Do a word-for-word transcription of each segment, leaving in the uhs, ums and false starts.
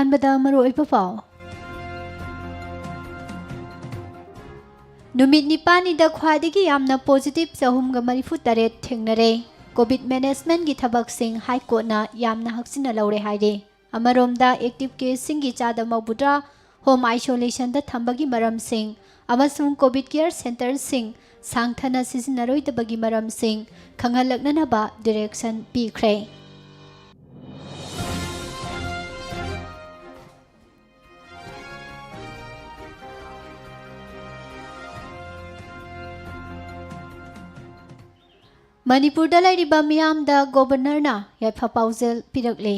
ꯑꯍꯥꯟꯕꯗ ꯃꯔꯨꯑꯣꯏꯕ ꯄꯥꯎ꯫ ꯅꯨꯃꯤꯠ ꯅꯤꯄꯥꯜꯅꯤꯗ ꯈ꯭ꯋꯥꯏꯗꯒꯤ ꯌꯥꯝꯅ positive ꯆꯍꯨꯝꯒ ꯃꯔꯤꯐꯨ ꯇꯔꯦꯠ ꯊꯦꯡꯅꯔꯦ꯫ COVID managementꯀꯤ ꯊꯕꯛꯁꯤꯡ High Courtꯅ ꯌꯥꯝꯅ ꯍꯛꯆꯤꯟꯅ ꯂꯧꯔꯦ ꯍꯥꯏꯔꯤ꯫ ꯑꯃꯔꯣꯝꯗ, active caseꯁꯤꯡꯒꯤ ꯆꯥꯗ ꯃꯧꯗ꯭ꯔꯥ home isolationꯗ ꯊꯝꯕꯒꯤ ꯃꯔꯝꯁꯤꯡ ꯑꯃꯁꯨꯡ COVID care centreꯁꯤꯡ ꯁꯥꯡꯊꯅ ꯁꯤꯖꯤꯟꯅꯔꯣꯏꯗꯕꯒꯤ ꯃꯔꯝꯁꯤꯡ ꯈꯪꯍꯜꯂꯛꯅꯅꯕ direction ꯄꯤꯈ꯭ꯔꯦ꯫ ꯃꯅꯤꯄꯨꯔꯗ ꯂꯩꯔꯤꯕ ꯃꯤꯌꯥꯝꯗ Governorꯅ ꯌꯥꯏꯐ ꯄꯥꯎꯖꯦꯜ ꯄꯤꯔꯛꯂꯦ꯫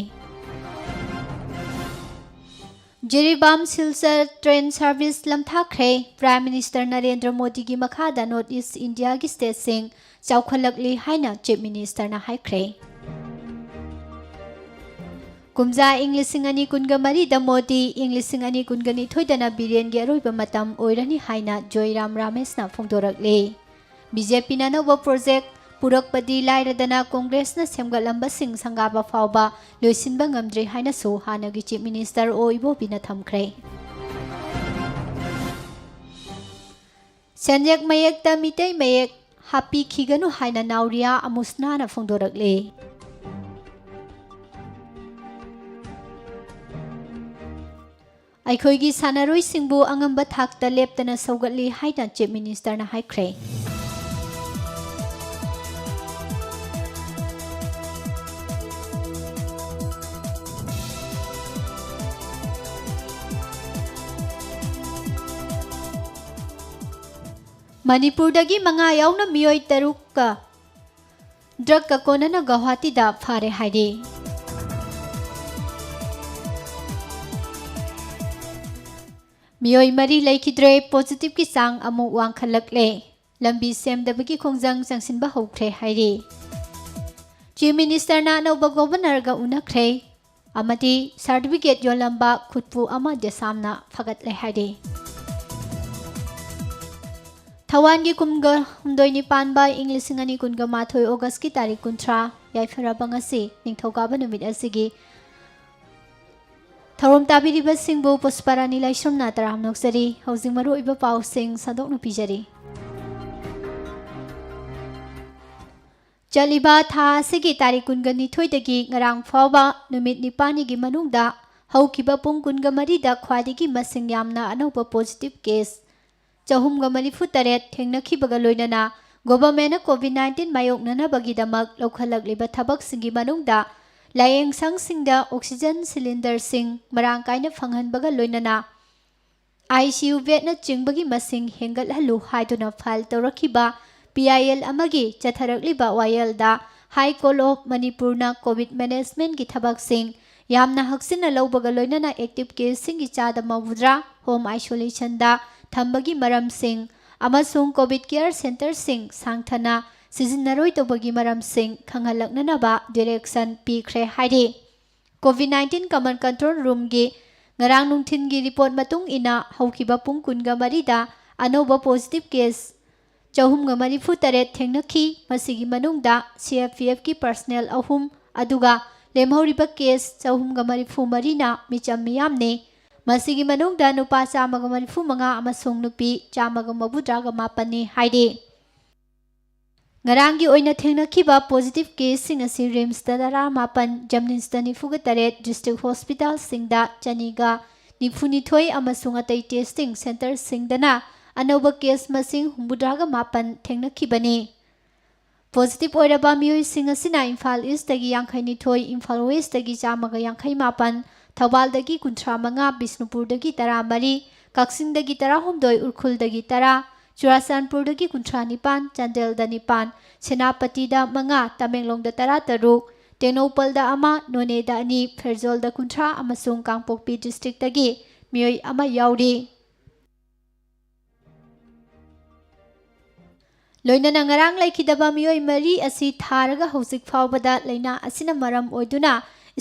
Jiribam Silchar train service ꯂꯝꯊꯥꯈ꯭ꯔꯦ꯫ Prime Minister Narendra ꯃꯣꯗꯤꯒꯤ ꯃꯈꯥꯗ North East Indiaꯒꯤ stateꯁꯤꯡ ꯆꯥꯎꯈꯠꯂꯛꯂꯤ ꯍꯥꯏꯅ Chief Ministerꯅ ꯍꯥꯏꯈ꯭ꯔꯦ꯫ ꯀꯨꯝꯖꯥ ꯏꯪ ꯂꯤꯁꯤꯡ ꯑꯅꯤ ꯀꯨꯟꯒ ꯃꯔꯤꯗ ꯃꯣꯗꯤ, ꯏꯪ ꯂꯤꯁꯤꯡ ꯑꯅꯤ ꯀꯨꯟꯒ ꯅꯤꯊꯣꯏꯗꯅ ꯕꯤꯔꯦꯟꯒꯤ ꯑꯔꯣꯏꯕ ꯃꯇꯝ ꯑꯣꯏꯔꯅꯤ ꯍꯥꯏꯅ ꯖꯣꯏꯔꯥꯝ ꯔꯥꯃꯦꯁꯅ ꯐꯣꯡꯗꯣꯔꯛꯂꯤ꯫ BJPꯅ ꯑꯅꯧꯕ project ꯄꯨꯔꯛꯄꯗꯤ ꯂꯥꯏꯔꯗꯅ Congressꯅ ꯁꯦꯝꯒꯠꯂꯝꯕꯁꯤꯡ ꯁꯪꯒꯥꯕ ꯐꯥꯎꯕ ꯂꯣꯏꯁꯤꯟꯕ ꯉꯝꯗ꯭ꯔꯤ ꯍꯥꯏꯅꯁꯨ ꯍꯥꯟꯅꯒꯤ Chief Minister ꯑꯣ ꯏꯕꯣꯕꯤꯅ ꯊꯝꯈ꯭ꯔꯦ꯫ ꯁꯦꯟꯌꯦꯛ ꯃꯌꯦꯛꯇ ꯃꯤꯇꯩ ꯃꯌꯦꯛ ꯍꯥꯞꯄꯤꯈꯤꯒꯅꯨ ꯍꯥꯏꯅ ꯅꯥꯎꯔꯤꯌꯥ ꯑꯃꯨꯁꯅꯥꯅ ꯐꯣꯡꯗꯣꯔꯛꯂꯤ꯫ ꯑꯩꯈꯣꯏꯒꯤ ꯁꯥꯟꯅꯔꯣꯏꯁꯤꯡꯕꯨ ꯑꯉꯝꯕ ꯊꯥꯛꯇ ꯂꯦꯞꯇꯅ ꯁꯧꯒꯠꯂꯤ ꯍꯥꯏꯅ Chief Ministerꯅ ꯍꯥꯏꯈ꯭ꯔꯦ꯫ ꯃꯅꯤꯄꯨꯔꯗꯒꯤ ꯃꯉꯥ ꯌꯥꯎꯅ ꯃꯤꯑꯣꯏ ꯇꯔꯨꯛꯀ drugꯀ ꯀꯣꯟꯅꯅ ꯒꯧꯍꯥꯇꯤꯗ ꯐꯥꯔꯦ ꯍꯥꯏꯔꯤ꯫ ꯃꯤꯑꯣꯏ ꯃꯔꯤ ꯂꯩꯈꯤꯗ꯭ꯔꯦ꯫ Positiveꯀꯤ ꯆꯥꯡ ꯑꯃꯨꯛ ꯋꯥꯡꯈꯠꯂꯛꯂꯦ꯫ ꯂꯝꯕꯤ ꯁꯦꯝꯗꯕꯒꯤ ꯈꯣꯡꯖꯪ ꯆꯪꯁꯤꯟꯕ ꯍꯧꯈ꯭ꯔꯦ ꯍꯥꯏꯔꯤ꯫ Chief Ministerꯅ ꯑꯅꯧꯕ Governorꯒ ꯎꯅꯈ꯭ꯔꯦ ꯑꯃꯗꯤ certificate ꯌꯣꯜꯂꯝꯕ ꯈꯨꯠꯄꯨ ꯑꯃ ꯗꯦꯁꯥꯝꯅ ꯐꯒꯠꯂꯦ ꯍꯥꯏꯔꯤ꯫ ꯊꯧꯋꯥꯟꯒꯤ ꯀꯨꯝꯒ ꯍꯨꯝꯗꯣꯏꯅꯤ ꯄꯥꯟꯕ ꯏꯪ ꯂꯤꯁꯤꯡ ꯑꯅꯤ ꯀꯨꯟꯒ ꯃꯥꯊꯣꯏ Augustꯀꯤ ꯇꯥꯔꯤꯛ ꯀꯨꯟꯊ꯭ꯔꯥ, ꯌꯥꯏꯐꯔꯕ ꯉꯁꯤ, ꯅꯤꯡꯊꯧꯀꯥꯕ ꯅꯨꯃꯤꯠ ꯑꯁꯤꯒꯤ ꯊꯧꯔꯝ ꯇꯥꯕꯤꯔꯤꯕꯁꯤꯡꯕꯨ ꯄꯨꯁꯄꯥꯔꯥꯅꯤ ꯂꯥꯏꯁ꯭ꯔꯝꯅ ꯇꯔꯥꯝꯅ ꯑꯣꯛꯆꯔꯤ꯫ ꯍꯧꯖꯤꯛ ꯃꯔꯨꯑꯣꯏꯕ ꯄꯥꯎꯁꯤꯡ ꯁꯟꯗꯣꯛꯅ ꯄꯤꯖꯔꯤ꯫ ꯆꯠꯂꯤꯕ ꯊꯥ ꯑꯁꯤꯒꯤ ꯇꯥꯔꯤꯛ ꯀꯨꯟꯒ ꯅꯤꯊꯣꯏꯗꯒꯤ ꯉꯔꯥꯡ ꯐꯥꯎꯕ ꯅꯨꯃꯤꯠ ꯅꯤꯄꯥꯜꯅꯤꯒꯤ ꯃꯅꯨꯡꯗ ꯍꯧꯈꯤꯕ ꯄꯨꯡ ꯀꯨꯟꯒ ꯃꯔꯤꯗ ꯈ꯭ꯋꯥꯏꯗꯒꯤ ꯃꯁꯤꯡ ꯌꯥꯝꯅ ꯑꯅꯧꯕ positive case ꯆꯍꯨꯝꯒ ꯃꯔꯤꯐꯨ ꯇꯔꯦꯠ ꯊꯦꯡꯅꯈꯤꯕꯒ ꯂꯣꯏꯅꯅ governmentꯅ COVID nineteen ꯃꯥꯌꯣꯛꯅꯅꯕꯒꯤꯗꯃꯛ ꯂꯧꯈꯠꯂꯛꯂꯤꯕ ꯊꯕꯛꯁꯤꯡꯒꯤ ꯃꯅꯨꯡꯗ ꯂꯥꯌꯦꯡꯁꯪꯁꯤꯡꯗ oxygen cylinderꯁꯤꯡ ꯃꯔꯥꯡ ꯀꯥꯏꯅ ꯐꯪꯍꯟꯕꯒ ꯂꯣꯏꯅꯅ ICU bedꯅꯆꯤꯡꯕꯒꯤ ꯃꯁꯤꯡ ꯍꯦꯟꯒꯠꯍꯜꯂꯨ ꯍꯥꯏꯗꯨꯅ file ꯇꯧꯔꯛꯈꯤꯕ PIL ꯑꯃꯒꯤ ꯆꯠꯊꯔꯛꯂꯤꯕ ꯋꯥꯌꯦꯜꯗ High Court of ꯃꯅꯤꯄꯨꯔꯅ COVID managementꯀꯤ ꯊꯕꯛꯁꯤꯡ ꯌꯥꯝꯅ ꯍꯛꯆꯤꯟꯅ ꯂꯧꯕꯒ ꯂꯣꯏꯅꯅ active caseꯁꯤꯡꯒꯤ ꯆꯥꯗ ꯃꯧꯗ꯭ꯔꯥ home isolationꯗ ꯊꯝꯕꯒꯤ ꯃꯔꯝꯁꯤꯡ ꯑꯃꯁꯨꯡ COVID care centreꯁꯤꯡ ꯁꯥꯡꯊꯅ ꯁꯤꯖꯤꯟꯅꯔꯣꯏꯗꯧꯕꯒꯤ ꯃꯔꯝꯁꯤꯡ ꯈꯪꯍꯜꯂꯛꯅꯅꯕ direction ꯄꯤꯈ꯭ꯔꯦ ꯍꯥꯏꯔꯤ꯫ COVID nineteen common control roomꯒꯤ ꯉꯔꯥꯡ ꯅꯨꯡꯊꯤꯟꯒꯤ report ꯃꯇꯨꯡ ꯏꯟꯅ ꯍꯧꯈꯤꯕ ꯄꯨꯡ ꯀꯨꯟꯒ ꯃꯔꯤꯗ ꯑꯅꯧꯕ positive case ꯆꯍꯨꯝꯒ ꯃꯔꯤꯐꯨ ꯇꯔꯦꯠ ꯊꯦꯡꯅꯈꯤ꯫ ꯃꯁꯤꯒꯤ ꯃꯅꯨꯡꯗ CFPFꯀꯤ personnel ꯑꯍꯨꯝ, ꯑꯗꯨꯒ ꯂꯦꯝꯍꯧꯔꯤꯕ case ꯆꯍꯨꯝꯒ ꯃꯔꯤꯐꯨ ꯃꯔꯤꯅ ꯃꯤꯆꯝ ꯃꯤꯌꯥꯝꯅꯤ꯫ ꯃꯁꯤꯒꯤ ꯃꯅꯨꯡꯗ ꯅꯨꯄꯥ ꯆꯥꯝꯃꯒ ꯃꯔꯤꯐꯨ ꯃꯉꯥ ꯑꯃꯁꯨꯡ ꯅꯨꯄꯤ ꯆꯥꯝꯃꯒ ꯃꯧꯗ꯭ꯔꯥꯒ ꯃꯥꯄꯟꯅꯤ ꯍꯥꯏꯔꯤ꯫ ꯉꯔꯥꯡꯒꯤ ꯑꯣꯏꯅ ꯊꯦꯡꯅꯈꯤꯕ positive caseꯁꯤꯡ ꯑꯁꯤ RIMSꯇ ꯇꯔꯥꯃꯥꯄꯟ, JNIMSꯇ ꯅꯤꯐꯨꯒ ꯇꯔꯦꯠ, district hospitalꯁꯤꯡꯗ ꯆꯅꯤꯒ ꯅꯤꯐꯨꯅꯤꯊꯣꯏ ꯑꯃꯁꯨꯡ ꯑꯇꯩ testing centreꯁꯤꯡꯗꯅ ꯑꯅꯧꯕ case ꯃꯁꯤꯡ ꯍꯨꯝꯐꯨꯇꯔꯥꯒ ꯃꯥꯄꯟ ꯊꯦꯡꯅꯈꯤꯕꯅꯤ꯫ Positive ꯑꯣꯏꯔꯕ ꯃꯤꯑꯣꯏꯁꯤꯡ ꯑꯁꯤꯅ ꯏꯝꯐꯥꯜ Eastꯇꯒꯤ ꯌꯥꯡꯈꯩꯅꯤꯊꯣꯏ, ꯏꯝꯐꯥꯜ Westꯇꯒꯤ ꯆꯥꯝꯃꯒ ꯌꯥꯡꯈꯩ ꯃꯥꯄꯟ, ꯊꯧꯕꯥꯜꯗꯒꯤ ꯀꯨꯟꯊ꯭ꯔꯥ ꯃꯉꯥ, ꯕꯤꯁꯅꯨꯄꯨꯔꯗꯒꯤ ꯇꯔꯥꯃꯔꯤ, ꯀꯛꯆꯤꯡꯗꯒꯤ ꯇꯔꯥꯍꯨꯝꯗꯣꯏ, ꯎꯈ꯭ꯔꯨꯜꯗꯒꯤ ꯇꯔꯥ, ꯆꯨꯔꯥꯆꯥꯟꯄꯨꯔꯗꯒꯤ ꯀꯨꯟꯊ꯭ꯔꯥ ꯅꯤꯄꯥꯟ, ꯆꯥꯟꯗꯦꯜꯗ ꯅꯤꯄꯥꯟ, ꯁꯦꯅꯥꯄꯇꯤꯗ ꯃꯉꯥ, ꯇꯃꯦꯡꯂꯣꯡꯗ ꯇꯔꯥꯇꯔꯨꯛ, ꯇꯦꯡꯅꯧꯄꯜꯗ ꯑꯃ, ꯅꯣꯅꯦꯗ ꯑꯅꯤ, ꯐꯦꯔꯖꯣꯜꯗ ꯀꯨꯟꯊ꯭ꯔꯥ ꯑꯃꯁꯨꯡ ꯀꯥꯡꯄꯣꯛꯄꯤ districtꯇꯒꯤ ꯃꯤꯑꯣꯏ ꯑꯃ ꯌꯥꯎꯔꯤ꯫ ꯂꯣꯏꯅꯅ ꯉꯔꯥꯡ ꯂꯩꯈꯤꯗꯕ ꯃꯤꯑꯣꯏ ꯃꯔꯤ ꯑꯁꯤ ꯊꯥꯔꯒ ꯍꯧꯖꯤꯛ ꯐꯥꯎꯕꯗ ꯂꯥꯏꯅꯥ ꯑꯁꯤꯅ ꯃꯔꯝ ꯑꯣꯏꯗꯨꯅ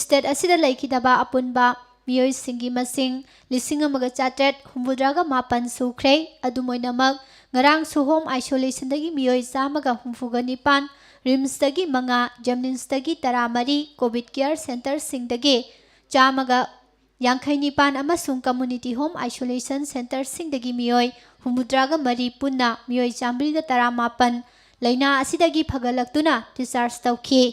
state ꯑꯁꯤꯗ ꯂꯩꯈꯤꯗꯕ ꯑꯄꯨꯟꯕ ꯃꯤꯑꯣꯏꯁꯤꯡꯒꯤ ꯃꯁꯤꯡ ꯂꯤꯁꯤꯡ ꯑꯃꯒ ꯆꯥꯇ꯭ꯔꯦꯠ ꯍꯨꯝꯐꯨꯇꯔꯥꯒ ꯃꯥꯄꯟ ꯁꯨꯈ꯭ꯔꯦ꯫ ꯑꯗꯨꯝ ꯑꯣꯏꯅꯃꯛ, ꯉꯔꯥꯡꯁꯨ home isolationꯗꯒꯤ ꯃꯤꯑꯣꯏ ꯆꯥꯝꯃꯒ ꯍꯨꯝꯐꯨꯒ ꯅꯤꯄꯥꯟ, RIMSꯇꯒꯤ ꯃꯉꯥ, JNIMSꯇꯒꯤ ꯇꯔꯥꯃꯔꯤ, COVID care centreꯁꯤꯡꯗꯒꯤ ꯆꯥꯝꯃꯒ ꯌꯥꯡꯈꯩ ꯅꯤꯄꯥꯟ ꯑꯃꯁꯨꯡ community home isolation centreꯁꯤꯡꯗꯒꯤ ꯃꯤꯑꯣꯏ ꯍꯨꯝꯐꯨꯇꯔꯥꯒ ꯃꯔꯤ ꯄꯨꯟꯅ ꯃꯤꯑꯣꯏ ꯆꯥꯃꯔꯤꯒ ꯇꯔꯥꯃꯥꯄꯟ ꯂꯥꯏꯅꯥ ꯑꯁꯤꯗꯒꯤ ꯐꯒꯠꯂꯛꯇꯨꯅ discharge ꯇꯧꯈꯤ꯫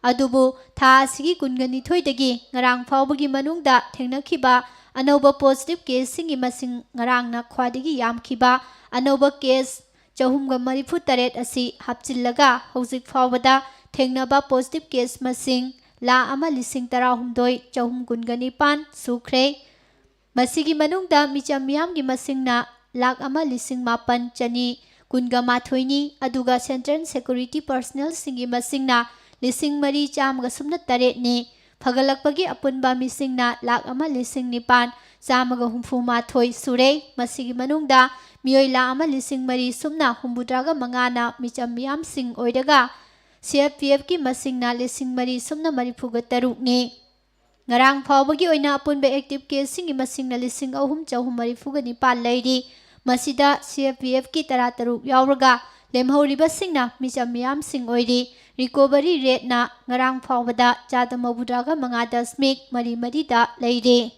ꯑꯗꯨꯕꯨ ꯊꯥ ꯑꯁꯤꯒꯤ ꯀꯨꯟꯒ ꯅꯤꯊꯣꯏꯗꯒꯤ ꯉꯔꯥꯡ ꯐꯥꯎꯕꯒꯤ ꯃꯅꯨꯡꯗ ꯊꯦꯡꯅꯈꯤꯕ ꯑꯅꯧꯕ positive caseꯁꯤꯡꯒꯤ ꯃꯁꯤꯡ ꯉꯔꯥꯡꯅ ꯈ꯭ꯋꯥꯏꯗꯒꯤ ꯌꯥꯝꯈꯤꯕ ꯑꯅꯧꯕ case ꯆꯍꯨꯝꯒ ꯃꯔꯤꯐꯨ ꯇꯔꯦꯠ ꯑꯁꯤ ꯍꯥꯞꯆꯤꯜꯂꯒ ꯍꯧꯖꯤꯛ ꯐꯥꯎꯕꯗ ꯊꯦꯡꯅꯕ positive case ꯃꯁꯤꯡ ꯂꯥꯈ ꯑꯃ ꯂꯤꯁꯤꯡ ꯇꯔꯥꯍꯨꯝꯗꯣꯏ ꯆꯍꯨꯝ ꯀꯨꯟꯒ ꯅꯤꯄꯥꯟ ꯁꯨꯈ꯭ꯔꯦ꯫ ꯃꯁꯤꯒꯤ ꯃꯅꯨꯡꯗ ꯃꯤꯆꯝ ꯃꯤꯌꯥꯝꯒꯤ ꯃꯁꯤꯡꯅ ꯂꯥꯈ ꯑꯃ ꯂꯤꯁꯤꯡ ꯃꯥꯄꯟ ꯆꯅꯤ ꯀꯨꯟꯒ ꯃꯥꯊꯣꯏꯅꯤ, ꯑꯗꯨꯒ central security personnelꯁꯤꯡꯒꯤ ꯃꯁꯤꯡꯅ ꯂꯤꯁꯤꯡ ꯃꯔꯤ ꯆꯥꯝꯃꯒ ꯁꯨꯞꯅ ꯇꯔꯦꯠꯅꯤ꯫ ꯐꯒꯠꯂꯛꯄꯒꯤ ꯑꯄꯨꯟꯕ ꯃꯤꯁꯤꯡꯅ ꯂꯥꯈ ꯑꯃ ꯂꯤꯁꯤꯡ ꯅꯤꯄꯥꯟ ꯆꯥꯝꯃꯒ ꯍꯨꯝꯐꯨ ꯃꯥꯊꯣꯏ ꯁꯨꯔꯦ꯫ ꯃꯁꯤꯒꯤ ꯃꯅꯨꯡꯗ ꯃꯤꯑꯣꯏ ꯂꯥꯈ ꯑꯃ ꯂꯤꯁꯤꯡ ꯃꯔꯤ ꯁꯨꯞꯅ ꯍꯨꯝꯐꯨꯇꯔꯥꯒ ꯃꯉꯥꯅ ꯃꯤꯆꯝ ꯃꯤꯌꯥꯝꯁꯤꯡ ꯑꯣꯏꯔꯒ, CFPFꯀꯤ ꯃꯁꯤꯡꯅ ꯂꯤꯁꯤꯡ ꯃꯔꯤ ꯁꯨꯞꯅ ꯃꯔꯤꯐꯨꯒ ꯇꯔꯨꯛꯅꯤ꯫ ꯉꯔꯥꯡ ꯐꯥꯎꯕꯒꯤ ꯑꯣꯏꯅ ꯑꯄꯨꯟꯕ active caseꯁꯤꯡꯒꯤ ꯃꯁꯤꯡꯅ ꯂꯤꯁꯤꯡ ꯑꯍꯨꯝ ꯆꯍꯨꯝ ꯃꯔꯤꯐꯨꯒ ꯅꯤꯄꯥꯟ ꯂꯩꯔꯤ꯫ ꯃꯁꯤꯗ CFPFꯀꯤ ꯇꯔꯥꯇꯔꯨꯛ ꯌꯥꯎꯔꯒ, ꯂꯦꯝꯍꯧꯔꯤꯕꯁꯤꯡꯅ ꯃꯤꯆꯝ ꯃꯤꯌꯥꯝꯁꯤꯡ ꯑꯣꯏꯔꯤ꯫ Recovery rateꯅ ꯉꯔꯥꯡ ꯐꯥꯎꯕꯗ ꯆꯥꯗ ꯃꯧꯗ꯭ꯔꯥꯒ ꯃꯉꯥ ꯗꯁꯃꯤꯛ ꯃꯔꯤ ꯃꯔꯤꯗ ꯂꯩꯔꯤ꯫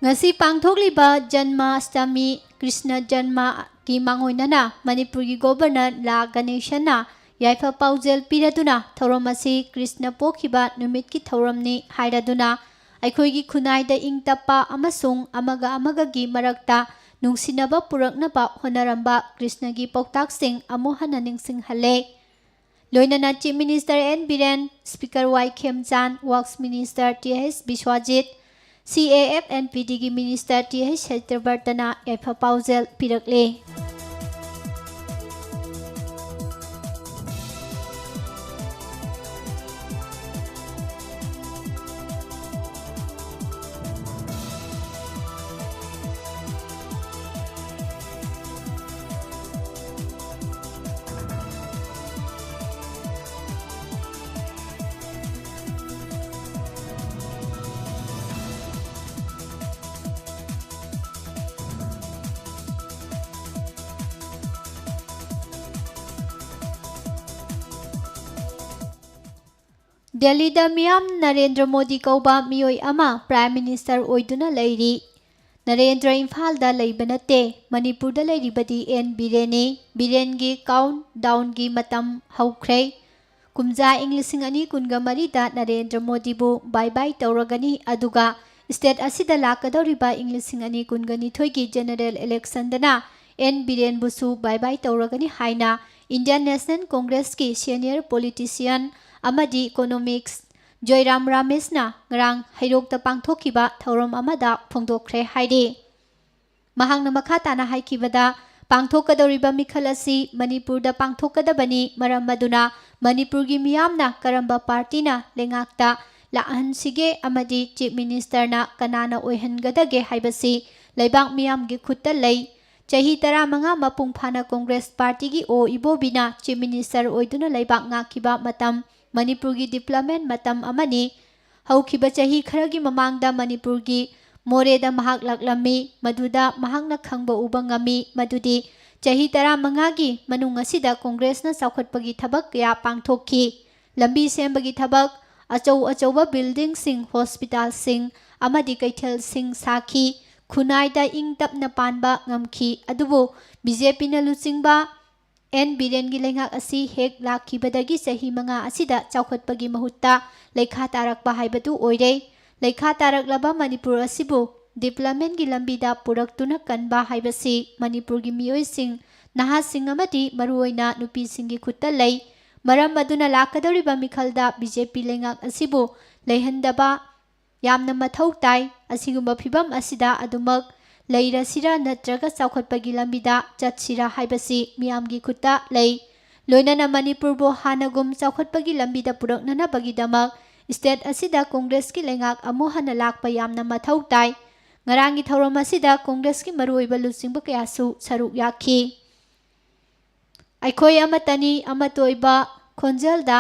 ꯉꯁꯤ ꯄꯥꯡꯊꯣꯛꯂꯤꯕ ꯖꯟꯃꯥꯁꯇꯃꯤ, ꯀ꯭ꯔꯤꯁꯅ ꯖꯟꯃꯒꯤ ꯃꯥꯡꯑꯣꯏꯅꯅ ꯃꯅꯤꯄꯨꯔꯒꯤ ꯒꯣꯕꯔꯅꯔ ꯂꯥ ꯒꯅꯦꯁꯟꯅ ꯌꯥꯏꯐ ꯄꯥꯎꯖꯦꯜ ꯄꯤꯔꯗꯨꯅ ꯊꯧꯔꯝ ꯑꯁꯤ ꯀ꯭ꯔꯤꯁꯅ ꯄꯣꯛꯈꯤꯕ ꯅꯨꯃꯤꯠꯀꯤ ꯊꯧꯔꯝꯅꯤ ꯍꯥꯏꯔꯗꯨꯅ, ꯑꯩꯈꯣꯏꯒꯤ ꯈꯨꯟꯅꯥꯏꯗ ꯏꯪ ꯇꯞꯄ ꯑꯃꯁꯨꯡ ꯑꯃꯒ ꯑꯃꯒꯒꯤ ꯃꯔꯛꯇ ꯅꯨꯡꯁꯤꯅꯕ ꯄꯨꯔꯛꯅꯕ ꯍꯣꯠꯅꯔꯝꯕ ꯀ꯭ꯔꯤꯁꯅꯒꯤ ꯄꯥꯎꯇꯥꯛꯁꯤꯡ ꯑꯃꯨꯛ ꯍꯟꯅ ꯅꯤꯡꯁꯤꯡꯍꯜꯂꯦ꯫ ꯂꯣꯏꯅꯅ Chief Minister N Biren, Speaker Y Khemchand, Works Minister T H Biswajit, CAF and PDꯒꯤ Minister ꯇꯤ ꯑꯩꯆ ꯁꯇ꯭ꯌꯕ꯭ꯔꯇꯅ ꯌꯥꯏꯐ ꯄꯥꯎꯖꯦꯜ ꯄꯤꯔꯛꯂꯦ꯫ ꯗꯦꯜꯂꯤꯗ ꯃꯤꯌꯥꯝ ꯅꯔꯦꯟꯗ꯭ꯔ ꯃꯣꯗꯤ ꯀꯧꯕ ꯃꯤꯑꯣꯏ ꯑꯃ Prime Minister ꯑꯣꯏꯗꯨꯅ ꯂꯩꯔꯤ꯫ ꯅꯔꯦꯟꯗ꯭ꯔ ꯏꯝꯐꯥꯜꯗ ꯂꯩꯕ ꯅꯠꯇꯦ, ꯃꯅꯤꯄꯨꯔꯗ ꯂꯩꯔꯤꯕꯗꯤ ꯑꯦꯟ ꯕꯤꯔꯦꯟꯅꯤ꯫ ꯕꯤꯔꯦꯟꯒꯤ countdownꯒꯤ ꯃꯇꯝ ꯍꯧꯈ꯭ꯔꯦ꯫ ꯀꯨꯝꯖꯥ ꯏꯪ ꯂꯤꯁꯤꯡ ꯑꯅꯤ ꯀꯨꯟꯒ ꯃꯔꯤꯗ ꯅꯔꯦꯟꯗ꯭ꯔ ꯃꯣꯗꯤꯕꯨ bye bye ꯇꯧꯔꯒꯅꯤ, ꯑꯗꯨꯒ state ꯑꯁꯤꯗ ꯂꯥꯛꯀꯗꯧꯔꯤꯕ ꯏꯪ ꯂꯤꯁꯤꯡ ꯑꯅꯤ ꯀꯨꯟꯒ ꯅꯤꯊꯣꯏꯒꯤ general electionꯗꯅ ꯑꯦꯟ ꯕꯤꯔꯦꯟꯕꯨꯁꯨ bye bye ꯇꯧꯔꯒꯅꯤ ꯍꯥꯏꯅ Indian National Congressꯀꯤ senior politician ꯑꯃꯗꯤ economics ꯖꯣꯏꯔꯥꯝ ꯔꯥꯃꯦꯁꯅ ꯉꯔꯥꯡ ꯍꯩꯔꯣꯛꯇ ꯄꯥꯡꯊꯣꯛꯈꯤꯕ ꯊꯧꯔꯝ ꯑꯃꯗ ꯐꯣꯡꯗꯣꯛꯈ꯭ꯔꯦ ꯍꯥꯏꯔꯤ꯫ ꯃꯍꯥꯛꯅ ꯃꯈꯥ ꯇꯥꯅ ꯍꯥꯏꯈꯤꯕꯗ, ꯄꯥꯡꯊꯣꯛꯀꯗꯧꯔꯤꯕ ꯃꯤꯈꯜ ꯑꯁꯤ ꯃꯅꯤꯄꯨꯔꯗ ꯄꯥꯡꯊꯣꯛꯀꯗꯕꯅꯤ, ꯃꯔꯝ ꯑꯗꯨꯅ ꯃꯅꯤꯄꯨꯔꯒꯤ ꯃꯤꯌꯥꯝꯅ ꯀꯔꯝꯕ partyꯅ ꯂꯩꯉꯥꯛꯇ ꯂꯥꯛꯍꯟꯁꯤꯒꯦ ꯑꯃꯗꯤ Chief Ministerꯅ ꯀꯅꯥꯅ ꯑꯣꯏꯍꯟꯒꯗꯒꯦ ꯍꯥꯏꯕꯁꯤ ꯂꯩꯕꯥꯛ ꯃꯤꯌꯥꯝꯒꯤ ꯈꯨꯠꯇ ꯂꯩ꯫ ꯆꯍꯤ ꯇꯔꯥꯃꯉꯥ ꯃꯄꯨꯡ ꯐꯥꯅ Congress partyꯒꯤ ꯑꯣ ꯏꯕꯣꯕꯤꯅ Chief Minister ꯑꯣꯏꯗꯨꯅ ꯂꯩꯕꯥꯛ ꯉꯥꯛꯈꯤꯕ ꯃꯇꯝ, ꯃꯅꯤꯄꯨꯔꯒꯤ development ꯃꯇꯝ ꯑꯃꯅꯤ꯫ ꯍꯧꯈꯤꯕ ꯆꯍꯤ ꯈꯔꯒꯤ ꯃꯃꯥꯡꯗ ꯃꯅꯤꯄꯨꯔꯒꯤ ꯃꯣꯔꯦꯗ ꯃꯍꯥꯛ ꯂꯥꯛꯂꯝꯃꯤ꯫ ꯃꯗꯨꯗ ꯃꯍꯥꯛꯅ ꯈꯪꯕ ꯎꯕ ꯉꯝꯃꯤ ꯃꯗꯨꯗꯤ ꯆꯍꯤ ꯇꯔꯥꯃꯉꯥꯒꯤ ꯃꯅꯨꯡ ꯑꯁꯤꯗ Congressꯅ ꯆꯥꯎꯈꯠꯄꯒꯤ ꯊꯕꯛ ꯀꯌꯥ ꯄꯥꯡꯊꯣꯛꯈꯤ꯫ ꯂꯝꯕꯤ ꯁꯦꯝꯕꯒꯤ ꯊꯕꯛ, ꯑꯆꯧ ꯑꯆꯧꯕ buildingꯁꯤꯡ, hospitalꯁꯤꯡ ꯑꯃꯗꯤ ꯀꯩꯊꯦꯜꯁꯤꯡ ꯁꯥꯈꯤ꯫ ꯈꯨꯟꯅꯥꯏꯗ ꯏꯪ ꯇꯞꯅ ꯄꯥꯟꯕ ꯉꯝꯈꯤ꯫ ꯑꯗꯨꯕꯨ BJPꯅ ꯂꯨꯆꯤꯡꯕ ꯑꯦꯟ ꯕꯤꯔꯦꯟꯒꯤ ꯂꯩꯉꯥꯛ ꯑꯁꯤ ꯍꯦꯛ ꯂꯥꯛꯈꯤꯕꯗꯒꯤ ꯆꯍꯤ ꯃꯉꯥ ꯑꯁꯤꯗ ꯆꯥꯎꯈꯠꯄꯒꯤ ꯃꯍꯨꯠꯇ ꯂꯩꯈꯥ ꯇꯥꯔꯛꯄ ꯍꯥꯏꯕꯗꯨ ꯑꯣꯏꯔꯦ꯫ ꯂꯩꯈꯥ ꯇꯥꯔꯛꯂꯕ ꯃꯅꯤꯄꯨꯔ ꯑꯁꯤꯕꯨ developmentꯀꯤ ꯂꯝꯕꯤꯗ ꯄꯨꯔꯛꯇꯨꯅ ꯀꯟꯕ ꯍꯥꯏꯕꯁꯤ ꯃꯅꯤꯄꯨꯔꯒꯤ ꯃꯤꯑꯣꯏꯁꯤꯡ, ꯅꯍꯥꯁꯤꯡ ꯑꯃꯗꯤ ꯃꯔꯨꯑꯣꯏꯅ ꯅꯨꯄꯤꯁꯤꯡꯒꯤ ꯈꯨꯠꯇ ꯂꯩ꯫ ꯃꯔꯝ ꯑꯗꯨꯅ ꯂꯥꯛꯀꯗꯧꯔꯤꯕ ꯃꯤꯈꯜꯗ BJP ꯂꯩꯉꯥꯛ ꯑꯁꯤꯕꯨ ꯂꯩꯍꯟꯗꯕ ꯌꯥꯝꯅ ꯃꯊꯧ ꯇꯥꯏ꯫ ꯑꯁꯤꯒꯨꯝꯕ ꯐꯤꯚꯝ ꯑꯁꯤꯗ ꯑꯗꯨꯃꯛ ꯂꯩꯔꯁꯤꯔꯥ ꯅꯠꯇ꯭ꯔꯒ ꯆꯥꯎꯈꯠꯄꯒꯤ ꯂꯝꯕꯤꯗ ꯆꯠꯁꯤꯔꯥ ꯍꯥꯏꯕꯁꯤ ꯃꯤꯌꯥꯝꯒꯤ ꯈꯨꯠꯇ ꯂꯩ꯫ ꯂꯣꯏꯅꯅ ꯃꯅꯤꯄꯨꯔꯕꯨ ꯍꯥꯟꯅꯒꯨꯝ ꯆꯥꯎꯈꯠꯄꯒꯤ ꯂꯝꯕꯤꯗ ꯄꯨꯔꯛꯅꯅꯕꯒꯤꯗꯃꯛ state ꯑꯁꯤꯗ Congressꯀꯤ ꯂꯩꯉꯥꯛ ꯑꯃꯨꯛ ꯍꯟꯅ ꯂꯥꯛꯄ ꯌꯥꯝꯅ ꯃꯊꯧ ꯇꯥꯏ꯫ ꯉꯔꯥꯡꯒꯤ ꯊꯧꯔꯝ ꯑꯁꯤꯗ Congressꯀꯤ ꯃꯔꯨꯑꯣꯏꯕ ꯂꯨꯆꯤꯡꯕ ꯀꯌꯥꯁꯨ ꯁꯔꯨꯛ ꯌꯥꯈꯤ꯫ ꯑꯩꯈꯣꯏ ꯑꯃꯠꯇꯅꯤ, ꯑꯃꯠꯇ ꯑꯣꯏꯕ ꯈꯣꯟꯖꯦꯜꯗ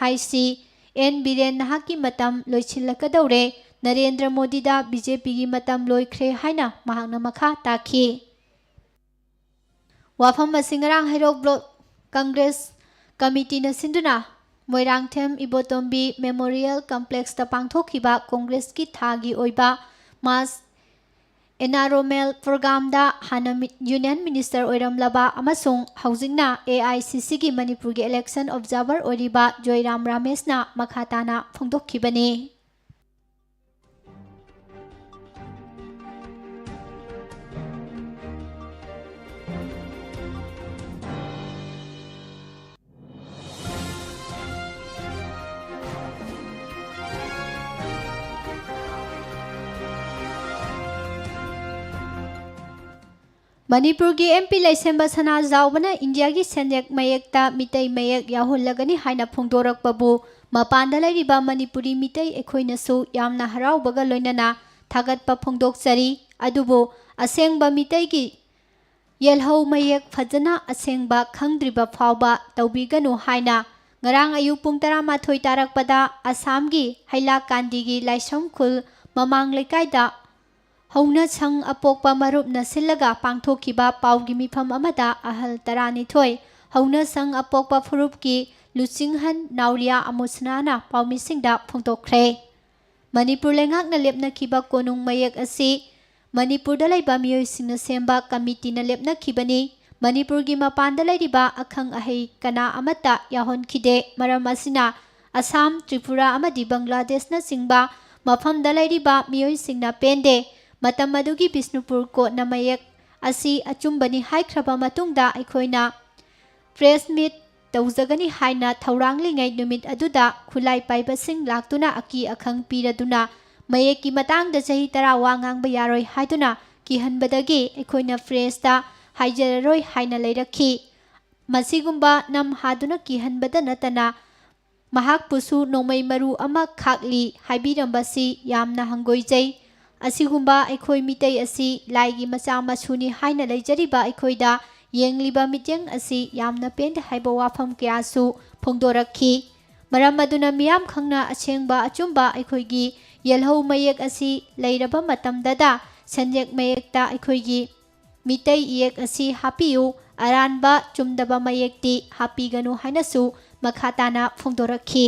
ꯍꯥꯏꯁꯤ, ꯑꯦꯟ ꯕꯤꯔꯦꯟ, ꯅꯍꯥꯛꯀꯤ ꯃꯇꯝ ꯂꯣꯏꯁꯤꯜꯂꯛꯀꯗꯧꯔꯦ꯫ ꯅꯔꯦꯟꯗ꯭ꯔ ꯃꯣꯗꯤꯗ BJPꯒꯤ ꯃꯇꯝ ꯂꯣꯏꯈ꯭ꯔꯦ ꯍꯥꯏꯅ ꯃꯍꯥꯛꯅ ꯃꯈꯥ ꯇꯥꯈꯤ꯫ ꯋꯥꯐꯝ ꯑꯁꯤ ꯉꯔꯥꯡ ꯍꯩꯔꯣꯛ Block Congress Committeeꯅ ꯁꯤꯟꯗꯨꯅ ꯃꯣꯏꯔꯥꯡꯊꯦꯝ ꯏꯕꯣꯇꯣꯝꯕꯤ ꯃꯦꯃꯣꯔꯤꯌꯦꯜ ꯀꯝꯄ꯭ꯂꯦꯛꯁꯇ ꯄꯥꯡꯊꯣꯛꯈꯤꯕ ꯀꯣꯡꯒ꯭ꯔꯦꯁꯀꯤ ꯊꯥꯒꯤ ꯑꯣꯏꯕ ꯃꯥꯁ ꯑꯦꯅꯥꯔꯣꯃꯦꯜ ꯄ꯭ꯔꯣꯒ꯭ꯔꯥꯝꯗ ꯍꯥꯟꯅ ꯃꯤ-, ꯌꯨꯅꯤꯌꯟ ꯃꯤꯅꯤꯁꯇꯔ ꯑꯣꯏꯔꯝꯂꯕ ꯑꯃꯁꯨꯡ ꯍꯧꯖꯤꯛꯅ ꯑꯦ ꯑꯥꯏ ꯁꯤ ꯁꯤꯒꯤ ꯃꯅꯤꯄꯨꯔꯒꯤ ꯏꯂꯦꯛꯁꯟ ꯑꯣꯕꯖꯥꯔꯚꯔ ꯑꯣꯏꯔꯤꯕ ꯖꯣꯏꯔꯥꯝ ꯔꯥꯃꯦꯁꯅ ꯃꯈꯥ ꯇꯥꯅ ꯐꯣꯡꯗꯣꯛꯈꯤꯕꯅꯤ꯫ ꯃꯅꯤꯄꯨꯔꯒꯤ ꯑꯦꯝ ꯄꯤ ꯂꯩꯁꯦꯝꯕ ꯁꯅꯥꯖꯥꯎꯕꯅ ꯏꯟꯗꯤꯌꯥꯒꯤ ꯁꯦꯟꯌꯦꯛ ꯃꯌꯦꯛꯇ ꯃꯤꯇꯩ ꯃꯌꯦꯛ ꯌꯥꯎꯍꯜꯂꯒꯅꯤ ꯍꯥꯏꯅ ꯐꯣꯡꯗꯣꯔꯛꯄꯕꯨ ꯃꯄꯥꯟꯗ ꯂꯩꯔꯤꯕ ꯃꯅꯤꯄꯨꯔꯤ ꯃꯤꯇꯩ ꯑꯩꯈꯣꯏꯅꯁꯨ ꯌꯥꯝꯅ ꯍꯔꯥꯎꯕꯒ ꯂꯣꯏꯅꯅ ꯊꯥꯒꯠꯄ ꯐꯣꯡꯗꯣꯛꯆꯔꯤ꯫ ꯑꯗꯨꯕꯨ ꯑꯁꯦꯡꯕ ꯃꯤꯇꯩꯒꯤ ꯌꯦꯜꯍꯧ ꯃꯌꯦꯛ ꯐꯖꯅ ꯑꯁꯦꯡꯕ ꯈꯪꯗ꯭ꯔꯤꯕ ꯐꯥꯎꯕ ꯇꯧꯕꯤꯒꯅꯨ ꯍꯥꯏꯅ ꯉꯔꯥꯡ ꯑꯌꯨꯛ ꯄꯨꯡ ꯇꯔꯥꯃꯥꯊꯣꯏ ꯇꯥꯔꯛꯄꯗ ꯑꯁꯥꯝꯒꯤ ꯍꯩꯂꯥꯀꯥꯟꯗꯤꯒꯤ ꯂꯥꯏꯁ꯭ꯔꯝ ꯈꯨꯜ ꯃꯃꯥꯡ ꯂꯩꯀꯥꯏꯗ ꯍꯧꯅ ꯁꯪ ꯑꯄꯣꯛꯄ ꯃꯔꯨꯞꯅ ꯁꯤꯜꯂꯒ ꯄꯥꯡꯊꯣꯛꯈꯤꯕ ꯄꯥꯎꯒꯤ ꯃꯤꯐꯝ ꯑꯃꯗ ꯑꯍꯜ ꯇꯔꯥꯅꯤꯊꯣꯏ ꯍꯧꯅ ꯁꯪ ꯑꯄꯣꯛꯄ ꯐꯨꯔꯨꯞꯀꯤ ꯂꯨꯆꯤꯡꯍꯟ ꯅꯥꯎꯔꯤꯌꯥ ꯑꯃꯨꯁꯅꯥꯅ ꯄꯥꯎꯃꯤꯁꯤꯡꯗ ꯐꯣꯡꯗꯣꯛꯈ꯭ꯔꯦ꯫ ꯃꯅꯤꯄꯨꯔ ꯂꯩꯉꯥꯛꯅ ꯂꯦꯞꯅꯈꯤꯕ ꯀꯣꯅꯨꯡ ꯃꯌꯦꯛ ꯑꯁꯤ ꯃꯅꯤꯄꯨꯔꯗ ꯂꯩꯕ ꯃꯤꯑꯣꯏꯁꯤꯡꯅ ꯁꯦꯝꯕ ꯀꯃꯤꯇꯤꯅ ꯂꯦꯞꯅꯈꯤꯕꯅꯤ꯫ ꯃꯅꯤꯄꯨꯔꯒꯤ ꯃꯄꯥꯟꯗ ꯂꯩꯔꯤꯕ ꯑꯈꯪ ꯑꯍꯩ ꯀꯅꯥ ꯑꯃꯠꯇ ꯌꯥꯎꯍꯟꯈꯤꯗꯦ꯫ ꯃꯔꯝ ꯑꯁꯤꯅ ꯑꯁꯥꯝ, ꯇ꯭ꯔꯤꯄꯨꯔꯥ ꯑꯃꯗꯤ ꯕꯪꯒ꯭ꯂꯥꯗꯦꯁꯅꯆꯤꯡꯕ ꯃꯐꯝꯗ ꯂꯩꯔꯤꯕ ꯃꯤꯑꯣꯏꯁꯤꯡꯅ ꯄꯦꯟꯗꯦ꯫ ꯃꯇꯝ ꯑꯗꯨꯒꯤ ꯕꯤꯁꯅꯨꯄꯨꯔ ꯀꯣꯠꯅ ꯃꯌꯦꯛ ꯑꯁꯤ ꯑꯆꯨꯝꯕꯅꯤ ꯍꯥꯏꯈ꯭ꯔꯕ ꯃꯇꯨꯡꯗ ꯑꯩꯈꯣꯏꯅ ꯄ꯭ꯔꯦꯁ ꯃꯤꯠ ꯇꯧꯖꯒꯅꯤ ꯍꯥꯏꯅ ꯊꯧꯔꯥꯡꯂꯤꯉꯩ ꯅꯨꯃꯤꯠ ꯑꯗꯨꯗ ꯈꯨꯠꯂꯥꯏ ꯄꯥꯏꯕꯁꯤꯡ ꯂꯥꯛꯇꯨꯅ ꯑꯀꯤ ꯑꯈꯪ ꯄꯤꯔꯗꯨꯅ ꯃꯌꯦꯛꯀꯤ ꯃꯇꯥꯡꯗ ꯆꯍꯤ ꯇꯔꯥ ꯋꯥ ꯉꯥꯡꯕ ꯌꯥꯔꯣꯏ ꯍꯥꯏꯗꯨꯅ ꯀꯤꯍꯟꯕꯗꯒꯤ ꯑꯩꯈꯣꯏꯅ ꯄ꯭ꯔꯦꯁꯇ ꯍꯥꯏꯖꯔꯔꯣꯏ ꯍꯥꯏꯅ ꯂꯩꯔꯛꯈꯤ꯫ ꯃꯁꯤꯒꯨꯝꯕ ꯅꯝ ꯍꯥꯗꯨꯅ ꯀꯤꯍꯟꯕꯗ ꯅꯠꯇꯅ ꯃꯍꯥꯛꯄꯨꯁꯨ ꯅꯣꯡꯃꯩ ꯃꯔꯨ ꯑꯃ ꯈꯥꯛꯂꯤ ꯍꯥꯏꯕꯤꯔꯝꯕꯁꯤ ꯌꯥꯝꯅ ꯍꯪꯒꯣꯏꯖꯩ꯫ ꯑꯁꯤꯒꯨꯝꯕ ꯑꯩꯈꯣꯏ ꯃꯤꯇꯩ ꯑꯁꯤ ꯂꯥꯏꯒꯤ ꯃꯆꯥ ꯃꯁꯨꯅꯤ ꯍꯥꯏꯅ ꯂꯩꯖꯔꯤꯕ ꯑꯩꯈꯣꯏꯗ ꯌꯦꯡꯂꯤꯕ ꯃꯤꯠꯌꯦꯡ ꯑꯁꯤ ꯌꯥꯝꯅ ꯄꯦꯟꯗꯦ ꯍꯥꯏꯕ ꯋꯥꯐꯝ ꯀꯌꯥꯁꯨ ꯐꯣꯡꯗꯣꯔꯛꯈꯤ꯫ ꯃꯔꯝ ꯑꯗꯨꯅ ꯃꯤꯌꯥꯝ ꯈꯪꯅ ꯑꯁꯦꯡꯕ ꯑꯆꯨꯝꯕ ꯑꯩꯈꯣꯏꯒꯤ ꯌꯦꯜꯍꯧ ꯃꯌꯦꯛ ꯑꯁꯤ ꯂꯩꯔꯕ ꯃꯇꯝꯗꯗ ꯁꯦꯟꯌꯦꯛ ꯃꯌꯦꯛꯇ ꯑꯩꯈꯣꯏꯒꯤ ꯃꯤꯇꯩ ꯏꯌꯦꯛ ꯑꯁꯤ ꯍꯥꯞꯄꯤꯌꯨ, ꯑꯔꯥꯟꯕ ꯆꯨꯝꯗꯕ ꯃꯌꯦꯛꯇꯤ ꯍꯥꯞꯄꯤꯒꯅꯨ ꯍꯥꯏꯅꯁꯨ ꯃꯈꯥ ꯇꯥꯅ ꯐꯣꯡꯗꯣꯔꯛꯈꯤ꯫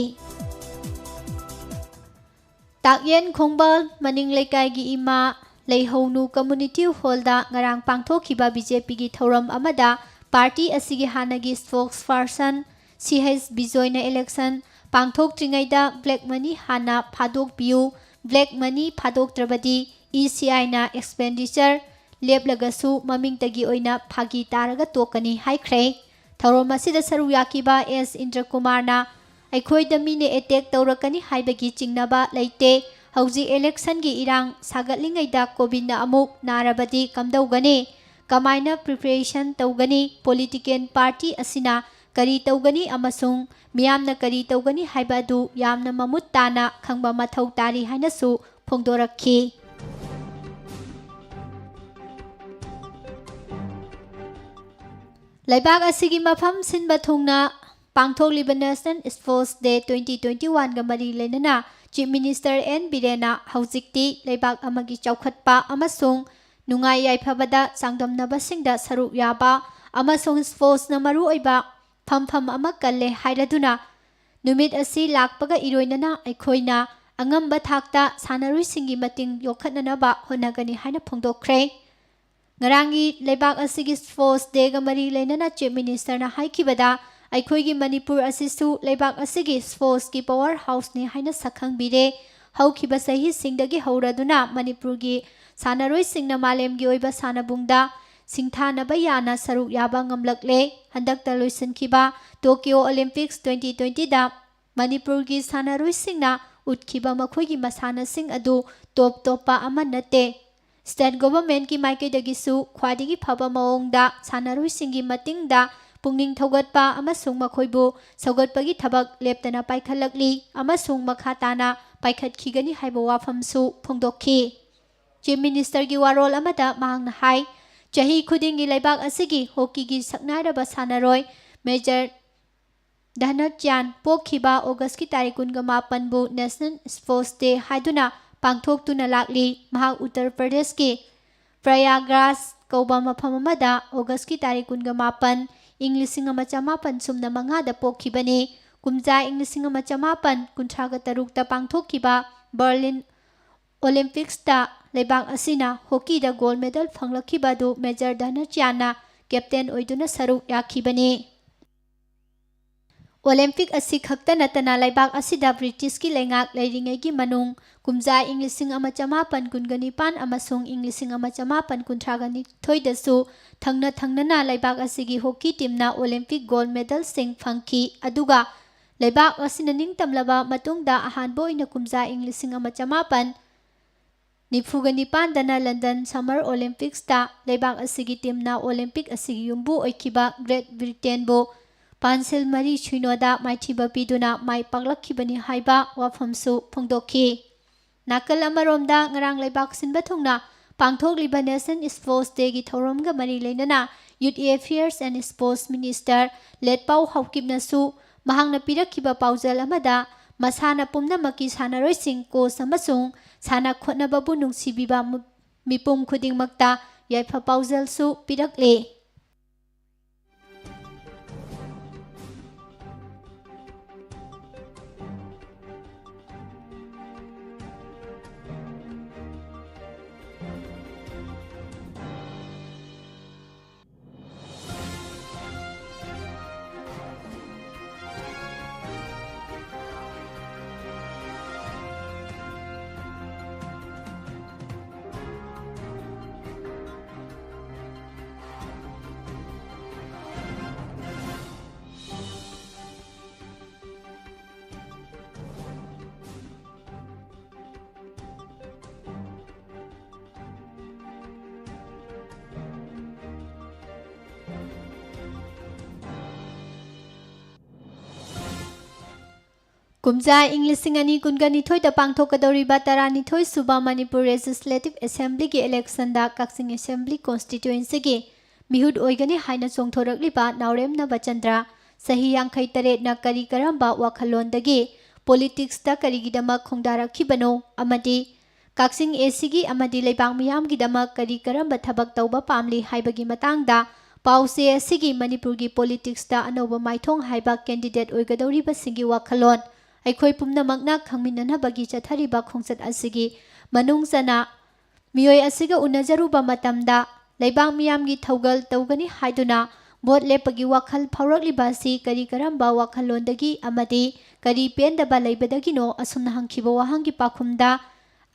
ꯇꯥꯛꯌꯦꯟ ꯈꯣꯡꯕꯥꯜ ꯃꯅꯤꯡ ꯂꯩꯀꯥꯏꯒꯤ ꯏꯃꯥ ꯂꯩꯍꯧꯅꯨ ꯀꯝꯃ꯭ꯌꯨꯅꯤꯇꯤ ꯍꯣꯜꯗ ꯉꯔꯥꯡ ꯄꯥꯡꯊꯣꯛꯈꯤꯕ ꯕꯤ ꯖꯦ ꯄꯤꯒꯤ ꯊꯧꯔꯝ ꯑꯃꯗ ꯄꯥꯔꯇꯤ ꯑꯁꯤꯒꯤ ꯍꯥꯟꯅꯒꯤ ꯁ꯭ꯄꯣꯛꯁ person C H ꯕꯤꯖꯣꯏꯅ election ꯄꯥꯡꯊꯣꯛꯇ꯭ꯔꯤꯉꯩꯗ black money ꯍꯥꯟꯅ ꯐꯥꯗꯣꯛꯄꯤꯌꯨ, ꯕ꯭ꯂꯦꯛ ꯃꯅꯤ ꯐꯥꯗꯣꯛꯇ꯭ꯔꯕꯗꯤ ꯏ ꯁꯤ ꯑꯥꯏꯅ ꯑꯦꯛꯁꯄꯦꯟꯗꯤꯆꯔ ꯂꯦꯞꯂꯒꯁꯨ ꯃꯃꯤꯡꯇꯒꯤ ꯑꯣꯏꯅ ꯐꯥꯒꯤ ꯇꯥꯔꯒ ꯇꯣꯛꯀꯅꯤ ꯍꯥꯏꯈ꯭ꯔꯦ꯫ ꯊꯧꯔꯝ ꯑꯁꯤꯗ ꯁꯔꯨꯛ ꯌꯥꯈꯤꯕ ꯑꯦꯁ ꯏꯟꯗ꯭ꯔꯀꯨꯃꯥꯔꯅ, "ꯑꯩꯈꯣꯏꯗ ꯃꯤꯅ ꯑꯦꯇꯦꯛ ꯇꯧꯔꯛꯀꯅꯤ ꯍꯥꯏꯕꯒꯤ ꯆꯤꯡꯅꯕ ꯂꯩꯇꯦ꯫ ꯍꯧꯖꯤꯛ ꯏꯂꯦꯛꯁꯟꯒꯤ ꯏꯔꯥꯡ ꯁꯥꯒꯠꯂꯤꯉꯩꯗ ꯀꯣꯚꯤꯗꯅ ꯑꯃꯨꯛ ꯅꯥꯔꯕꯗꯤ ꯀꯝꯗꯧꯒꯅꯤ? ꯀꯃꯥꯏꯅ ꯄ꯭ꯔꯤꯄꯦꯔꯦꯁꯟ ꯇꯧꯒꯅꯤ? ꯄꯣꯂꯤꯇꯤꯀꯦꯜ ꯄꯥꯔꯇꯤ ꯑꯁꯤꯅ ꯀꯔꯤ ꯇꯧꯒꯅꯤ ꯑꯃꯁꯨꯡ ꯃꯤꯌꯥꯝꯅ ꯀꯔꯤ ꯇꯧꯒꯅꯤ ꯍꯥꯏꯕ ꯑꯗꯨ ꯌꯥꯝꯅ ꯃꯃꯨꯠ ꯇꯥꯅ ꯈꯪꯕ ꯃꯊꯧ ꯇꯥꯔꯤ" ꯍꯥꯏꯅꯁꯨ ꯐꯣꯡꯗꯣꯔꯛꯈꯤ꯫ ꯂꯩꯕꯥꯛ ꯑꯁꯤꯒꯤ ꯃꯐꯝ ꯁꯤꯟꯕ ꯊꯨꯡꯅ ꯄꯥꯡꯊꯣꯛꯂꯤꯕ National Sports Day twenty twenty-one ꯒ ꯃꯔꯤ ꯂꯩꯅꯅ Chief Minister ꯑꯦꯟ ꯕꯤꯔꯦꯟꯅ ꯍꯧꯖꯤꯛꯇꯤ ꯂꯩꯕꯥꯛ ꯑꯃꯒꯤ ꯆꯥꯎꯈꯠꯄ ꯑꯃꯁꯨꯡ ꯅꯨꯡꯉꯥꯏ ꯌꯥꯏꯐꯕꯗ ꯆꯥꯡꯗꯝꯅꯕꯁꯤꯡꯗ ꯁꯔꯨꯛ ꯌꯥꯕ ꯑꯃꯁꯨꯡ ꯁ꯭ꯄꯣꯔꯠꯁꯅ ꯃꯔꯨꯑꯣꯏꯕ ꯐꯝꯐꯝ ꯑꯃ ꯀꯜꯂꯦ ꯍꯥꯏꯔꯗꯨꯅ, ꯅꯨꯃꯤꯠ ꯑꯁꯤ ꯂꯥꯛꯄꯒ ꯏꯔꯣꯏꯅꯅ ꯑꯩꯈꯣꯏꯅ ꯑꯉꯝꯕ ꯊꯥꯛꯇ ꯁꯥꯟꯅꯔꯣꯏꯁꯤꯡꯒꯤ ꯃꯇꯤꯡ ꯌꯣꯛꯈꯠꯅꯅꯕ ꯍꯣꯠꯅꯒꯅꯤ ꯍꯥꯏꯅ ꯐꯣꯡꯗꯣꯛꯈ꯭ꯔꯦ꯫ ꯉꯔꯥꯡꯒꯤ ꯂꯩꯕꯥꯛ ꯑꯁꯤꯒꯤ ꯁ꯭ꯄꯣꯔꯠꯁ ꯗꯦꯒ ꯃꯔꯤ ꯂꯩꯅꯅ Chief Minister ꯅ ꯍꯥꯏꯈꯤꯕꯗ, ꯑꯩꯈꯣꯏꯒꯤ ꯃꯅꯤꯄꯨꯔ ꯑꯁꯤꯁꯨ ꯂꯩꯕꯥꯛ ꯑꯁꯤꯒꯤ ꯁ꯭ꯄꯣꯔꯠꯁꯀꯤ ꯄꯋꯥꯔ ꯍꯥꯎꯁꯅꯤ ꯍꯥꯏꯅ ꯁꯛꯈꯪꯕꯤꯔꯦ꯫ ꯍꯧꯈꯤꯕ ꯆꯍꯤꯁꯤꯡꯗꯒꯤ ꯍꯧꯔꯗꯨꯅ ꯃꯅꯤꯄꯨꯔꯒꯤ ꯁꯥꯟꯅꯔꯣꯏꯁꯤꯡꯅ ꯃꯥꯂꯦꯝꯒꯤ ꯑꯣꯏꯕ ꯁꯥꯟꯅꯕꯨꯡꯗ ꯁꯤꯡꯊꯥꯅꯕ ꯌꯥꯅ ꯁꯔꯨꯛ ꯌꯥꯕ ꯉꯝꯂꯛꯂꯦ꯫ ꯍꯟꯗꯛꯇ ꯂꯣꯏꯁꯤꯟꯈꯤꯕ Tokyo Olympics twenty twenty ꯗ ꯃꯅꯤꯄꯨꯔꯒꯤ ꯁꯥꯟꯅꯔꯣꯏꯁꯤꯡꯅ ꯎꯠꯈꯤꯕ ꯃꯈꯣꯏꯒꯤ ꯃꯁꯥꯟꯅꯁꯤꯡ ꯑꯗꯨ ꯇꯣꯞ ꯇꯣꯞꯄ ꯑꯃ ꯅꯠꯇꯦ꯫ State Government ꯀꯤ ꯃꯥꯏꯀꯩꯗꯒꯤꯁꯨ ꯈ꯭ꯋꯥꯏꯗꯒꯤ ꯐꯕ ꯃꯑꯣꯡꯗ ꯁꯥꯟꯅꯔꯣꯏꯁꯤꯡꯒꯤ ꯃꯇꯤꯡꯗ ꯄꯨꯛꯅꯤꯡ ꯊꯧꯒꯠꯄ ꯑꯃꯁꯨꯡ ꯃꯈꯣꯏꯕꯨ ꯁꯧꯒꯠꯄꯒꯤ ꯊꯕꯛ ꯂꯦꯞꯇꯅ ꯄꯥꯏꯈꯠꯂꯛꯂꯤ ꯑꯃꯁꯨꯡ ꯃꯈꯥ ꯇꯥꯅ ꯄꯥꯏꯈꯠꯈꯤꯒꯅꯤ ꯍꯥꯏꯕ ꯋꯥꯐꯝꯁꯨ ꯐꯣꯡꯗꯣꯛꯈꯤ꯫ Chief Minister ꯒꯤ ꯋꯥꯔꯣꯜ ꯑꯃꯗ ꯃꯍꯥꯛꯅ ꯍꯥꯏ, ꯆꯍꯤ ꯈꯨꯗꯤꯡꯒꯤ ꯂꯩꯕꯥꯛ ꯑꯁꯤꯒꯤ ꯍꯣꯀꯤꯒꯤ ꯁꯛꯅꯥꯏꯔꯕ ꯁꯥꯟꯅꯔꯣꯏ Major ꯙꯅꯆ꯭ꯌꯥꯟ ꯄꯣꯛꯈꯤꯕ ꯑꯣꯒꯁꯀꯤ ꯇꯥꯔꯤꯛ ꯀꯨꯟꯒ ꯃꯥꯄꯟꯕꯨ National Sports Day ꯍꯥꯏꯗꯨꯅ ꯄꯥꯡꯊꯣꯛꯇꯨꯅ ꯂꯥꯛꯂꯤ꯫ ꯃꯍꯥꯛ ꯎꯠꯇꯔ ꯄ꯭ꯔꯗꯦꯁꯀꯤ ꯄ꯭ꯔꯌꯥꯒ꯭ꯔꯥꯖ ꯀꯧꯕ ꯃꯐꯝ ꯑꯃꯗ ꯑꯣꯒꯁꯀꯤ ꯇꯥꯔꯤꯛ ꯀꯨꯟꯒ ꯃꯥꯄꯟ, ꯏꯪ ꯂꯤꯁꯤꯡ ꯑꯃ ꯆꯃꯥꯄꯟ ꯁꯨꯞꯅ ꯃꯉꯥꯗ ꯄꯣꯛꯈꯤꯕꯅꯤ꯫ ꯀꯨꯝꯖꯥ ꯏꯪ ꯂꯤꯁꯤꯡ ꯑꯃ ꯆꯃꯥꯄꯟ ꯀꯨꯟꯊ꯭ꯔꯥꯒ ꯇꯔꯨꯛꯇ ꯄꯥꯡꯊꯣꯛꯈꯤꯕ ꯕꯔꯂꯤꯟ ꯑꯣꯂꯤꯝꯄꯤꯛꯁꯇ ꯂꯩꯕꯥꯛ ꯑꯁꯤꯅ ꯍꯣꯀꯤꯗ ꯒꯣꯜ ꯃꯦꯗꯜ ꯐꯪꯂꯛꯈꯤꯕ ꯑꯗꯨ ꯃꯦꯖꯔ ꯙꯅꯆ꯭ꯌꯥꯟꯅ ꯀꯦꯞꯇꯦꯟ ꯑꯣꯏꯗꯨꯅ ꯁꯔꯨꯛ ꯌꯥꯈꯤꯕꯅꯤ꯫ ꯑꯣꯂꯤꯝꯄꯤꯛ ꯑꯁꯤ ꯈꯛꯇ ꯅꯠꯇꯅ ꯂꯩꯕꯥꯛ ꯑꯁꯤꯗ ꯕ꯭ꯔꯤꯇꯤꯁꯀꯤ ꯂꯩꯉꯥꯛ ꯂꯩꯔꯤꯉꯩꯒꯤ ꯃꯅꯨꯡ ꯀꯨꯝꯖꯥ ꯏꯪ ꯂꯤꯁꯤꯡ ꯑꯃ ꯆꯃꯥꯄꯟ ꯀꯨꯟꯒ ꯅꯤꯄꯥꯟ ꯑꯃꯁꯨꯡ ꯏꯪ ꯂꯤꯁꯤꯡ ꯑꯃ ꯆꯃꯥꯄꯟ ꯀꯨꯟꯊ꯭ꯔꯥꯒ ꯅꯤꯊꯣꯏꯗꯁꯨ ꯊꯪꯅ ꯊꯪꯅꯅ ꯂꯩꯕꯥꯛ ꯑꯁꯤꯒꯤ ꯍꯣꯀꯤ ꯇꯤꯝꯅ ꯑꯣꯂꯤꯝꯄꯤꯛ ꯒꯣꯜ ꯃꯦꯗꯜꯁꯤꯡ ꯐꯪꯈꯤ꯫ ꯑꯗꯨꯒ ꯂꯩꯕꯥꯛ ꯑꯁꯤꯅ ꯅꯤꯡꯇꯝꯂꯕ ꯃꯇꯨꯡꯗ ꯑꯍꯥꯟꯕ ꯑꯣꯏꯅ ꯀꯨꯝꯖꯥ ꯏꯪ ꯂꯤꯁꯤꯡ ꯑꯃ ꯆꯃꯥꯄꯟ ꯅꯤꯐꯨꯒ ꯅꯤꯄꯥꯟꯗꯅ ꯂꯟꯗꯟ ꯁꯝꯃꯔ ꯑꯣꯂꯤꯝꯄꯤꯛꯁꯇ ꯂꯩꯕꯥꯛ ꯑꯁꯤꯒꯤ ꯇꯤꯝꯅ ꯑꯣꯂꯤꯝꯄꯤꯛ ꯑꯁꯤꯒꯤ ꯌꯨꯝꯕꯨ ꯑꯣꯏꯈꯤꯕ ꯒ꯭ꯔꯦꯠ ꯕ꯭ꯔꯤꯇꯦꯟꯕꯨ ꯄꯥꯟꯁꯤꯜ ꯃꯔꯤ ꯁꯤꯅꯣꯗ ꯃꯥꯏꯊꯤꯕ ꯄꯤꯗꯨꯅ ꯃꯥꯏ ꯄꯥꯛꯂꯛꯈꯤꯕꯅꯤ ꯍꯥꯏꯕ ꯋꯥꯐꯝꯁꯨ ꯐꯣꯡꯗꯣꯛꯈꯤ꯫ ꯅꯥꯀꯜ ꯑꯃꯔꯣꯝꯗ ꯉꯔꯥꯡ ꯂꯩꯕꯥꯛ ꯁꯤꯟꯕ ꯊꯨꯡꯅ ꯄꯥꯡꯊꯣꯛꯂꯤꯕ ꯅꯦꯁꯅꯦꯜ ꯁ꯭ꯄꯣꯔꯠꯁ ꯗꯦꯒꯤ ꯊꯧꯔꯝꯒ ꯃꯔꯤ ꯂꯩꯅꯅ ꯌꯨꯠ ꯑꯦꯐꯤꯌꯔꯁ ꯑꯦꯟ ꯁ꯭ꯄꯣꯔꯠꯁ ꯃꯤꯅꯤꯁꯇꯔ ꯂꯦꯠꯄꯥꯎ ꯍꯥꯎꯀꯤꯞꯅꯁꯨ ꯃꯍꯥꯛꯅ ꯄꯤꯔꯛꯈꯤꯕ ꯄꯥꯎꯖꯦꯜ ꯑꯃꯗ ꯃꯁꯥꯟꯅ ꯄꯨꯝꯅꯃꯛꯀꯤ ꯁꯥꯟꯅꯔꯣꯏꯁꯤꯡ, ꯀꯣꯆ ꯑꯃꯁꯨꯡ ꯁꯥꯟꯅ ꯈꯣꯠꯅꯕꯕꯨ ꯅꯨꯡꯁꯤꯕꯤꯕ ꯃꯨ-, ꯃꯤꯄꯨꯝ ꯈꯨꯗꯤꯡꯃꯛꯇ ꯌꯥꯏꯐ ꯄꯥꯎꯖꯦꯜꯁꯨ ꯄꯤꯔꯛꯂꯦ꯫ ꯀꯨꯝꯖꯥ ꯏꯪ ꯂꯤꯁꯤꯡ ꯑꯅꯤ ꯀꯨꯟꯒ ꯅꯤꯊꯣꯏꯗ ꯄꯥꯡꯊꯣꯛꯀꯗꯧꯔꯤꯕ ꯇꯔꯥꯅꯤꯊꯣꯏ ꯁꯨꯕ ꯃꯅꯤꯄꯨꯔ ꯂꯦꯖꯤꯁꯂꯦꯇꯤꯚ ꯑꯦꯁꯦꯝꯕ꯭ꯂꯤꯒꯤ ꯏꯂꯦꯛꯁꯟꯗ ꯀꯛꯆꯤꯡ ꯑꯦꯁꯦꯝꯕ꯭ꯂꯤ ꯀꯣꯟꯁꯇꯤꯇ꯭ꯋꯦꯟꯁꯤꯒꯤ ꯃꯤꯍꯨꯠ ꯑꯣꯏꯒꯅꯤ ꯍꯥꯏꯅ ꯆꯣꯡꯊꯣꯔꯛꯂꯤꯕ ꯅꯥꯎꯔꯦꯝ ꯅꯕꯆꯟꯗ꯭ꯔ, ꯆꯍꯤ ꯌꯥꯡꯈꯩ ꯇꯔꯦꯠꯅ ꯀꯔꯤ ꯀꯔꯝꯕ ꯋꯥꯈꯜꯂꯣꯟꯗꯒꯤ ꯄꯣꯂꯤꯇꯤꯛꯁꯇ ꯀꯔꯤꯒꯤꯗꯃꯛ ꯈꯣꯡꯗꯥꯔꯛꯈꯤꯕꯅꯣ ꯑꯃꯗꯤ ꯀꯛꯆꯤꯡ ꯑꯦꯁꯤꯒꯤ ꯑꯃꯗꯤ ꯂꯩꯕꯥꯛ ꯃꯤꯌꯥꯝꯒꯤꯗꯃꯛ ꯀꯔꯤ ꯀꯔꯝꯕ ꯊꯕꯛ ꯇꯧꯕ ꯄꯥꯝꯂꯤ ꯍꯥꯏꯕꯒꯤ ꯃꯇꯥꯡꯗ ꯄꯥꯎꯆꯦ ꯑꯁꯤꯒꯤ ꯃꯅꯤꯄꯨꯔꯒꯤ ꯄꯣꯂꯤꯇꯤꯛꯁꯇ ꯑꯅꯧꯕ ꯃꯥꯏꯊꯣꯡ ꯍꯥꯏꯕ ꯀꯦꯟꯗꯤꯗꯦꯠ ꯑꯣꯏꯒꯗꯧꯔꯤꯕꯁꯤꯡꯒꯤ ꯋꯥꯈꯜꯂꯣꯟ ꯑꯩꯈꯣꯏ ꯄꯨꯝꯅꯃꯛꯅ ꯈꯪꯃꯤꯟꯅꯅꯕꯒꯤ ꯆꯠꯊꯔꯤꯕ ꯈꯣꯡꯆꯠ ꯑꯁꯤꯒꯤ ꯃꯅꯨꯡ ꯆꯟꯅ ꯃꯤꯑꯣꯏ ꯑꯁꯤꯒ ꯎꯅꯖꯔꯨꯕ ꯃꯇꯝꯗ ꯂꯩꯕꯥꯛ ꯃꯤꯌꯥꯝꯒꯤ ꯊꯧꯒꯜ ꯇꯧꯒꯅꯤ ꯍꯥꯏꯗꯨꯅ ꯚꯣꯠ ꯂꯦꯞꯄꯒꯤ ꯋꯥꯈꯜ ꯐꯥꯎꯔꯛꯂꯤꯕ ꯑꯁꯤ ꯀꯔꯤ ꯀꯔꯝꯕ ꯋꯥꯈꯜꯂꯣꯟꯗꯒꯤ ꯑꯃꯗꯤ ꯀꯔꯤ ꯄꯦꯟꯗꯕ ꯂꯩꯕꯗꯒꯤꯅꯣ? ꯑꯁꯨꯝꯅ ꯍꯪꯈꯤꯕ ꯋꯥꯍꯪꯒꯤ ꯄꯥꯎꯈꯨꯝꯗ,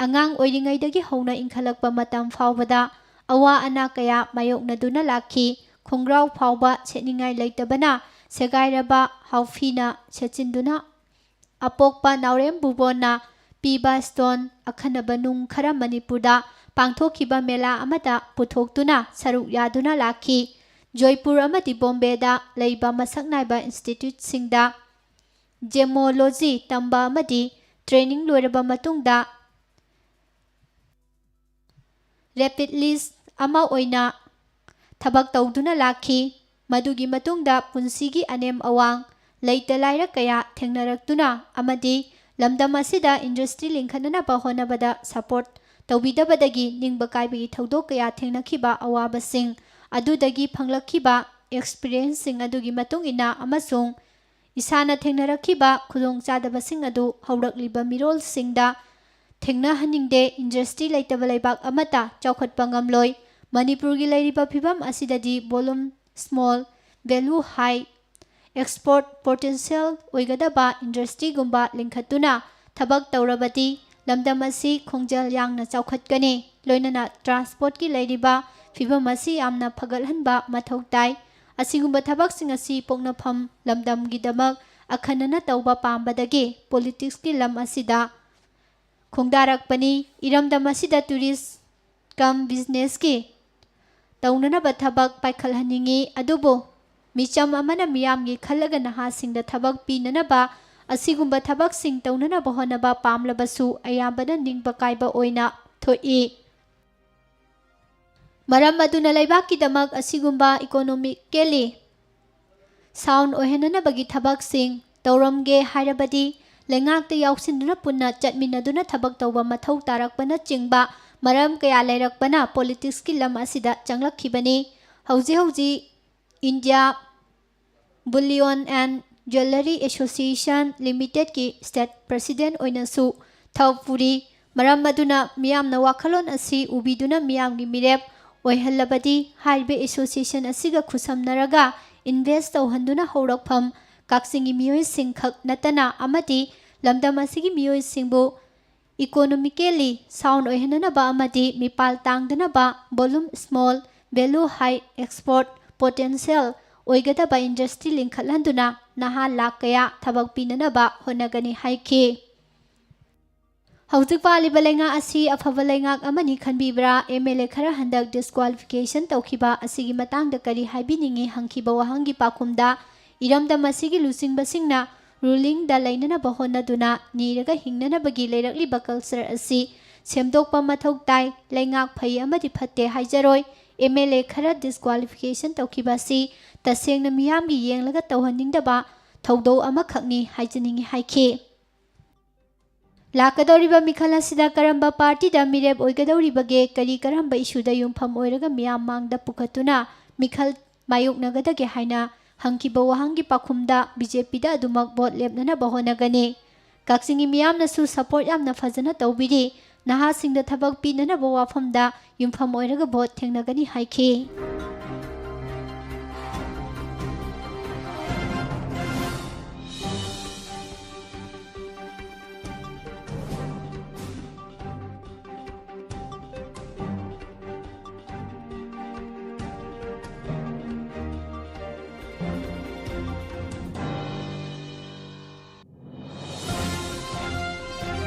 ꯑꯉꯥꯡ ꯑꯣꯏꯔꯤꯉꯩꯗꯒꯤ ꯍꯧꯅ ꯏꯟꯈꯠꯂꯛꯄ ꯃꯇꯝ ꯐꯥꯎꯕꯗ ꯑꯋꯥ ꯑꯅꯥ ꯀꯌꯥ ꯃꯥꯌꯣꯛꯅꯗꯨꯅ ꯂꯥꯛꯈꯤ꯫ ꯈꯣꯡꯒ꯭ꯔꯥꯎ ꯐꯥꯎꯕ ꯁꯦꯠꯅꯤꯡꯉꯥꯏ ꯂꯩꯇꯕꯅ ꯁꯦꯒꯥꯏꯔꯕ ꯍꯥꯎꯐꯤꯅ ꯁꯦꯠꯆꯤꯟꯗꯨꯅ ꯑꯄꯣꯛꯄ ꯅꯥꯎꯔꯦꯝ ꯕꯨꯕꯣꯟꯅ ꯄꯤꯕ ꯁ꯭ꯇꯣꯟ ꯑꯈꯟꯅꯕ ꯅꯨꯡ ꯈꯔ ꯃꯅꯤꯄꯨꯔꯗ ꯄꯥꯡꯊꯣꯛꯈꯤꯕ ꯃꯦꯂꯥ ꯑꯃꯗ ꯄꯨꯊꯣꯛꯇꯨꯅ ꯁꯔꯨꯛ ꯌꯥꯗꯨꯅ ꯂꯥꯛꯈꯤ꯫ ꯖꯣꯏꯄꯨꯔ ꯑꯃꯗꯤ ꯕꯣꯝꯕꯦꯗ ꯂꯩꯕ ꯃꯁꯛ ꯅꯥꯏꯕ ꯏꯟꯁꯇꯤꯇ꯭ꯌꯨꯠꯁꯤꯡꯗ ꯖꯦꯃꯣꯂꯣꯖꯤ ꯇꯝꯕ ꯑꯃꯗꯤ ꯇ꯭ꯔꯦꯅꯤꯡ ꯂꯣꯏꯔꯕ ꯃꯇꯨꯡꯗ ꯔꯦꯄꯤꯗꯂꯤꯁ ꯑꯃ ꯑꯣꯏꯅ ꯊꯕꯛ ꯇꯧꯗꯨꯅ ꯂꯥꯛꯈꯤ꯫ ꯃꯗꯨꯒꯤ ꯃꯇꯨꯡꯗ ꯄꯨꯟꯁꯤꯒꯤ ꯑꯅꯦꯝ ꯑꯋꯥꯡ, ꯂꯩꯇ ꯂꯥꯏꯔ ꯀꯌꯥ ꯊꯦꯡꯅꯔꯛꯇꯨꯅ ꯑꯃꯗꯤ ꯂꯝꯗꯝ ꯑꯁꯤꯗ ꯏꯟꯗꯁꯇ꯭ꯔꯤ ꯂꯤꯡꯈꯠꯅꯅꯕ ꯍꯣꯠꯅꯕꯗ ꯁꯄꯣꯔꯠ ꯇꯧꯕꯤꯗꯕꯗꯒꯤ ꯅꯤꯡꯕ ꯀꯥꯏꯕꯒꯤ ꯊꯧꯗꯣꯛ ꯀꯌꯥ ꯊꯦꯡꯅꯈꯤꯕ ꯑꯋꯥꯕꯁꯤꯡ ꯑꯗꯨꯗꯒꯤ ꯐꯪꯂꯛꯈꯤꯕ ꯑꯦꯛꯁꯄꯤꯔꯤꯌꯦꯟꯁꯁꯤꯡ ꯑꯗꯨꯒꯤ ꯃꯇꯨꯡ ꯏꯟꯅ ꯑꯃꯁꯨꯡ ꯏꯁꯥꯅ ꯊꯦꯡꯅꯔꯛꯈꯤꯕ ꯈꯨꯗꯣꯡꯆꯥꯗꯕꯁꯤꯡ ꯑꯗꯨ ꯍꯧꯔꯛꯂꯤꯕ ꯃꯤꯔꯣꯜꯁꯤꯡꯗ ꯊꯦꯡꯅꯍꯟꯅꯤꯡꯗꯦ꯫ ꯏꯟꯗꯁꯇ꯭ꯔꯤ ꯂꯩꯇꯕ ꯂꯩꯕꯥꯛ ꯑꯃꯠꯇ ꯆꯥꯎꯈꯠꯄ ꯉꯝꯂꯣꯏ꯫ ꯃꯅꯤꯄꯨꯔꯒꯤ ꯂꯩꯔꯤꯕ ꯐꯤꯕꯝ ꯑꯁꯤꯗꯗꯤ volume small, value high, export potential ꯑꯣꯏꯒꯗꯕ ꯏꯟꯗꯁꯇ꯭ꯔꯤꯒꯨꯝꯕ ꯂꯤꯡꯈꯠꯇꯨꯅ ꯊꯕꯛ ꯇꯧꯔꯕꯗꯤ ꯂꯝꯗꯝ ꯑꯁꯤ ꯈꯣꯡꯖꯦꯜ ꯌꯥꯡꯅ ꯆꯥꯎꯈꯠꯀꯅꯤ꯫ ꯂꯣꯏꯅꯅ ꯇ꯭ꯔꯥꯟꯁꯄꯣꯔꯠꯀꯤ ꯂꯩꯔꯤꯕ ꯐꯤꯕꯝ ꯑꯁꯤ ꯌꯥꯝꯅ ꯐꯒꯠꯍꯟꯕ ꯃꯊꯧ ꯇꯥꯏ꯫ ꯑꯁꯤꯒꯨꯝꯕ ꯊꯕꯛꯁꯤꯡ ꯑꯁꯤ ꯄꯣꯛꯅꯐꯝ ꯂꯝꯗꯝꯒꯤꯗꯃꯛ ꯑꯈꯟꯅꯅ ꯇꯧꯕ ꯄꯥꯝꯕꯗꯒꯤ ꯄꯣꯂꯤꯇꯤꯛꯁꯀꯤ ꯂꯝ ꯑꯁꯤꯗ ꯈꯣꯡꯗꯥꯔꯛꯄꯅꯤ꯫ ꯏꯔꯝꯗꯝ ꯑꯁꯤꯗ ꯇꯨꯔꯤꯁ ꯀꯝ ꯕꯤꯖꯤꯅꯦꯁꯀꯤ ꯇꯧꯅꯅꯕ ꯊꯕꯛ ꯄꯥꯏꯈꯠꯍꯟꯅꯤꯡꯏ, ꯑꯗꯨꯕꯨ ꯃꯤꯆꯝ ꯑꯃꯅ ꯃꯤꯌꯥꯝꯒꯤ ꯈꯜꯂꯒ ꯅꯍꯥꯁꯤꯡꯗ ꯊꯕꯛ ꯄꯤꯅꯅꯕ ꯑꯁꯤꯒꯨꯝꯕ ꯊꯕꯛꯁꯤꯡ ꯇꯧꯅꯅꯕ ꯍꯣꯠꯅꯕ ꯄꯥꯝꯂꯕꯁꯨ ꯑꯌꯥꯝꯕꯅ ꯅꯤꯡꯕ ꯀꯥꯏꯕ ꯑꯣꯏꯅ ꯊꯣꯛꯏ꯫ ꯃꯔꯝ ꯑꯗꯨꯅ ꯂꯩꯕꯥꯛꯀꯤꯗꯃꯛ ꯑꯁꯤꯒꯨꯝꯕ economically sound ꯑꯣꯏꯍꯟꯅꯅꯕꯒꯤ ꯊꯕꯛꯁꯤꯡ ꯇꯧꯔꯝꯒꯦ ꯍꯥꯏꯔꯕꯗꯤ ꯂꯩꯉꯥꯛꯇ ꯌꯥꯎꯁꯤꯟꯗꯨꯅ ꯄꯨꯟꯅ ꯆꯠꯃꯤꯟꯅꯗꯨꯅ ꯊꯕꯛ ꯇꯧꯕ ꯃꯊꯧ ꯇꯥꯔꯛꯄꯅꯆꯤꯡꯕ ꯃꯔꯝ ꯀꯌꯥ ꯂꯩꯔꯛꯄꯅ ꯄꯣꯂꯤꯇꯤꯛꯁꯀꯤ ꯂꯝ ꯑꯁꯤꯗ ꯆꯪꯂꯛꯈꯤꯕꯅꯤ꯫ ꯍꯧꯖꯤꯛ ꯍꯧꯖꯤꯛ India Bullion and Jewellery Association Limitedꯀꯤ state president ꯑꯣꯏꯅꯁꯨ ꯊꯕꯛ ꯄꯨꯔꯤ꯫ ꯃꯔꯝ ꯑꯗꯨꯅ ꯃꯤꯌꯥꯝꯅ ꯋꯥꯈꯜꯂꯣꯟ ꯑꯁꯤ ꯎꯕꯤꯗꯨꯅ ꯃꯤꯌꯥꯝꯒꯤ ꯃꯤꯔꯦꯞ ꯑꯣꯏꯍꯜꯂꯕꯗꯤ ꯍꯥꯏꯔꯤꯕ association ꯑꯁꯤꯒ ꯈꯨꯠꯁꯝꯅꯔꯒ invest ꯇꯧꯍꯟꯗꯨꯅ ꯍꯧꯔꯛꯐꯝ ꯀꯛꯆꯤꯡꯒꯤ ꯃꯤꯑꯣꯏꯁꯤꯡ ꯈꯛ ꯅꯠꯇꯅ ꯑꯃꯗꯤ ꯂꯝꯗꯝ ꯑꯁꯤꯒꯤ ꯃꯤꯑꯣꯏꯁꯤꯡꯕꯨ economically sound ꯑꯣꯏꯍꯟꯅꯅꯕ ꯑꯃꯗꯤ ꯃꯤꯄꯥꯜ ꯇꯥꯡꯗꯅꯕ volume small, value high export potential ꯑꯣꯏꯒꯗꯕ industry ꯂꯤꯡꯈꯠꯍꯟꯗꯨꯅ ꯅꯍꯥ ꯂꯥꯈ ꯀꯌꯥ ꯊꯕꯛ ꯄꯤꯅꯅꯕ ꯍꯣꯠꯅꯒꯅꯤ ꯍꯥꯏꯈꯤ꯫ ꯍꯧꯖꯤꯛ ꯄꯥꯜꯂꯤꯕ ꯂꯩꯉꯥꯛ ꯑꯁꯤ ꯑꯐꯕ ꯂꯩꯉꯥꯛ ꯑꯃꯅꯤ ꯈꯟꯕꯤꯕ꯭ꯔꯥ? MLA ꯈꯔ ꯍꯟꯗꯛ disqualification ꯇꯧꯈꯤꯕ ꯑꯁꯤꯒꯤ ꯃꯇꯥꯡꯗ ꯀꯔꯤ ꯍꯥꯏꯕꯤꯅꯤꯡꯏ ꯍꯪꯈꯤꯕ ꯋꯥꯍꯪꯒꯤ ꯄꯥꯎꯈꯨꯝꯗ, ꯏꯔꯝꯗꯝ ꯑꯁꯤꯒꯤ ꯂꯨꯆꯤꯡꯕꯁꯤꯡꯅ rulingꯗ ꯂꯩꯅꯅꯕ ꯍꯣꯠꯅꯗꯨꯅ ꯅꯤꯔꯒ ꯍꯤꯡꯅꯅꯕꯒꯤ ꯂꯩꯔꯛꯂꯤꯕ culture ꯑꯁꯤ ꯁꯦꯝꯗꯣꯛꯄ ꯃꯊꯧ ꯇꯥꯏ꯫ ꯂꯩꯉꯥꯛ ꯐꯩ ꯑꯃꯗꯤ ꯐꯠꯇꯦ ꯍꯥꯏꯖꯔꯣꯏ꯫ MLA ꯈꯔ disqualification ꯇꯧꯈꯤꯕ ꯑꯁꯤ ꯇꯁꯦꯡꯅ ꯃꯤꯌꯥꯝꯒꯤ ꯌꯦꯡꯂꯒ ꯇꯧꯍꯟꯅꯤꯡꯗꯕ ꯊꯧꯗꯧ ꯑꯃꯈꯛꯅꯤ ꯍꯥꯏꯖꯅꯤꯡꯏ ꯍꯥꯏꯈꯤ꯫ ꯂꯥꯛꯀꯗꯧꯔꯤꯕ ꯃꯤꯈꯜ ꯑꯁꯤꯗ ꯀꯔꯝꯕ partyꯗ ꯃꯤꯔꯦꯞ ꯑꯣꯏꯒꯗꯧꯔꯤꯕꯒꯦ? ꯀꯔꯤ ꯀꯔꯝꯕ issueꯗ ꯌꯨꯝꯐꯝ ꯑꯣꯏꯔꯒ ꯃꯤꯌꯥꯝ ꯃꯥꯡꯗ ꯄꯨꯈꯠꯇꯨꯅ ꯃꯤꯈꯜ ꯃꯥꯌꯣꯛꯅꯒꯗꯒꯦ ꯍꯥꯏꯅ ꯍꯪꯈꯤꯕ ꯋꯥꯍꯪꯒꯤ ꯄꯥꯎꯈꯨꯝꯗ, BJPꯗ ꯑꯗꯨꯃꯛ vote ꯂꯦꯞꯅꯅꯕ ꯍꯣꯠꯅꯒꯅꯤ꯫ ꯀꯛꯆꯤꯡꯒꯤ ꯃꯤꯌꯥꯝꯅꯁꯨ support ꯌꯥꯝꯅ ꯐꯖꯅ ꯇꯧꯕꯤꯔꯤ꯫ ꯅꯍꯥꯁꯤꯡꯗ ꯊꯕꯛ ꯄꯤꯅꯅꯕ ꯋꯥꯐꯝꯗ ꯌꯨꯝꯐꯝ ꯑꯣꯏꯔꯒ vote ꯊꯦꯡꯅꯒꯅꯤ ꯍꯥꯏꯈꯤ꯫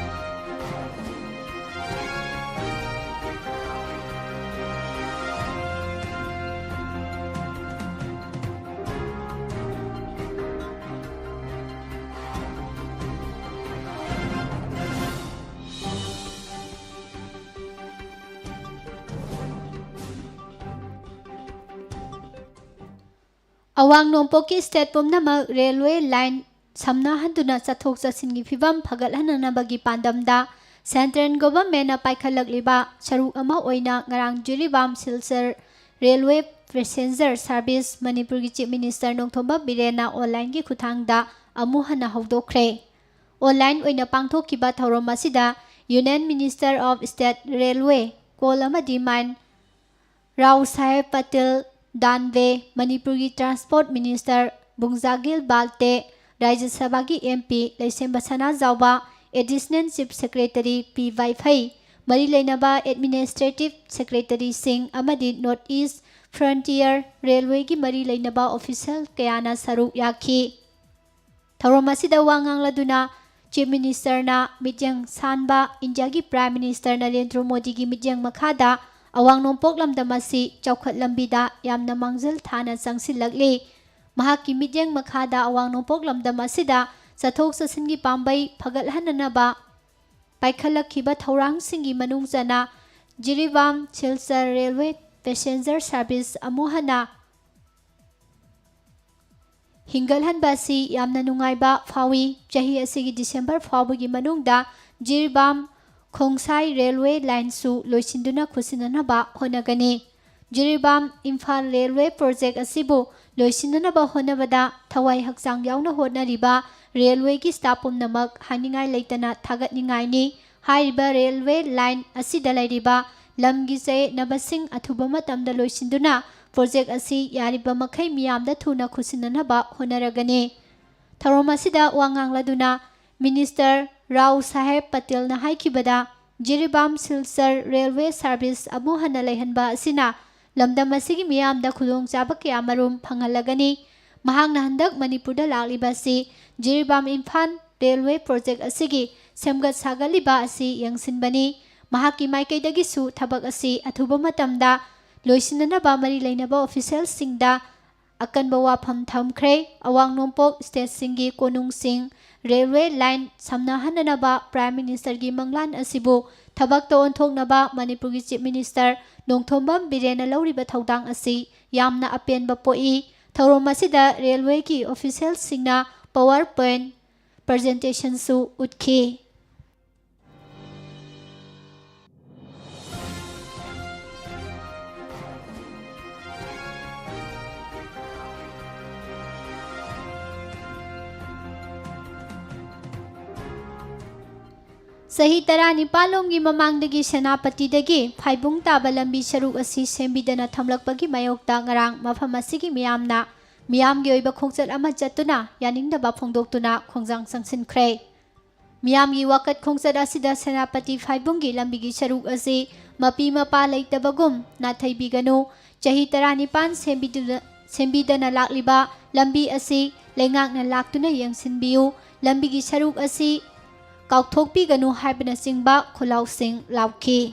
ꯑꯋꯥꯡ ꯅꯣꯡꯄꯣꯛꯀꯤ state ꯄꯨꯝꯅꯃꯛ railway line ꯁꯝꯅꯍꯟꯗꯨꯅ ꯆꯠꯊꯣꯛ ꯆꯠꯁꯤꯟꯒꯤ ꯐꯤꯕꯝ ꯐꯒꯠꯍꯟꯅꯅꯕꯒꯤ ꯄꯥꯟꯗꯝꯗ central governmentꯅ ꯄꯥꯏꯈꯠꯂꯛꯂꯤꯕ ꯁꯔꯨꯛ ꯑꯃ ꯑꯣꯏꯅ ꯉꯔꯥꯡ Jiribam Silchar railway Passenger Service ꯃꯅꯤꯄꯨꯔꯒꯤ Chief Minister ꯅꯣꯡꯊꯣꯝꯕꯝ ꯕꯤꯔꯦꯟꯅ online ꯒꯤ ꯈꯨꯠꯊꯥꯡꯗ ꯑꯃꯨꯛ ꯍꯟꯅ ꯍꯧꯗꯣꯛꯈ꯭ꯔꯦ꯫ Online ꯑꯣꯏꯅ ꯄꯥꯡꯊꯣꯛꯈꯤꯕ ꯊꯧꯔꯝ ꯑꯁꯤꯗ Union Minister of State Railway, Coal ꯑꯃꯗꯤ Mine ꯔꯥꯎ ꯁꯥꯍꯦꯕ ꯄꯇꯦꯜ ꯗꯥꯟꯚꯦ, ꯃꯅꯤꯄꯨꯔꯒꯤ Transport Minister ꯕꯨꯡꯖꯥꯒꯤꯜ ꯕꯥꯜꯇꯦ, ꯔꯥꯖ꯭ꯌ ꯁꯚꯥꯒꯤ MP ꯂꯩꯁꯦꯝꯕ ꯁꯅꯥꯖꯥꯎꯕ, Additional Chief Secretary ꯄꯤ ꯋꯥꯏꯐꯩ, ꯃꯔꯤ ꯂꯩꯅꯕ Administrative Secretary ꯁꯤꯡ ꯑꯃꯗꯤ North East Frontier Railway ꯒꯤ ꯃꯔꯤ ꯂꯩꯅꯕ official ꯀꯌꯥꯅ ꯁꯔꯨꯛ ꯌꯥꯈꯤ꯫ ꯊꯧꯔꯝ ꯑꯁꯤꯗ ꯋꯥ ꯉꯥꯡꯂꯗꯨꯅ Chief Minister ꯅ ꯃꯤꯠꯌꯦꯡ ꯁꯥꯟꯕ ꯏꯟꯗꯤꯌꯥꯒꯤ Prime Minister ꯅꯔꯦꯟꯗ꯭ꯔ ꯃꯣꯗꯤꯒꯤ ꯃꯤꯠꯌꯦꯡ ꯃꯈꯥꯗ ꯑꯋꯥꯡ ꯅꯣꯡꯄꯣꯛ ꯂꯝꯗꯝ ꯑꯁꯤ ꯆꯥꯎꯈꯠ ꯂꯝꯕꯤꯗ ꯌꯥꯝꯅ ꯃꯥꯡꯖꯤꯜ ꯊꯥꯅ ꯆꯪꯁꯤꯜꯂꯛꯂꯤ꯫ ꯃꯍꯥꯛꯀꯤ ꯃꯤꯠꯌꯦꯡ ꯃꯈꯥꯗ ꯑꯋꯥꯡ ꯅꯣꯡꯄꯣꯛ ꯂꯝꯗꯝ ꯑꯁꯤꯗ ꯆꯠꯊꯣꯛ ꯆꯠꯁꯤꯟꯒꯤ ꯄꯥꯝꯕꯩ ꯐꯒꯠꯍꯟꯅꯅꯕ ꯄꯥꯏꯈꯠꯂꯛꯈꯤꯕ ꯊꯧꯔꯥꯡꯁꯤꯡꯒꯤ ꯃꯅꯨꯡ ꯆꯟꯅ Jiribam Silchar Railway Passenger Service ꯑꯃꯨꯛ ꯍꯟꯅ ꯍꯤꯡꯒꯠꯍꯟꯕ ꯑꯁꯤ ꯌꯥꯝꯅ ꯅꯨꯡꯉꯥꯏꯕ ꯐꯥꯎꯏ꯫ ꯆꯍꯤ ꯑꯁꯤꯒꯤ December ꯐꯥꯎꯕꯒꯤ ꯃꯅꯨꯡꯗ ꯖꯤꯔꯤꯕꯥꯝ ꯈꯣꯡꯁꯥꯏ Railway Line ꯁꯨ ꯂꯣꯏꯁꯤꯟꯗꯨꯅ ꯈꯨꯠꯁꯤꯟꯅꯅꯕ ꯍꯣꯠꯅꯒꯅꯤ꯫ ꯖꯤꯔꯤꯕꯥꯝ ꯏꯝꯐꯥꯜ Railway Project ꯑꯁꯤꯕꯨ ꯂꯣꯏꯁꯤꯟꯅꯅꯕ ꯍꯣꯠꯅꯕꯗ ꯊꯋꯥꯏ ꯍꯛꯆꯥꯡ ꯌꯥꯎꯅ ꯍꯣꯠꯅꯔꯤꯕ railway ꯒꯤ staff ꯄꯨꯝꯅꯃꯛ ꯍꯥꯏꯅꯤꯡꯉꯥꯏ ꯂꯩꯇꯅ ꯊꯥꯒꯠꯅꯤꯡꯉꯥꯏꯅꯤ꯫ ꯍꯥꯏꯔꯤꯕ railway line ꯑꯁꯤꯗ ꯂꯩꯔꯤꯕ ꯂꯝꯒꯤ ꯆꯌꯦꯠꯅꯕꯁꯤꯡ ꯑꯊꯨꯕ ꯃꯇꯝꯗ ꯂꯣꯏꯁꯤꯟꯗꯨꯅ project ꯑꯁꯤ ꯌꯥꯔꯤꯕ ꯃꯈꯩ ꯃꯤꯌꯥꯝꯗ ꯊꯨꯅ ꯈꯨꯠꯁꯤꯟꯅꯅꯕ ꯍꯣꯠꯅꯔꯒꯅꯤ꯫ ꯊꯧꯔꯝ ꯑꯁꯤꯗ ꯋꯥ ꯉꯥꯡꯂꯗꯨꯅ Minister ꯔꯥꯎ ꯁꯥꯍꯦꯕ ꯄꯇꯦꯜꯅ ꯍꯥꯏꯈꯤꯕꯗ, ꯖꯤꯔꯤꯕꯥꯝ ꯁꯤꯜꯆꯔ railway service ꯑꯃꯨꯛ ꯍꯟꯅ ꯂꯩꯍꯟꯕ ꯑꯁꯤꯅ ꯂꯝꯗꯝ ꯑꯁꯤꯒꯤ ꯃꯤꯌꯥꯝꯗ ꯈꯨꯗꯣꯡꯆꯥꯕ ꯀꯌꯥꯃꯔꯨꯝ ꯐꯪꯍꯜꯂꯒꯅꯤ꯫ ꯃꯍꯥꯛꯅ ꯍꯟꯗꯛ ꯃꯅꯤꯄꯨꯔꯗ ꯂꯥꯛꯂꯤꯕ ꯑꯁꯤ ꯖꯤꯔꯤꯕꯥꯝ ꯏꯝꯐꯥꯜ railway project ꯑꯁꯤꯒꯤ ꯁꯦꯝꯒꯠ ꯁꯥꯒꯠꯂꯤꯕ ꯑꯁꯤ ꯌꯦꯡꯁꯤꯟꯕꯅꯤ꯫ ꯃꯍꯥꯛꯀꯤ ꯃꯥꯏꯀꯩꯗꯒꯤꯁꯨ ꯊꯕꯛ ꯑꯁꯤ ꯑꯊꯨꯕ ꯃꯇꯝꯗ ꯂꯣꯏꯁꯤꯟꯅꯅꯕ ꯃꯔꯤ ꯂꯩꯅꯕ official ꯁꯤꯡꯗ ꯑꯀꯟꯕ ꯋꯥꯐꯝ ꯊꯝꯈ꯭ꯔꯦ꯫ ꯑꯋꯥꯡ ꯅꯣꯡꯄꯣꯛ state ꯁꯤꯡꯒꯤ ꯀꯣꯅꯨꯡꯁꯤꯡ railway line ꯁꯝꯅꯍꯟꯅꯅꯕ Prime Minister ꯒꯤ ꯃꯪꯂꯥꯟ ꯑꯁꯤꯕꯨ ꯊꯕꯛꯇ ꯑꯣꯟꯊꯣꯛꯅꯕ ꯃꯅꯤꯄꯨꯔꯒꯤ Chief Minister ꯅꯣꯡꯊꯣꯝꯕꯝ ꯕꯤꯔꯦꯟꯅ ꯂꯧꯔꯤꯕ ꯊꯧꯗꯥꯡ ꯑꯁꯤ ꯌꯥꯝꯅ ꯑꯄꯦꯟꯕ ꯄꯣꯛꯏ꯫ ꯊꯧꯔꯝ ꯑꯁꯤꯗ railway ꯒꯤ official ꯁꯤꯡꯅ PowerPoint presentation ꯁꯨ ꯎꯠꯈꯤ꯫ ꯆꯍꯤ ꯇꯔꯥꯅꯤꯄꯥꯜ ꯂꯣꯝꯒꯤ ꯃꯃꯥꯡꯗꯒꯤ ꯁꯦꯅꯥꯄꯇꯤꯗꯒꯤ ꯐꯥꯏꯕꯨꯡ ꯇꯥꯕ ꯂꯝꯕꯤ ꯁꯔꯨꯛ ꯑꯁꯤ ꯁꯦꯝꯕꯤꯗꯅ ꯊꯝꯂꯛꯄꯒꯤ ꯃꯥꯌꯣꯛꯇ ꯉꯔꯥꯡ ꯃꯐꯝ ꯑꯁꯤꯒꯤ ꯃꯤꯌꯥꯝꯅ ꯃꯤꯌꯥꯝꯒꯤ ꯑꯣꯏꯕ ꯈꯣꯡꯆꯠ ꯑꯃ ꯆꯠꯇꯨꯅ ꯌꯥꯅꯤꯡꯗꯕ ꯐꯣꯡꯗꯣꯛꯇꯨꯅ ꯈꯣꯡꯖꯪ ꯆꯪꯁꯤꯟꯈ꯭ꯔꯦ꯫ ꯃꯤꯌꯥꯝꯒꯤ ꯋꯥꯀꯠ ꯈꯣꯡꯆꯠ ꯑꯁꯤꯗ ꯁꯦꯅꯥꯄꯇꯤ ꯐꯥꯏꯕꯨꯡꯒꯤ ꯂꯝꯕꯤꯒꯤ ꯁꯔꯨꯛ ꯑꯁꯤ ꯃꯄꯤ ꯃꯄꯥ ꯂꯩꯇꯕꯒꯨꯝ ꯅꯥꯊꯩꯕꯤꯒꯅꯨ, ꯆꯍꯤ ꯇꯔꯥꯅꯤꯄꯥꯜ ꯁꯦꯝꯕꯤꯗꯨꯅ-, ꯁꯦꯝꯕꯤꯗꯅ ꯂꯥꯛꯂꯤꯕ ꯂꯝꯕꯤ ꯑꯁꯤ ꯂꯩꯉꯥꯛꯅ ꯂꯥꯛꯇꯨꯅ ꯌꯦꯡꯁꯤꯟꯕꯤꯌꯨ, ꯂꯝꯕꯤꯒꯤ ꯁꯔꯨꯛ ꯑꯁꯤ ꯀꯥꯎꯊꯣꯛꯄꯤꯒꯅꯨ ꯍꯥꯏꯕꯅꯆꯤꯡꯕ ꯈꯣꯜꯂꯥꯎꯁꯤꯡ ꯂꯥꯎꯈꯤ꯫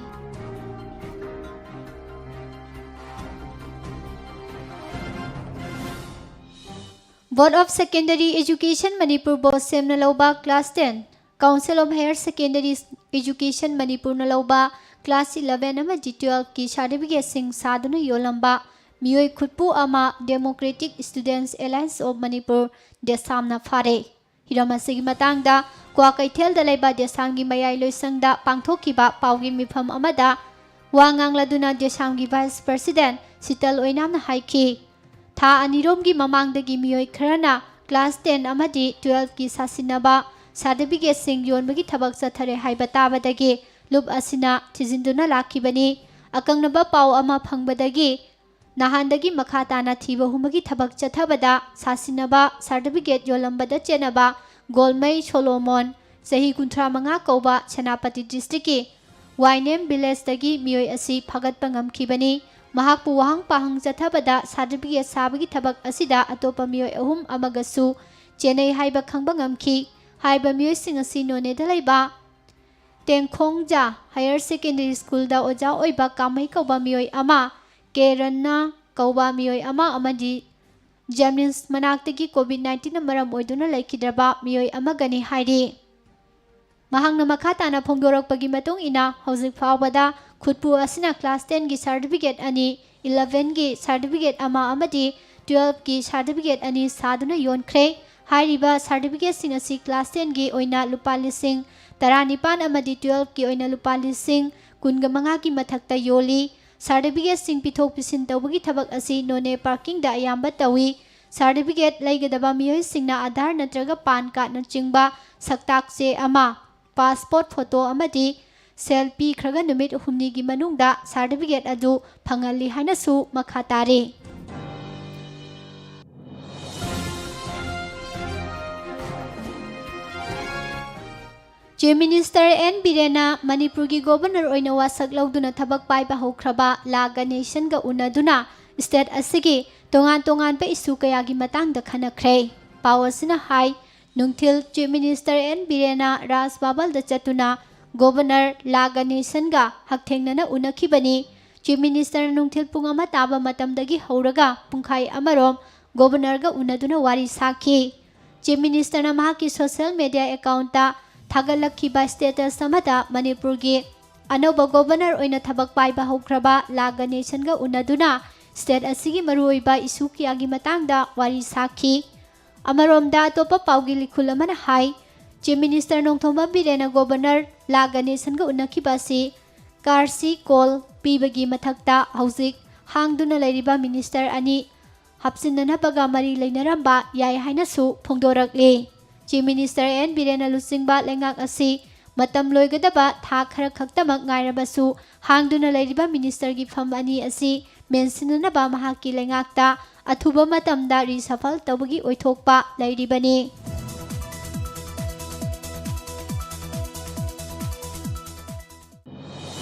Board of Secondary Education Manipur Bose ꯁꯦꯝꯅ ꯂꯧꯕ class ten, Council of Higher Secondary Education ꯃꯅꯤꯄꯨꯔꯅ ꯂꯧꯕ class eleven ꯑꯃꯗꯤ twelve ꯀꯤ certificate ꯁꯤꯡ ꯁꯥꯗꯨꯅ ꯌꯣꯜꯂꯝꯕ ꯃꯤꯑꯣꯏ ꯈꯨꯠꯄꯨ ꯑꯃ Democratic Students Alliance of Manipur, ꯗꯦꯁꯥꯝꯅ ꯐꯥꯔꯦ꯫ ꯍꯤꯔꯝ ꯑꯁꯤꯒꯤ ꯃꯇꯥꯡꯗ ꯀ꯭ꯋꯥꯀꯩꯊꯦꯜꯗ ꯂꯩꯕ ꯗꯦꯁꯥꯝꯒꯤ ꯃꯌꯥꯏ ꯂꯣꯏꯁꯪꯗ ꯄꯥꯡꯊꯣꯛꯈꯤꯕ ꯄꯥꯎꯒꯤ ꯃꯤꯐꯝ ꯑꯃꯗ ꯋꯥ ꯉꯥꯡꯂꯗꯨꯅ ꯗꯦꯁꯥꯝꯒꯤ Vice President ꯁꯤꯇꯜ ꯑꯣꯏꯅꯥꯝꯅ ꯍꯥꯏꯈꯤ, ꯊꯥ ꯑꯅꯤꯔꯣꯝꯒꯤ ꯃꯃꯥꯡꯗꯒꯤ ꯃꯤꯑꯣꯏ ꯈꯔꯅ class ten ꯑꯃꯗꯤ twelve ꯀꯤ ꯁꯥꯁꯤꯟꯅꯕ certificate ꯁꯤꯡ ꯌꯣꯟꯕꯒꯤ ꯊꯕꯛ ꯆꯠꯊꯔꯦ ꯍꯥꯏꯕ ꯇꯥꯕꯗꯒꯤ ꯂꯨꯞ ꯑꯁꯤꯅ ꯊꯤꯖꯤꯟꯗꯨꯅ ꯂꯥꯛꯈꯤꯕꯅꯤ꯫ ꯑꯀꯛꯅꯕ ꯄꯥꯎ ꯑꯃ ꯐꯪꯕꯗꯒꯤ ꯅꯍꯥꯟꯗꯒꯤ ꯃꯈꯥ ꯇꯥꯅ ꯊꯤꯕ ꯍꯨꯝꯕꯒꯤ ꯊꯕꯛ ꯆꯠꯊꯕꯗ ꯁꯥꯁꯤꯟꯅꯕ certificate ꯌꯣꯜꯂꯝꯕꯗ ꯆꯦꯟꯅꯕ ꯒꯣꯜꯃꯩ ꯁꯣꯂꯣꯃꯣꯟ, ꯆꯍꯤ ꯀꯨꯟꯊ꯭ꯔꯥ ꯃꯉꯥ ꯀꯧꯕ ꯁꯦꯅꯥꯄꯇꯤ district ꯀꯤ ꯋꯥꯏꯅꯦꯝ village ꯇꯒꯤ ꯃꯤꯑꯣꯏ ꯑꯁꯤ ꯐꯥꯒꯠꯄ ꯉꯝꯈꯤꯕꯅꯤ꯫ ꯃꯍꯥꯛꯄꯨ ꯋꯥꯍꯪ ꯄꯥꯍꯪ ꯆꯠꯊꯕꯗ certificate ꯁꯥꯕꯒꯤ ꯊꯕꯛ ꯑꯁꯤꯗ ꯑꯇꯣꯞꯄ ꯃꯤꯑꯣꯏ ꯑꯍꯨꯝ ꯑꯃꯒꯁꯨ ꯆꯦꯟꯅꯩ ꯍꯥꯏꯕ ꯈꯪꯕ ꯉꯝꯈꯤ꯫ ꯍꯥꯏꯔꯤꯕ ꯃꯤꯑꯣꯏꯁꯤꯡ ꯑꯁꯤ ꯅꯣꯅꯦꯗ ꯂꯩꯕ ꯇꯦꯡꯈꯣꯡꯖꯥ Higher Secondary School ꯗ ꯑꯣꯖꯥ ꯑꯣꯏꯕ ꯀꯥꯃꯩ ꯀꯧꯕ ꯃꯤꯑꯣꯏ ꯑꯃ, ꯀꯦ ꯔꯟꯅ ꯀꯧꯕ ꯃꯤꯑꯣꯏ ꯑꯃ ꯑꯃꯗꯤ ꯖꯦꯝꯅꯤꯝꯁ ꯃꯅꯥꯛꯇꯒꯤ COVID nineteen ꯅ ꯃꯔꯝ ꯑꯣꯏꯗꯨꯅ ꯂꯩꯈꯤꯗ꯭ꯔꯕ ꯃꯤꯑꯣꯏ ꯑꯃꯒꯅꯤ ꯍꯥꯏꯔꯤ꯫ ꯃꯍꯥꯛꯅ ꯃꯈꯥ ꯇꯥꯅ ꯐꯣꯡꯗꯣꯔꯛꯄꯒꯤ ꯃꯇꯨꯡ ꯏꯟꯅ, ꯍꯧꯖꯤꯛ ꯐꯥꯎꯕꯗ ꯈꯨꯠꯄꯨ ꯑꯁꯤꯅ class ten ꯒꯤ certificate ꯑꯅꯤ, eleven ꯒꯤ certificate ꯑꯃ ꯑꯃꯗꯤ twelve ꯀꯤ certificate ꯑꯅꯤ ꯁꯥꯗꯨꯅ ꯌꯣꯟꯈ꯭ꯔꯦ꯫ ꯍꯥꯏꯔꯤꯕ certificate ꯁꯤꯡ ꯑꯁꯤ class ten ꯒꯤ ꯑꯣꯏꯅ ꯂꯨꯄꯥ ꯂꯤꯁꯤꯡ ꯇꯔꯥꯅꯤꯄꯥꯟ ꯑꯃꯗꯤ twelve ꯀꯤ ꯑꯣꯏꯅ ꯂꯨꯄꯥ ꯂꯤꯁꯤꯡ ꯀꯨꯟꯒ ꯃꯉꯥꯒꯤ ꯃꯊꯛꯇ ꯌꯣꯜꯂꯤ꯫ Certificate ꯁꯤꯡ ꯄꯤꯊꯣꯛ ꯄꯤꯁꯤꯟ ꯇꯧꯕꯒꯤ ꯊꯕꯛ ꯑꯁꯤ ꯅꯣꯅꯦ parking ꯗ ꯑꯌꯥꯝꯕ ꯇꯧꯏ꯫ Certificate ꯂꯩꯒꯗꯕ ꯃꯤꯑꯣꯏꯁꯤꯡꯅ ꯑꯥꯙꯥꯔ ꯅꯠꯇ꯭ꯔꯒ ꯄꯥꯟ ꯀꯥꯔꯗꯅꯆꯤꯡꯕ ꯁꯛꯇꯥꯛ ꯆꯦ ꯑꯃ, ꯄꯥꯁꯄꯣꯔꯠ ꯐꯣꯇꯣ ꯑꯃꯗꯤ ꯁꯦꯜ ꯄꯤꯈ꯭ꯔꯒ ꯅꯨꯃꯤꯠ ꯍꯨꯝꯅꯤꯒꯤ ꯃꯅꯨꯡꯗ ꯁꯥꯔꯇꯤꯐꯤꯀꯦꯠ ꯑꯗꯨ ꯐꯪꯍꯜꯂꯤ ꯍꯥꯏꯅꯁꯨ ꯃꯈꯥ ꯇꯥꯔꯤ꯫ ꯆꯤꯐ ꯃꯤꯅꯤꯁꯇꯔ ꯑꯦꯟ ꯕꯤꯔꯦꯟꯅ ꯃꯅꯤꯄꯨꯔꯒꯤ ꯒꯣꯚꯔꯅꯔ ꯑꯣꯏꯅ ꯋꯥꯁꯛ ꯂꯧꯗꯨꯅ ꯊꯕꯛ ꯄꯥꯏꯕ ꯍꯧꯈ꯭ꯔꯕ ꯂꯥ ꯒꯅꯦꯁꯟꯒ ꯎꯅꯗꯨꯅ ꯁ꯭ꯇꯦꯠ ꯑꯁꯤꯒꯤ ꯇꯣꯉꯥꯟ ꯇꯣꯉꯥꯟꯕ ꯏꯁꯨ ꯀꯌꯥꯒꯤ ꯃꯇꯥꯡꯗ ꯈꯟꯅꯈ꯭ꯔꯦ꯫ ꯄꯥꯎ ꯑꯁꯤꯅ ꯍꯥꯏ, ꯅꯨꯡꯊꯤꯜ ꯆꯤꯐ ꯃꯤꯅꯤꯁꯇꯔ ꯑꯦꯟ ꯕꯤꯔꯦꯟꯅ ꯔꯥꯖ ꯚꯕꯟꯗ ꯆꯠꯇꯨꯅ ꯒꯣꯚꯔꯅꯔ ꯂꯥ ꯒꯅꯦꯁꯟꯒ ꯍꯛꯊꯦꯡꯅꯅ ꯎꯅꯈꯤꯕꯅꯤ꯫ ꯆꯤꯐ ꯃꯤꯅꯤꯁꯇꯔꯅ ꯅꯨꯡꯊꯤꯜ ꯄꯨꯡ ꯑꯃ ꯇꯥꯕ ꯃꯇꯝꯗꯒꯤ ꯍꯧꯔꯒ ꯄꯨꯡꯈꯥꯏ ꯑꯃꯔꯣꯝ ꯒꯣꯚꯔꯅꯔꯒ ꯎꯅꯗꯨꯅ ꯋꯥꯔꯤ ꯁꯥꯈꯤ꯫ ꯆꯤꯐ ꯃꯤꯅꯤꯁꯇꯔꯅ ꯃꯍꯥꯛꯀꯤ ꯁꯣꯁꯤꯌꯦꯜ ꯃꯦꯗꯤꯌꯥ ꯑꯦꯀꯥꯎꯟꯠꯇ ꯊꯥꯒꯠꯂꯛꯈꯤꯕ ꯁ꯭ꯇꯦꯇꯁ ꯑꯃꯗ ꯃꯅꯤꯄꯨꯔꯒꯤ ꯑꯅꯧꯕ ꯒꯣꯚꯔꯅꯔ ꯑꯣꯏꯅ ꯊꯕꯛ ꯄꯥꯏꯕ ꯍꯧꯈ꯭ꯔꯕ ꯂꯥ ꯒꯅꯦꯁꯟꯒ ꯎꯅꯗꯨꯅ ꯁ꯭ꯇꯦꯠ ꯑꯁꯤꯒꯤ ꯃꯔꯨꯑꯣꯏꯕ ꯏꯁꯨ ꯀꯌꯥꯒꯤ ꯃꯇꯥꯡꯗ ꯋꯥꯔꯤ ꯁꯥꯈꯤ꯫ ꯑꯃꯔꯣꯝꯗ, ꯑꯇꯣꯞꯄ ꯄꯥꯎꯒꯤ ꯂꯤꯈꯨꯜ ꯑꯃꯅ ꯍꯥꯏ, ꯆꯤꯐ ꯃꯤꯅꯤꯁꯇꯔ ꯅꯣꯡꯊꯣꯝꯕꯝ ꯕꯤꯔꯦꯟꯅ ꯒꯣꯚꯔꯅꯔ ꯂꯥ ꯒꯅꯦꯁꯟꯒ ꯎꯅꯈꯤꯕ ꯑꯁꯤ ꯀꯥꯔꯁꯤ ꯀꯣꯜ ꯄꯤꯕꯒꯤ ꯃꯊꯛꯇ ꯍꯧꯖꯤꯛ ꯍꯥꯡꯗꯨꯅ ꯂꯩꯔꯤꯕ ꯃꯤꯅꯤꯁꯇꯔ ꯑꯅꯤ ꯍꯥꯞꯆꯤꯟꯅꯅꯕꯒ ꯃꯔꯤ ꯂꯩꯅꯔꯝꯕ ꯌꯥꯏ ꯍꯥꯏꯅꯁꯨ ꯐꯣꯡꯗꯣꯔꯛꯂꯤ꯫ ꯆꯤꯐ ꯃꯤꯅꯤꯁꯇꯔ ꯑꯦꯟ ꯕꯤꯔꯦꯟꯅ ꯂꯨꯆꯤꯡꯕ ꯂꯩꯉꯥꯛ ꯑꯁꯤ ꯃꯇꯝ ꯂꯣꯏꯒꯗꯕ ꯊꯥ ꯈꯔ ꯈꯛꯇꯃꯛ ꯉꯥꯏꯔꯕꯁꯨ, ꯍꯥꯡꯗꯨꯅ ꯂꯩꯔꯤꯕ ꯃꯤꯅꯤꯁꯇꯔꯒꯤ ꯐꯝ ꯑꯅꯤ ꯑꯁꯤ ꯃꯦꯟꯁꯤꯟꯅꯅꯕ ꯃꯍꯥꯛꯀꯤ ꯂꯩꯉꯥꯛꯇ ꯑꯊꯨꯕ ꯃꯇꯝꯗ ꯔꯤꯁꯐꯜ ꯇꯧꯕꯒꯤ ꯑꯣꯏꯊꯣꯛꯄ ꯂꯩꯔꯤꯕꯅꯤ꯫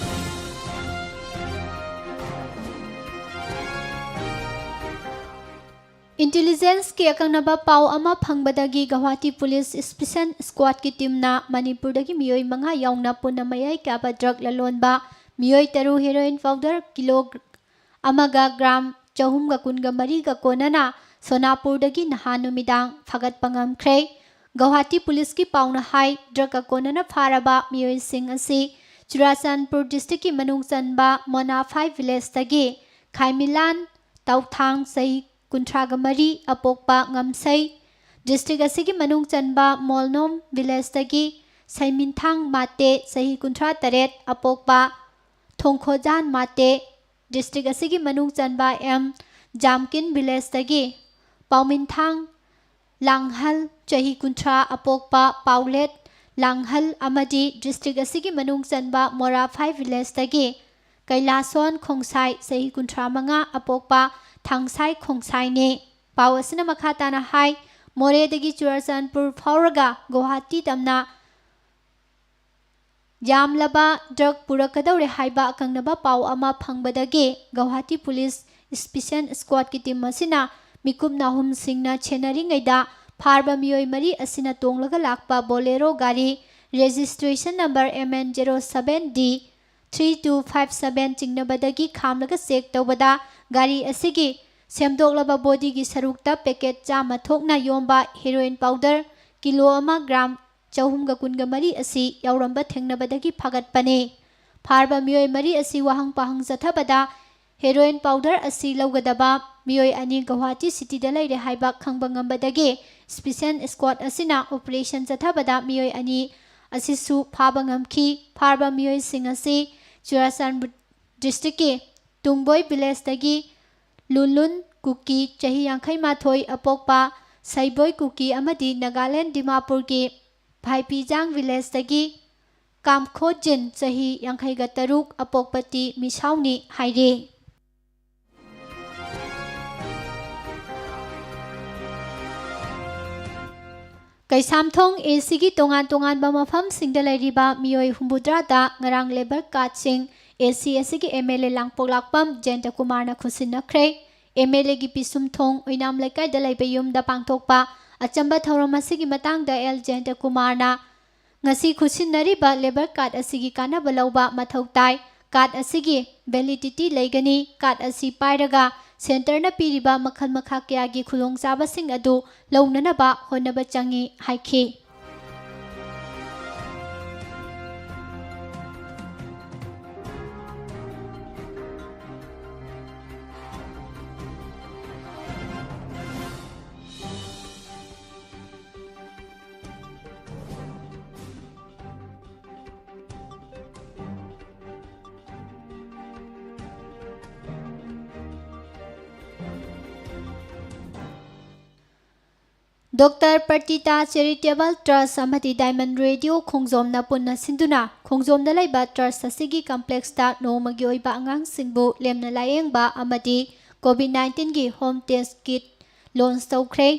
Intelligence ꯀꯤ ꯑꯀꯛꯅꯕ ꯄꯥꯎ ꯑꯃ ꯐꯪꯕꯗꯒꯤ ꯒꯧꯍꯥꯇꯤ ꯄꯨꯂꯤꯁ ꯁ꯭ꯄꯦꯁꯤꯑꯦꯜ ꯁ꯭ꯀ꯭ꯋꯥꯗꯀꯤ ꯇꯤꯝꯅ ꯃꯅꯤꯄꯨꯔꯗꯒꯤ ꯃꯤꯑꯣꯏ ꯃꯉꯥ ꯌꯥꯎꯅ ꯄꯨꯟꯅ ꯃꯌꯥꯏ ꯀꯥꯕ ꯗ꯭ꯔꯒ ꯂꯂꯣꯟꯕ ꯃꯤꯑꯣꯏ ꯇꯔꯨꯛ ꯍꯦꯔꯣꯏꯟ ꯄꯥꯎꯗꯔ ꯀꯤꯂꯣ ꯑꯃꯒ ꯒ꯭ꯔꯥꯝ ꯆꯍꯨꯝꯒ ꯀꯨꯟꯒ ꯃꯔꯤꯒ ꯀꯣꯟꯅꯅ ꯁꯣꯅꯥꯄꯨꯔꯗꯒꯤ ꯅꯍꯥꯟ ꯅꯨꯃꯤꯗꯥꯡ ꯐꯥꯒꯠꯄ ꯉꯝꯈ꯭ꯔꯦ꯫ ꯒꯧꯍꯥꯇꯤ ꯄꯨꯂꯤꯁꯀꯤ ꯄꯥꯎꯅ ꯍꯥꯏ, ꯗ꯭ꯔꯒꯀ ꯀꯣꯟꯅꯅ ꯐꯥꯔꯕ ꯃꯤꯑꯣꯏꯁꯤꯡ ꯑꯁꯤ ꯆꯨꯔꯥꯆꯥꯟꯄꯨꯔ ꯗꯤꯁꯇ꯭ꯔꯤꯛꯀꯤ ꯃꯅꯨꯡ ꯆꯟꯕ ꯃꯣꯅꯥꯐꯥꯏ ꯚꯤꯂꯦꯖꯇꯒꯤ ꯈꯥꯏꯃꯤꯂꯥꯟ ꯇꯧꯊꯥꯡ, ꯆꯍꯤ ꯀꯨꯟꯊ꯭ꯔꯥꯒ ꯃꯔꯤ, ꯑꯄꯣꯛꯄ ꯉꯝꯁꯩ, ꯗꯤꯁꯇ꯭ꯔꯤꯛ ꯑꯁꯤꯒꯤ ꯃꯅꯨꯡ ꯆꯟꯕ ꯃꯣꯜꯅꯣꯝ ꯚꯤꯂꯦꯖꯇꯒꯤ ꯁꯩꯃꯤꯟꯊꯥꯡ ꯃꯥꯇꯦ, ꯆꯍꯤ ꯀꯨꯟꯊ꯭ꯔꯥ ꯇꯔꯦꯠ, ꯑꯄꯣꯛꯄ ꯊꯣꯡꯈꯣꯖꯥꯟ ꯃꯥꯇꯦ, ꯗꯤꯁꯇ꯭ꯔꯤꯛ ꯑꯁꯤꯒꯤ ꯃꯅꯨꯡ ꯆꯟꯕ ꯑꯦꯝ ꯖꯥꯝꯀꯤꯟ ꯚꯤꯂꯦꯖꯇꯒꯤ ꯄꯥꯎꯃꯤꯟꯊꯥꯡ ꯂꯥꯡꯍꯜ, ꯆꯍꯤ ꯀꯨꯟꯊ꯭ꯔꯥ, ꯑꯄꯣꯛꯄ ꯄꯥꯎꯂꯦꯠ ꯂꯥꯡꯍꯜ ꯑꯃꯗꯤ district ꯑꯁꯤꯒꯤ ꯃꯅꯨꯡ ꯆꯟꯕ ꯃꯣꯔꯥꯐꯥꯏ villageꯇꯒꯤ ꯀꯩꯂꯥꯁꯣꯟ ꯈꯣꯡꯁꯥꯏ, ꯆꯍꯤ ꯀꯨꯟꯊ꯭ꯔꯥ ꯃꯉꯥ, ꯑꯄꯣꯛꯄ ꯊꯥꯡꯁꯥꯏ ꯈꯣꯡꯁꯥꯏꯅꯤ꯫ ꯄꯥꯎ ꯑꯁꯤꯅ ꯃꯈꯥ ꯇꯥꯅ ꯍꯥꯏ, ꯃꯣꯔꯦꯗꯒꯤ ꯆꯨꯔꯆꯥꯟꯄꯨꯔ ꯐꯥꯎꯔꯒ ꯒꯨꯋꯥꯍꯥꯇꯤ ꯇꯝꯅ ꯌꯥꯝꯂꯕ drug ꯄꯨꯔꯛꯀꯗꯧꯔꯦ ꯍꯥꯏꯕ ꯑꯀꯛꯅꯕ ꯄꯥꯎ ꯑꯃ ꯐꯪꯕꯗꯒꯤ ꯒꯧꯍꯥꯇꯤ police special squadꯀꯤ team ꯑꯁꯤꯅ ꯃꯤꯀꯨꯞ ꯅꯥꯍꯨꯝꯁꯤꯡꯅ ꯁꯦꯟꯅꯔꯤꯉꯩꯗ ꯐꯥꯔꯕ ꯃꯤꯑꯣꯏ ꯃꯔꯤ ꯑꯁꯤꯅ ꯇꯣꯡꯂꯒ ꯂꯥꯛꯄ Bolero ꯒꯥꯔꯤ registration number M N zero seven D three two five seven ꯆꯤꯡꯅꯕꯗꯒꯤ ꯈꯥꯝꯂꯒ check ꯇꯧꯕꯗ ꯒꯥꯔꯤ ꯑꯁꯤꯒꯤ ꯁꯦꯝꯗꯣꯛꯂꯕ bodyꯒꯤ ꯁꯔꯨꯛꯇ packet ꯆꯥꯝꯃ ꯊꯣꯛꯅ ꯌꯣꯝꯕ heroin powder ꯀꯤꯂꯣ ꯑꯃ gram ꯆꯍꯨꯝꯒ ꯀꯨꯟꯒ ꯃꯔꯤ ꯑꯁꯤ ꯌꯥꯎꯔꯝꯕ ꯊꯦꯡꯅꯕꯗꯒꯤ ꯐꯥꯒꯠꯄꯅꯤ꯫ ꯐꯥꯔꯕ ꯃꯤꯑꯣꯏ ꯃꯔꯤ ꯑꯁꯤ ꯋꯥꯍꯪ ꯄꯥꯍꯪ ꯆꯠꯊꯕꯗ heroin powder ꯑꯁꯤ ꯂꯧꯒꯗꯕ ꯃꯤꯑꯣꯏ ꯑꯅꯤ ꯒꯧꯍꯥꯇꯤ cityꯗ ꯂꯩꯔꯦ ꯍꯥꯏꯕ ꯈꯪꯕ ꯉꯝꯕꯗꯒꯤ special squad ꯑꯁꯤꯅ operation ꯆꯠꯊꯕꯗ ꯃꯤꯑꯣꯏ ꯑꯅꯤ ꯑꯁꯤꯁꯨ ꯐꯥꯕ ꯉꯝꯈꯤ꯫ ꯐꯥꯔꯕ ꯃꯤꯑꯣꯏꯁꯤꯡ ꯑꯁꯤ ꯆꯨꯔꯆꯥꯟꯄꯨꯔ districtꯀꯤ ꯇꯨꯡꯕꯣꯏ villageꯇꯒꯤ ꯂꯨꯟꯂꯨꯟ ꯀꯨꯀꯤ, ꯆꯍꯤ ꯌꯥꯡꯈꯩ ꯃꯥꯊꯣꯏ, ꯑꯄꯣꯛꯄ ꯁꯩꯕꯣꯏ ꯀꯨꯀꯤ ꯑꯃꯗꯤ ꯅꯥꯒꯥꯂꯦꯟ ꯗꯤꯃꯥꯄꯨꯔꯒꯤ ꯚꯥꯏꯄꯤꯖꯥꯡ villageꯇꯒꯤ ꯀꯥꯝꯈꯣꯖꯤꯟ, ꯆꯍꯤ ꯌꯥꯡꯈꯩꯒ ꯇꯔꯨꯛ, ꯑꯄꯣꯛꯄ ꯇꯤ ꯃꯤꯁꯥꯎꯅꯤ ꯍꯥꯏꯔꯤ꯫ ꯀꯩꯁꯥꯝꯊꯣꯡ ACꯒꯤ ꯇꯣꯉꯥꯟ ꯇꯣꯉꯥꯟꯕ ꯃꯐꯝꯁꯤꯡꯗ ꯂꯩꯔꯤꯕ ꯃꯤꯑꯣꯏ ꯍꯨꯝꯐꯨꯇꯔꯥꯗ ꯉꯔꯥꯡ labour cardꯁꯤꯡ AC ꯑꯁꯤꯒꯤ MLA ꯂꯥꯡꯄꯣꯛꯂꯥꯛꯄꯝ ꯖꯌꯟꯇ ꯀꯨꯃꯥꯔꯅ ꯈꯨꯠꯁꯤꯟꯅꯈ꯭ꯔꯦ꯫ MLAꯒꯤ ꯄꯤꯁꯨꯝꯊꯣꯡ ꯑꯣꯏꯅꯥꯝ ꯂꯩꯀꯥꯏꯗ ꯂꯩꯕ ꯌꯨꯝꯗ ꯄꯥꯡꯊꯣꯛꯄ ꯑꯆꯝꯕ ꯊꯧꯔꯝ ꯑꯁꯤꯒꯤ ꯃꯇꯥꯡꯗ ꯑꯦꯜ ꯖꯌꯟꯇ ꯀꯨꯃꯥꯔꯅ ꯉꯁꯤ ꯈꯨꯠꯁꯤꯟꯅꯔꯤꯕ labour card ꯑꯁꯤꯒꯤ ꯀꯥꯟꯅꯕ ꯂꯧꯕ ꯃꯊꯧ ꯇꯥꯏ꯫ Card ꯑꯁꯤꯒꯤ validity ꯂꯩꯒꯅꯤ꯫ Card ꯑꯁꯤ ꯄꯥꯏꯔꯒ centreꯅ ꯄꯤꯔꯤꯕ ꯃꯈꯜ ꯃꯈꯥ ꯀꯌꯥꯒꯤ ꯈꯨꯗꯣꯡꯆꯥꯕꯁꯤꯡ ꯑꯗꯨ ꯂꯧꯅꯅꯕ ꯍꯣꯠꯅꯕ ꯆꯪꯏ ꯍꯥꯏꯈꯤ꯫ ꯗꯣꯛꯇꯔ ꯄ꯭ꯔꯇꯤꯇꯥ ꯆꯦꯔꯤꯇꯦꯕꯜ ꯇ꯭ꯔꯁ ꯑꯃꯗꯤ ꯗꯥꯏꯃꯟ ꯔꯦꯗꯤꯑꯣ ꯈꯣꯡꯖꯣꯝꯅ ꯄꯨꯟꯅ ꯁꯤꯟꯗꯨꯅ ꯈꯣꯡꯖꯣꯝꯗ ꯂꯩꯕ ꯇ꯭ꯔꯁ ꯑꯁꯤꯒꯤ ꯀꯝꯄ꯭ꯂꯦꯛꯁꯇ ꯅꯣꯡꯃꯒꯤ ꯑꯣꯏꯕ ꯑꯉꯥꯡꯁꯤꯡꯕꯨ ꯂꯦꯝꯅ ꯂꯥꯌꯦꯡꯕ ꯑꯃꯗꯤ ꯀꯣꯚꯤꯗ ꯅꯥꯏꯟꯇꯤꯟꯒꯤ ꯍꯣꯝ ꯇꯦꯁ ꯀꯤꯠ ꯂꯣꯟꯆ ꯇꯧꯈ꯭ꯔꯦ꯫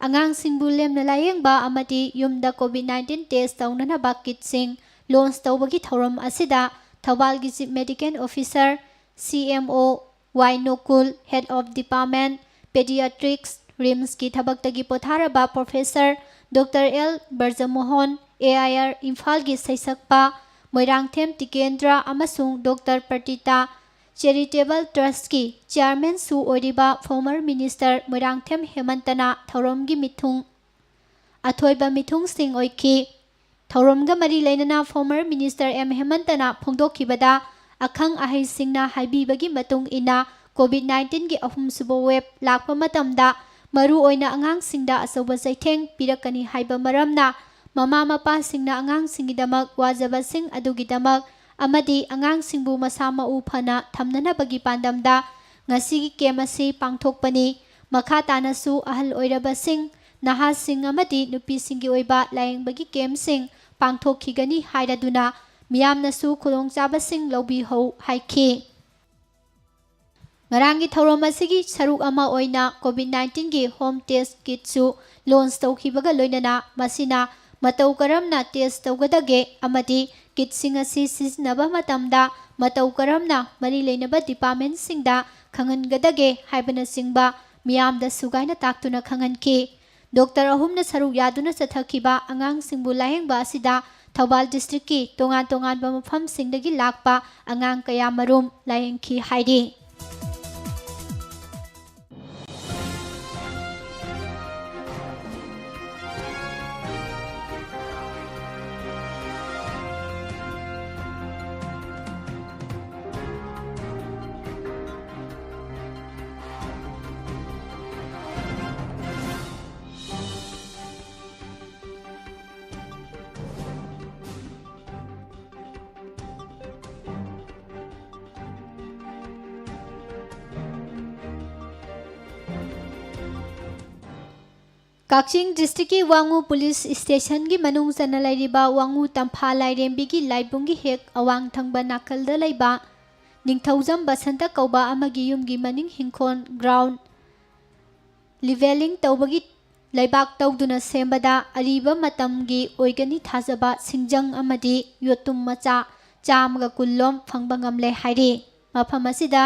ꯑꯉꯥꯡꯁꯤꯡꯕꯨ ꯂꯦꯝꯅ ꯂꯥꯌꯦꯡꯕ ꯑꯃꯗꯤ ꯌꯨꯝꯗ ꯀꯣꯚꯤꯗ ꯅꯥꯏꯟꯇꯤꯟ ꯇꯦꯁ ꯇꯧꯅꯅꯕ ꯀꯤꯠꯁꯤꯡ ꯂꯣꯟꯆ ꯇꯧꯕꯒꯤ ꯊꯧꯔꯝ ꯑꯁꯤꯗ ꯊꯧꯕꯥꯜꯒꯤ ꯆꯤꯐ ꯃꯦꯗꯤꯀꯦꯜ ꯑꯣꯐꯤꯁꯥꯔ, ꯁꯤ M O, Y ꯅꯣꯀꯨꯜ, head of department, ꯄꯦꯗꯤꯌꯥꯇ꯭ꯔꯤꯛꯁ, ꯔꯤꯝꯁꯀꯤ ꯊꯕꯛꯇꯒꯤ ꯄꯣꯊꯥꯔꯕ professor doctor L Brajmohan, A I R ꯏꯝꯐꯥꯜꯒꯤ ꯁꯩꯁꯛꯄ ꯃꯣꯏꯔꯥꯡꯊꯦꯝ ꯇꯤꯀꯦꯟꯗ꯭ꯔ ꯑꯃꯁꯨꯡ ꯗꯣꯛꯇꯔ ꯄ꯭ꯔꯇꯤꯇꯥ ꯆꯦꯔꯤꯇꯦꯕꯜ ꯇ꯭ꯔꯁꯀꯤ ꯆꯤꯌꯥꯔꯃꯦꯟꯁꯨ ꯑꯣꯏꯔꯤꯕ ꯐꯣꯔꯃꯔ ꯃꯤꯅꯤꯁꯇꯔ ꯃꯣꯏꯔꯥꯡꯊꯦꯝ ꯍꯦꯃꯟꯇꯅ ꯊꯧꯔꯝꯒꯤ ꯃꯤꯊꯨꯡ, ꯑꯊꯣꯏꯕ ꯃꯤꯊꯨꯡꯁꯤꯡ ꯑꯣꯏꯈꯤ꯫ ꯊꯧꯔꯝꯒ ꯃꯔꯤ ꯂꯩꯅꯅ ꯐꯣꯔꯃꯔ ꯃꯤꯅꯤꯁꯇꯔ ꯑꯦꯝ ꯍꯦꯃꯟꯇꯅ ꯐꯣꯡꯗꯣꯛꯈꯤꯕꯗ, ꯑꯈꯪ ꯑꯍꯩꯁꯤꯡꯅ ꯍꯥꯏꯕꯤꯕꯒꯤ ꯃꯇꯨꯡ ꯏꯟꯅ, ꯀꯣꯚꯤꯗ ꯅꯥꯏꯟꯇꯤꯟꯒꯤ ꯑꯍꯨꯝꯁꯨꯕ ꯋꯦꯕ ꯂꯥꯛꯄ ꯃꯇꯝꯗ ꯃꯔꯨꯑꯣꯏꯅ ꯑꯉꯥꯡꯁꯤꯡꯗ ꯑꯆꯧꯕ ꯆꯩꯊꯦꯡ ꯄꯤꯔꯛꯀꯅꯤ ꯍꯥꯏꯕ ꯃꯔꯝꯅ, ꯃꯃꯥ ꯃꯄꯥꯁꯤꯡꯅ ꯑꯉꯥꯡꯁꯤꯡꯒꯤꯗꯃꯛ ꯋꯥꯖꯕꯁꯤꯡ ꯑꯗꯨꯒꯤꯗꯃꯛ ꯑꯃꯗꯤ ꯑꯉꯥꯡꯁꯤꯡꯕꯨ ꯃꯁꯥ ꯃꯎ ꯐꯅ ꯊꯝꯅꯅꯕꯒꯤ ꯄꯥꯟꯗꯝꯗ ꯉꯁꯤꯒꯤ ꯀꯦꯝ ꯑꯁꯤ ꯄꯥꯡꯊꯣꯛꯄꯅꯤ꯫ ꯃꯈꯥ ꯇꯥꯅꯁꯨ ꯑꯍꯜ ꯑꯣꯏꯔꯕꯁꯤꯡ, ꯅꯍꯥꯁꯤꯡ ꯑꯃꯗꯤ ꯅꯨꯄꯤꯁꯤꯡꯒꯤ ꯑꯣꯏꯕ ꯂꯥꯌꯦꯡꯕꯒꯤ ꯀꯦꯝꯁꯤꯡ ꯄꯥꯡꯊꯣꯛꯈꯤꯒꯅꯤ ꯍꯥꯏꯔꯗꯨꯅ ꯃꯤꯌꯥꯝꯅꯁꯨ ꯈꯨꯗꯣꯡꯆꯥꯕꯁꯤꯡ ꯂꯧꯕꯤꯍꯧ ꯍꯥꯏꯈꯤ꯫ ꯉꯔꯥꯡꯒꯤ ꯊꯧꯔꯝ ꯑꯁꯤꯒꯤ ꯁꯔꯨꯛ ꯑꯃ ꯑꯣꯏꯅ ꯀꯣꯚꯤꯗ ꯅꯥꯏꯟꯇꯤꯟꯒꯤ ꯍꯣꯝ ꯇꯦꯁ ꯀꯤꯠꯁꯨ ꯂꯣꯟꯆ ꯇꯧꯈꯤꯕꯒ ꯂꯣꯏꯅꯅ ꯃꯁꯤꯅ ꯃꯇꯧ ꯀꯔꯝꯅ ꯇꯦꯁ ꯇꯧꯒꯗꯒꯦ ꯑꯃꯗꯤ ꯀꯤꯠꯁꯤꯡ ꯑꯁꯤ ꯁꯤꯖꯤꯟꯅꯕ ꯃꯇꯝꯗ ꯃꯇꯧ ꯀꯔꯝꯅ ꯃꯔꯤ ꯂꯩꯅꯕ ꯗꯤꯄꯥꯔꯠꯃꯦꯟꯁꯤꯡꯗ ꯈꯪꯍꯟꯒꯗꯒꯦ ꯍꯥꯏꯕꯅꯆꯤꯡꯕ ꯃꯤꯌꯥꯝꯗ ꯁꯨꯒꯥꯏꯅ ꯇꯥꯛꯇꯨꯅ ꯈꯪꯍꯟꯈꯤ꯫ ꯗꯣꯛꯇꯔ ꯑꯍꯨꯝꯅ ꯁꯔꯨꯛ ꯌꯥꯗꯨꯅ ꯆꯠꯊꯈꯤꯕ ꯑꯉꯥꯡꯁꯤꯡꯕꯨ ꯂꯥꯌꯦꯡꯕ ꯑꯁꯤꯗ ꯊꯧꯕꯥꯜ ꯗꯤꯁꯇ꯭ꯔꯤꯛꯀꯤ ꯇꯣꯉꯥꯟ ꯇꯣꯉꯥꯟꯕ ꯃꯐꯝꯁꯤꯡꯗꯒꯤ ꯂꯥꯛꯄ ꯑꯉꯥꯡ ꯀꯌꯥ ꯃꯔꯨꯝ ꯂꯥꯌꯦꯡꯈꯤ ꯍꯥꯏꯔꯤ꯫ ꯀꯛꯆꯤꯡ ꯗꯤꯁꯇ꯭ꯔꯤꯛꯀꯤ ꯋꯥꯉꯨ ꯄꯨꯂꯤꯁ ꯁ꯭ꯇꯦꯁꯟꯒꯤ ꯃꯅꯨꯡ ꯆꯟꯅ ꯂꯩꯔꯤꯕ ꯋꯥꯉꯨ ꯇꯝꯐꯥ ꯂꯥꯏꯔꯦꯝꯕꯤꯒꯤ ꯂꯥꯏꯕꯨꯡꯒꯤ ꯍꯦꯛ ꯑꯋꯥꯡ ꯊꯪꯕ ꯅꯥꯀꯜꯗ ꯂꯩꯕ ꯅꯤꯡꯊꯧꯖꯝ ꯕꯁꯟꯇ ꯀꯧꯕ ꯑꯃꯒꯤ ꯌꯨꯝꯒꯤ ꯃꯅꯤꯡ ꯍꯤꯡꯈꯣꯜ ꯒ꯭ꯔꯥꯎꯟ ꯂꯤꯚꯦꯂꯤꯡ ꯇꯧꯕꯒꯤ ꯂꯩꯕꯥꯛ ꯇꯧꯗꯨꯅ ꯁꯦꯝꯕꯗ ꯑꯔꯤꯕ ꯃꯇꯝꯒꯤ ꯑꯣꯏꯒꯅꯤ ꯊꯥꯖꯕ ꯁꯤꯡꯖꯪ ꯑꯃꯗꯤ ꯌꯣꯠꯇꯨꯝ ꯃꯆꯥ ꯆꯥꯝꯃꯒ ꯀꯨꯟ ꯂꯣꯝ ꯐꯪꯕ ꯉꯝꯂꯦ ꯍꯥꯏꯔꯤ꯫ ꯃꯐꯝ ꯑꯁꯤꯗ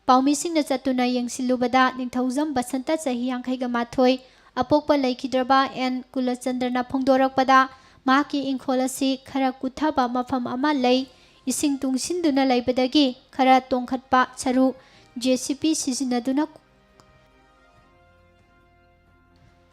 ꯄꯥꯎꯃꯤꯁꯤꯡꯅ ꯆꯠꯇꯨꯅ ꯌꯦꯡꯁꯤꯜꯂꯨꯕꯗ ꯅꯤꯡꯊꯧꯖꯝ ꯕꯁꯟꯇ ꯆꯍꯤ ꯌꯥꯡꯈꯩꯒ ꯃꯥꯊꯣꯏ ꯑꯄꯣꯛꯄ ꯂꯩꯈꯤꯗ꯭ꯔꯕ ꯑꯦꯟ ꯀꯨꯂꯆꯟꯗ꯭ꯔꯅ ꯐꯣꯡꯗꯣꯔꯛꯄꯗ ꯃꯍꯥꯛꯀꯤ ꯏꯪꯈꯣꯜ ꯑꯁꯤ ꯈꯔ ꯀꯨꯠꯊꯕ ꯃꯐꯝ ꯑꯃ ꯂꯩ, ꯏꯁꯤꯡ ꯇꯨꯡꯁꯤꯟꯗꯨꯅ ꯂꯩꯕꯗꯒꯤ ꯈꯔ ꯇꯣꯡꯈꯠꯄ ꯁꯔꯨ ꯖꯦ ꯁꯤ ꯄꯤ ꯁꯤꯖꯤꯟꯅꯗꯨꯅ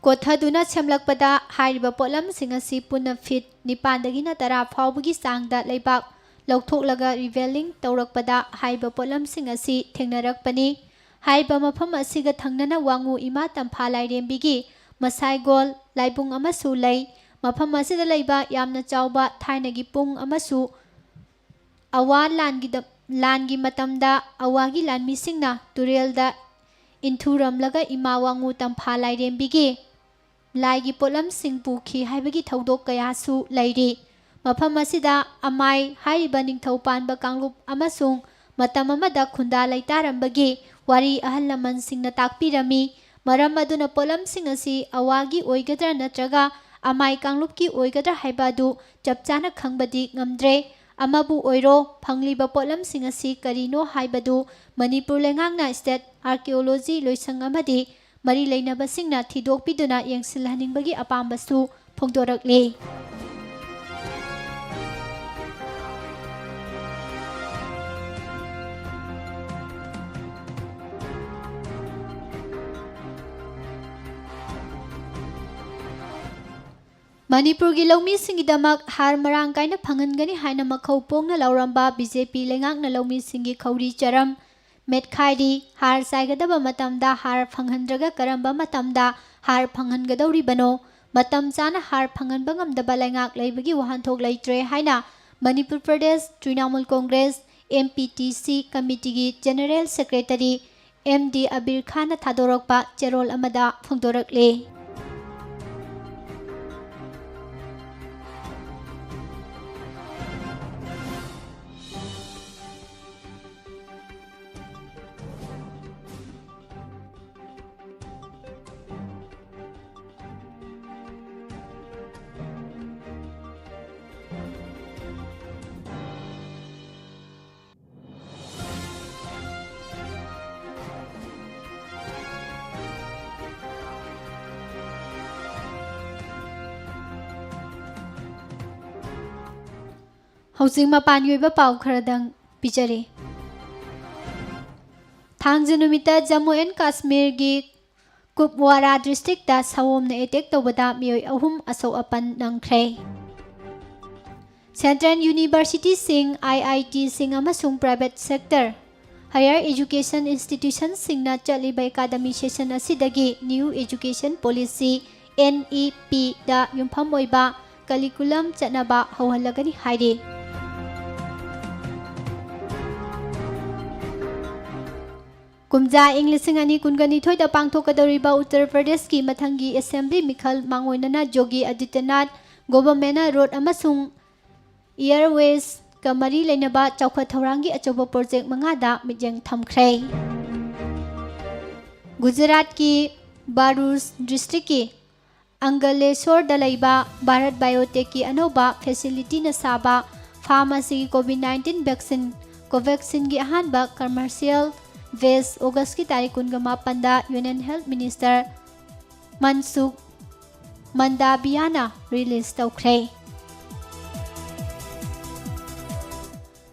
ꯀꯣꯊꯗꯨꯅ ꯁꯦꯝꯂꯛꯄꯗ ꯍꯥꯏꯔꯤꯕ ꯄꯣꯠꯂꯝꯁꯤꯡ ꯑꯁꯤ ꯄꯨꯟꯅ ꯐꯤꯠ ꯅꯤꯄꯥꯟꯗꯒꯤꯅ ꯇꯔꯥ ꯐꯥꯎꯕꯒꯤ ꯆꯥꯡꯗ ꯂꯩꯕꯥꯛ ꯂꯧꯊꯣꯛꯂꯒ ꯔꯤꯚꯦꯂꯤꯡ ꯇꯧꯔꯛꯄꯗ ꯍꯥꯏꯔꯤꯕ ꯄꯣꯠꯂꯝꯁꯤꯡ ꯑꯁꯤ ꯊꯦꯡꯅꯔꯛꯄꯅꯤ꯫ ꯍꯥꯏꯔꯤꯕ ꯃꯐꯝ ꯑꯁꯤꯒ ꯊꯪꯅꯅ ꯋꯥꯉꯨ ꯏꯃꯥ ꯇꯝꯐꯥ ꯂꯥꯏꯔꯦꯝꯕꯤꯒꯤ ꯃꯁꯥꯏꯒꯣꯜ ꯂꯥꯏꯕꯨꯡ ꯑꯃꯁꯨ ꯂꯩ꯫ ꯃꯐꯝ ꯑꯁꯤꯗ ꯂꯩꯕ ꯌꯥꯝꯅ ꯆꯥꯎꯕ ꯊꯥꯏꯅꯒꯤ ꯄꯨꯡ ꯑꯃꯁꯨ ꯑꯋꯥ ꯂꯥꯟꯒꯤꯗ-, ꯂꯥꯟꯒꯤ ꯃꯇꯝꯗ ꯑꯋꯥꯒꯤ ꯂꯥꯟꯃꯤꯁꯤꯡꯅ ꯇꯨꯔꯦꯜꯗ ꯏꯟꯊꯨꯔꯝꯂꯒ ꯏꯃꯥ ꯋꯥꯉꯨ ꯇꯝꯐꯥ ꯂꯥꯏꯔꯦꯝꯕꯤꯒꯤ ꯂꯥꯏꯒꯤ ꯄꯣꯠꯂꯝꯁꯤꯡ ꯄꯨꯈꯤ ꯍꯥꯏꯕꯒꯤ ꯊꯧꯗꯣꯛ ꯀꯌꯥꯁꯨ ꯂꯩꯔꯤ꯫ ꯃꯐꯝ ꯑꯁꯤꯗ ꯑꯃꯥꯏ ꯍꯥꯏꯔꯤꯕ ꯅꯤꯡꯊꯧ ꯄꯥꯟꯕ ꯀꯥꯡꯂꯨꯞ ꯑꯃꯁꯨꯡ ꯃꯇꯝ ꯑꯃꯗ ꯈꯨꯟꯗꯥ ꯂꯩꯇꯥꯔꯝꯕꯒꯤ ꯋꯥꯔꯤ ꯑꯍꯜ ꯂꯃꯟꯁꯤꯡꯅ ꯇꯥꯛꯄꯤꯔꯝꯃꯤ꯫ ꯃꯔꯝ ꯑꯗꯨꯅ ꯄꯣꯠꯂꯝꯁꯤꯡ ꯑꯁꯤ ꯑꯋꯥꯒꯤ ꯑꯣꯏꯒꯗ꯭ꯔꯥ ꯅꯠꯇ꯭ꯔꯒ ꯑꯃꯥꯏ ꯀꯥꯡꯂꯨꯞꯀꯤ ꯑꯣꯏꯒꯗ꯭ꯔꯥ ꯍꯥꯏꯕ ꯑꯗꯨ ꯆꯞ ꯆꯥꯅ ꯈꯪꯕꯗꯤ ꯉꯝꯗ꯭ꯔꯦ꯫ ꯑꯃꯕꯨ ꯑꯣꯏꯔꯣ, ꯐꯪꯂꯤꯕ ꯄꯣꯠꯂꯝꯁꯤꯡ ꯑꯁꯤ ꯀꯔꯤꯅꯣ ꯍꯥꯏꯕꯗꯨ ꯃꯅꯤꯄꯨꯔ ꯂꯩꯉꯥꯛꯅ ꯁ꯭ꯇꯦꯠ ꯑꯥꯔꯀꯤꯑꯣꯂꯣꯖꯤ ꯂꯣꯏꯁꯪ ꯑꯃꯗꯤ ꯃꯔꯤ ꯂꯩꯅꯕꯁꯤꯡꯅ ꯊꯤꯗꯣꯛꯄꯤꯗꯨꯅ ꯌꯦꯡꯁꯤꯜꯍꯟꯅꯤꯡꯕꯒꯤ ꯑꯄꯥꯝꯕꯁꯨ ꯐꯣꯡꯗꯣꯔꯛꯂꯤ꯫ ꯃꯅꯤꯄꯨꯔꯒꯤ ꯂꯧꯃꯤꯁꯤꯡꯒꯤꯗꯃꯛ ꯍꯥꯔ ꯃꯔꯥꯡ ꯀꯥꯏꯅ ꯐꯪꯍꯟꯒꯅꯤ ꯍꯥꯏꯅ ꯃꯈꯧ ꯄꯣꯡꯅ ꯂꯥꯎꯔꯝꯕ ꯕꯤ ꯖꯦ ꯄꯤ ꯂꯩꯉꯥꯛꯅ ꯂꯧꯃꯤꯁꯤꯡꯒꯤ ꯈꯧꯔꯤ ꯆꯔꯝ ꯃꯦꯠꯈꯥꯏꯔꯤ꯫ ꯍꯥꯔ ꯆꯥꯏꯒꯗꯕ ꯃꯇꯝꯗ ꯍꯥꯔ ꯐꯪꯍꯟꯗ꯭ꯔꯒ ꯀꯔꯝꯕ ꯃꯇꯝꯗ ꯍꯥꯔ ꯐꯪꯍꯟꯒꯗꯧꯔꯤꯕꯅꯣ? ꯃꯇꯝ ꯆꯥꯅ ꯍꯥꯔ ꯐꯪꯍꯟꯕ ꯉꯝꯗꯕ ꯂꯩꯉꯥꯛ ꯂꯩꯕꯒꯤ ꯋꯥꯍꯟꯊꯣꯛ ꯂꯩꯇ꯭ꯔꯦ ꯍꯥꯏꯅ Manipur Pradesh Trinamool Congress, M P T C, ꯀꯃꯤꯇꯤꯒꯤ general secretary M D Abir ꯈꯥꯟꯅ ꯊꯥꯗꯣꯔꯛꯄ ꯆꯦꯔꯣꯜ ꯑꯃꯗ ꯐꯣꯡꯗꯣꯔꯛꯂꯤ꯫ ꯍꯧꯖꯤꯛ ꯃꯄꯥꯟꯒꯤ ꯑꯣꯏꯕ ꯄꯥꯎ ꯈꯔꯗꯪ ꯄꯤꯖꯔꯤ꯫ ꯊꯥꯡꯖ ꯅꯨꯃꯤꯠꯇ ꯖꯝꯃꯨ ꯑꯦꯟ ꯀꯥꯁꯃꯤꯔꯒꯤ ꯀꯨꯞꯋꯥꯔꯥ ꯗꯤꯁꯇ꯭ꯔꯤꯛꯇ ꯁꯑꯣꯝꯅ ꯑꯦꯇꯦꯛ ꯇꯧꯕꯗ ꯃꯤꯑꯣꯏ ꯑꯍꯨꯝ ꯑꯁꯣꯛ ꯑꯄꯟ ꯅꯪꯈ꯭ꯔꯦ꯫ ꯁꯦꯟꯇ꯭ꯔꯦꯜ ꯌꯨꯅꯤꯚꯔꯁꯤꯇꯤꯁꯤꯡ, ꯑꯥꯏ ꯑꯥꯏ ꯇꯤꯁꯤꯡ ꯑꯃꯁꯨꯡ ꯄ꯭ꯔꯥꯏꯚꯦꯠ ꯁꯦꯛꯇꯔ ꯍꯥꯌꯔ ꯑꯦꯖꯨꯀꯦꯁꯟ ꯏꯟꯁꯇꯤꯇ꯭ꯌꯨꯁꯟꯁꯤꯡꯅ ꯆꯠꯂꯤꯕ ꯑꯦꯀꯥꯗꯃꯤꯛ ꯁꯦꯁꯟ ꯑꯁꯤꯗꯒꯤ new education policy, N E ꯄꯤꯗ ꯌꯨꯝꯐꯝ ꯑꯣꯏꯕ ꯀꯔꯤꯀꯨꯂꯝ ꯆꯠꯅꯕ ꯍꯧꯍꯜꯂꯒꯅꯤ ꯍꯥꯏꯔꯤ꯫ ꯀꯨꯝꯖꯥ ꯏꯪ ꯂꯤꯁꯤꯡ ꯑꯅꯤ ꯀꯨꯟꯒ ꯅꯤꯊꯣꯏꯗ ꯄꯥꯡꯊꯣꯛꯀꯗꯧꯔꯤꯕ ꯎꯠꯇꯔ ꯄ꯭ꯔꯗꯦꯁꯀꯤ ꯃꯊꯪꯒꯤ ꯑꯦꯁꯦꯝꯕ꯭ꯂꯤ ꯃꯤꯈꯜ ꯃꯥꯡꯑꯣꯏꯅꯅ ꯌꯣꯒꯤ ꯑꯗꯤꯇ꯭ꯌꯅꯥꯊ ꯒꯣꯚꯔꯟꯃꯦꯟꯠꯅ ꯔꯣꯗ ꯑꯃꯁꯨꯡ ꯏꯌꯔꯋꯦꯁꯀ ꯃꯔꯤ ꯂꯩꯅꯕ ꯆꯥꯎꯈꯠ ꯊꯧꯔꯥꯡꯒꯤ ꯑꯆꯧꯕ ꯄ꯭ꯔꯣꯖꯦꯛ ꯃꯉꯥꯗ ꯃꯤꯠꯌꯦꯡ ꯊꯝꯈ꯭ꯔꯦ꯫ ꯒꯨꯖꯔꯥꯠꯀꯤ ꯚꯔꯨꯆ ꯗꯤꯁꯇ꯭ꯔꯤꯛꯀꯤ ꯑꯪꯒꯂꯦꯁꯣꯔꯗ ꯂꯩꯕ ꯚꯥꯔꯠ ꯕꯥꯌꯣꯇꯦꯛꯀꯤ ꯑꯅꯧꯕ ꯐꯦꯁꯤꯂꯤꯇꯤꯅ ꯁꯥꯕ ꯐꯥꯔꯝ ꯑꯁꯤꯒꯤ ꯀꯣꯚꯤꯗ ꯅꯥꯏꯟꯇꯤꯟ ꯚꯦꯛꯁꯤꯟ ꯀꯣꯚꯦꯛꯁꯤꯟꯒꯤ ꯑꯍꯥꯟꯕ ꯀꯃꯔꯁꯤꯌꯦꯜ ꯕꯦꯆ ꯑꯣꯒꯁꯀꯤ ꯇꯥꯔꯤꯛ ꯀꯨꯟꯒ ꯃꯥꯄꯟꯗ ꯌꯨꯅꯤꯌꯟ ꯍꯦꯜꯊ ꯃꯤꯅꯤꯁꯇꯔ ꯃꯟꯁꯨꯈ ꯃꯟꯗꯥꯕꯤꯌꯥꯅ ꯔꯤꯂꯤꯖ ꯇꯧꯈ꯭ꯔꯦ꯫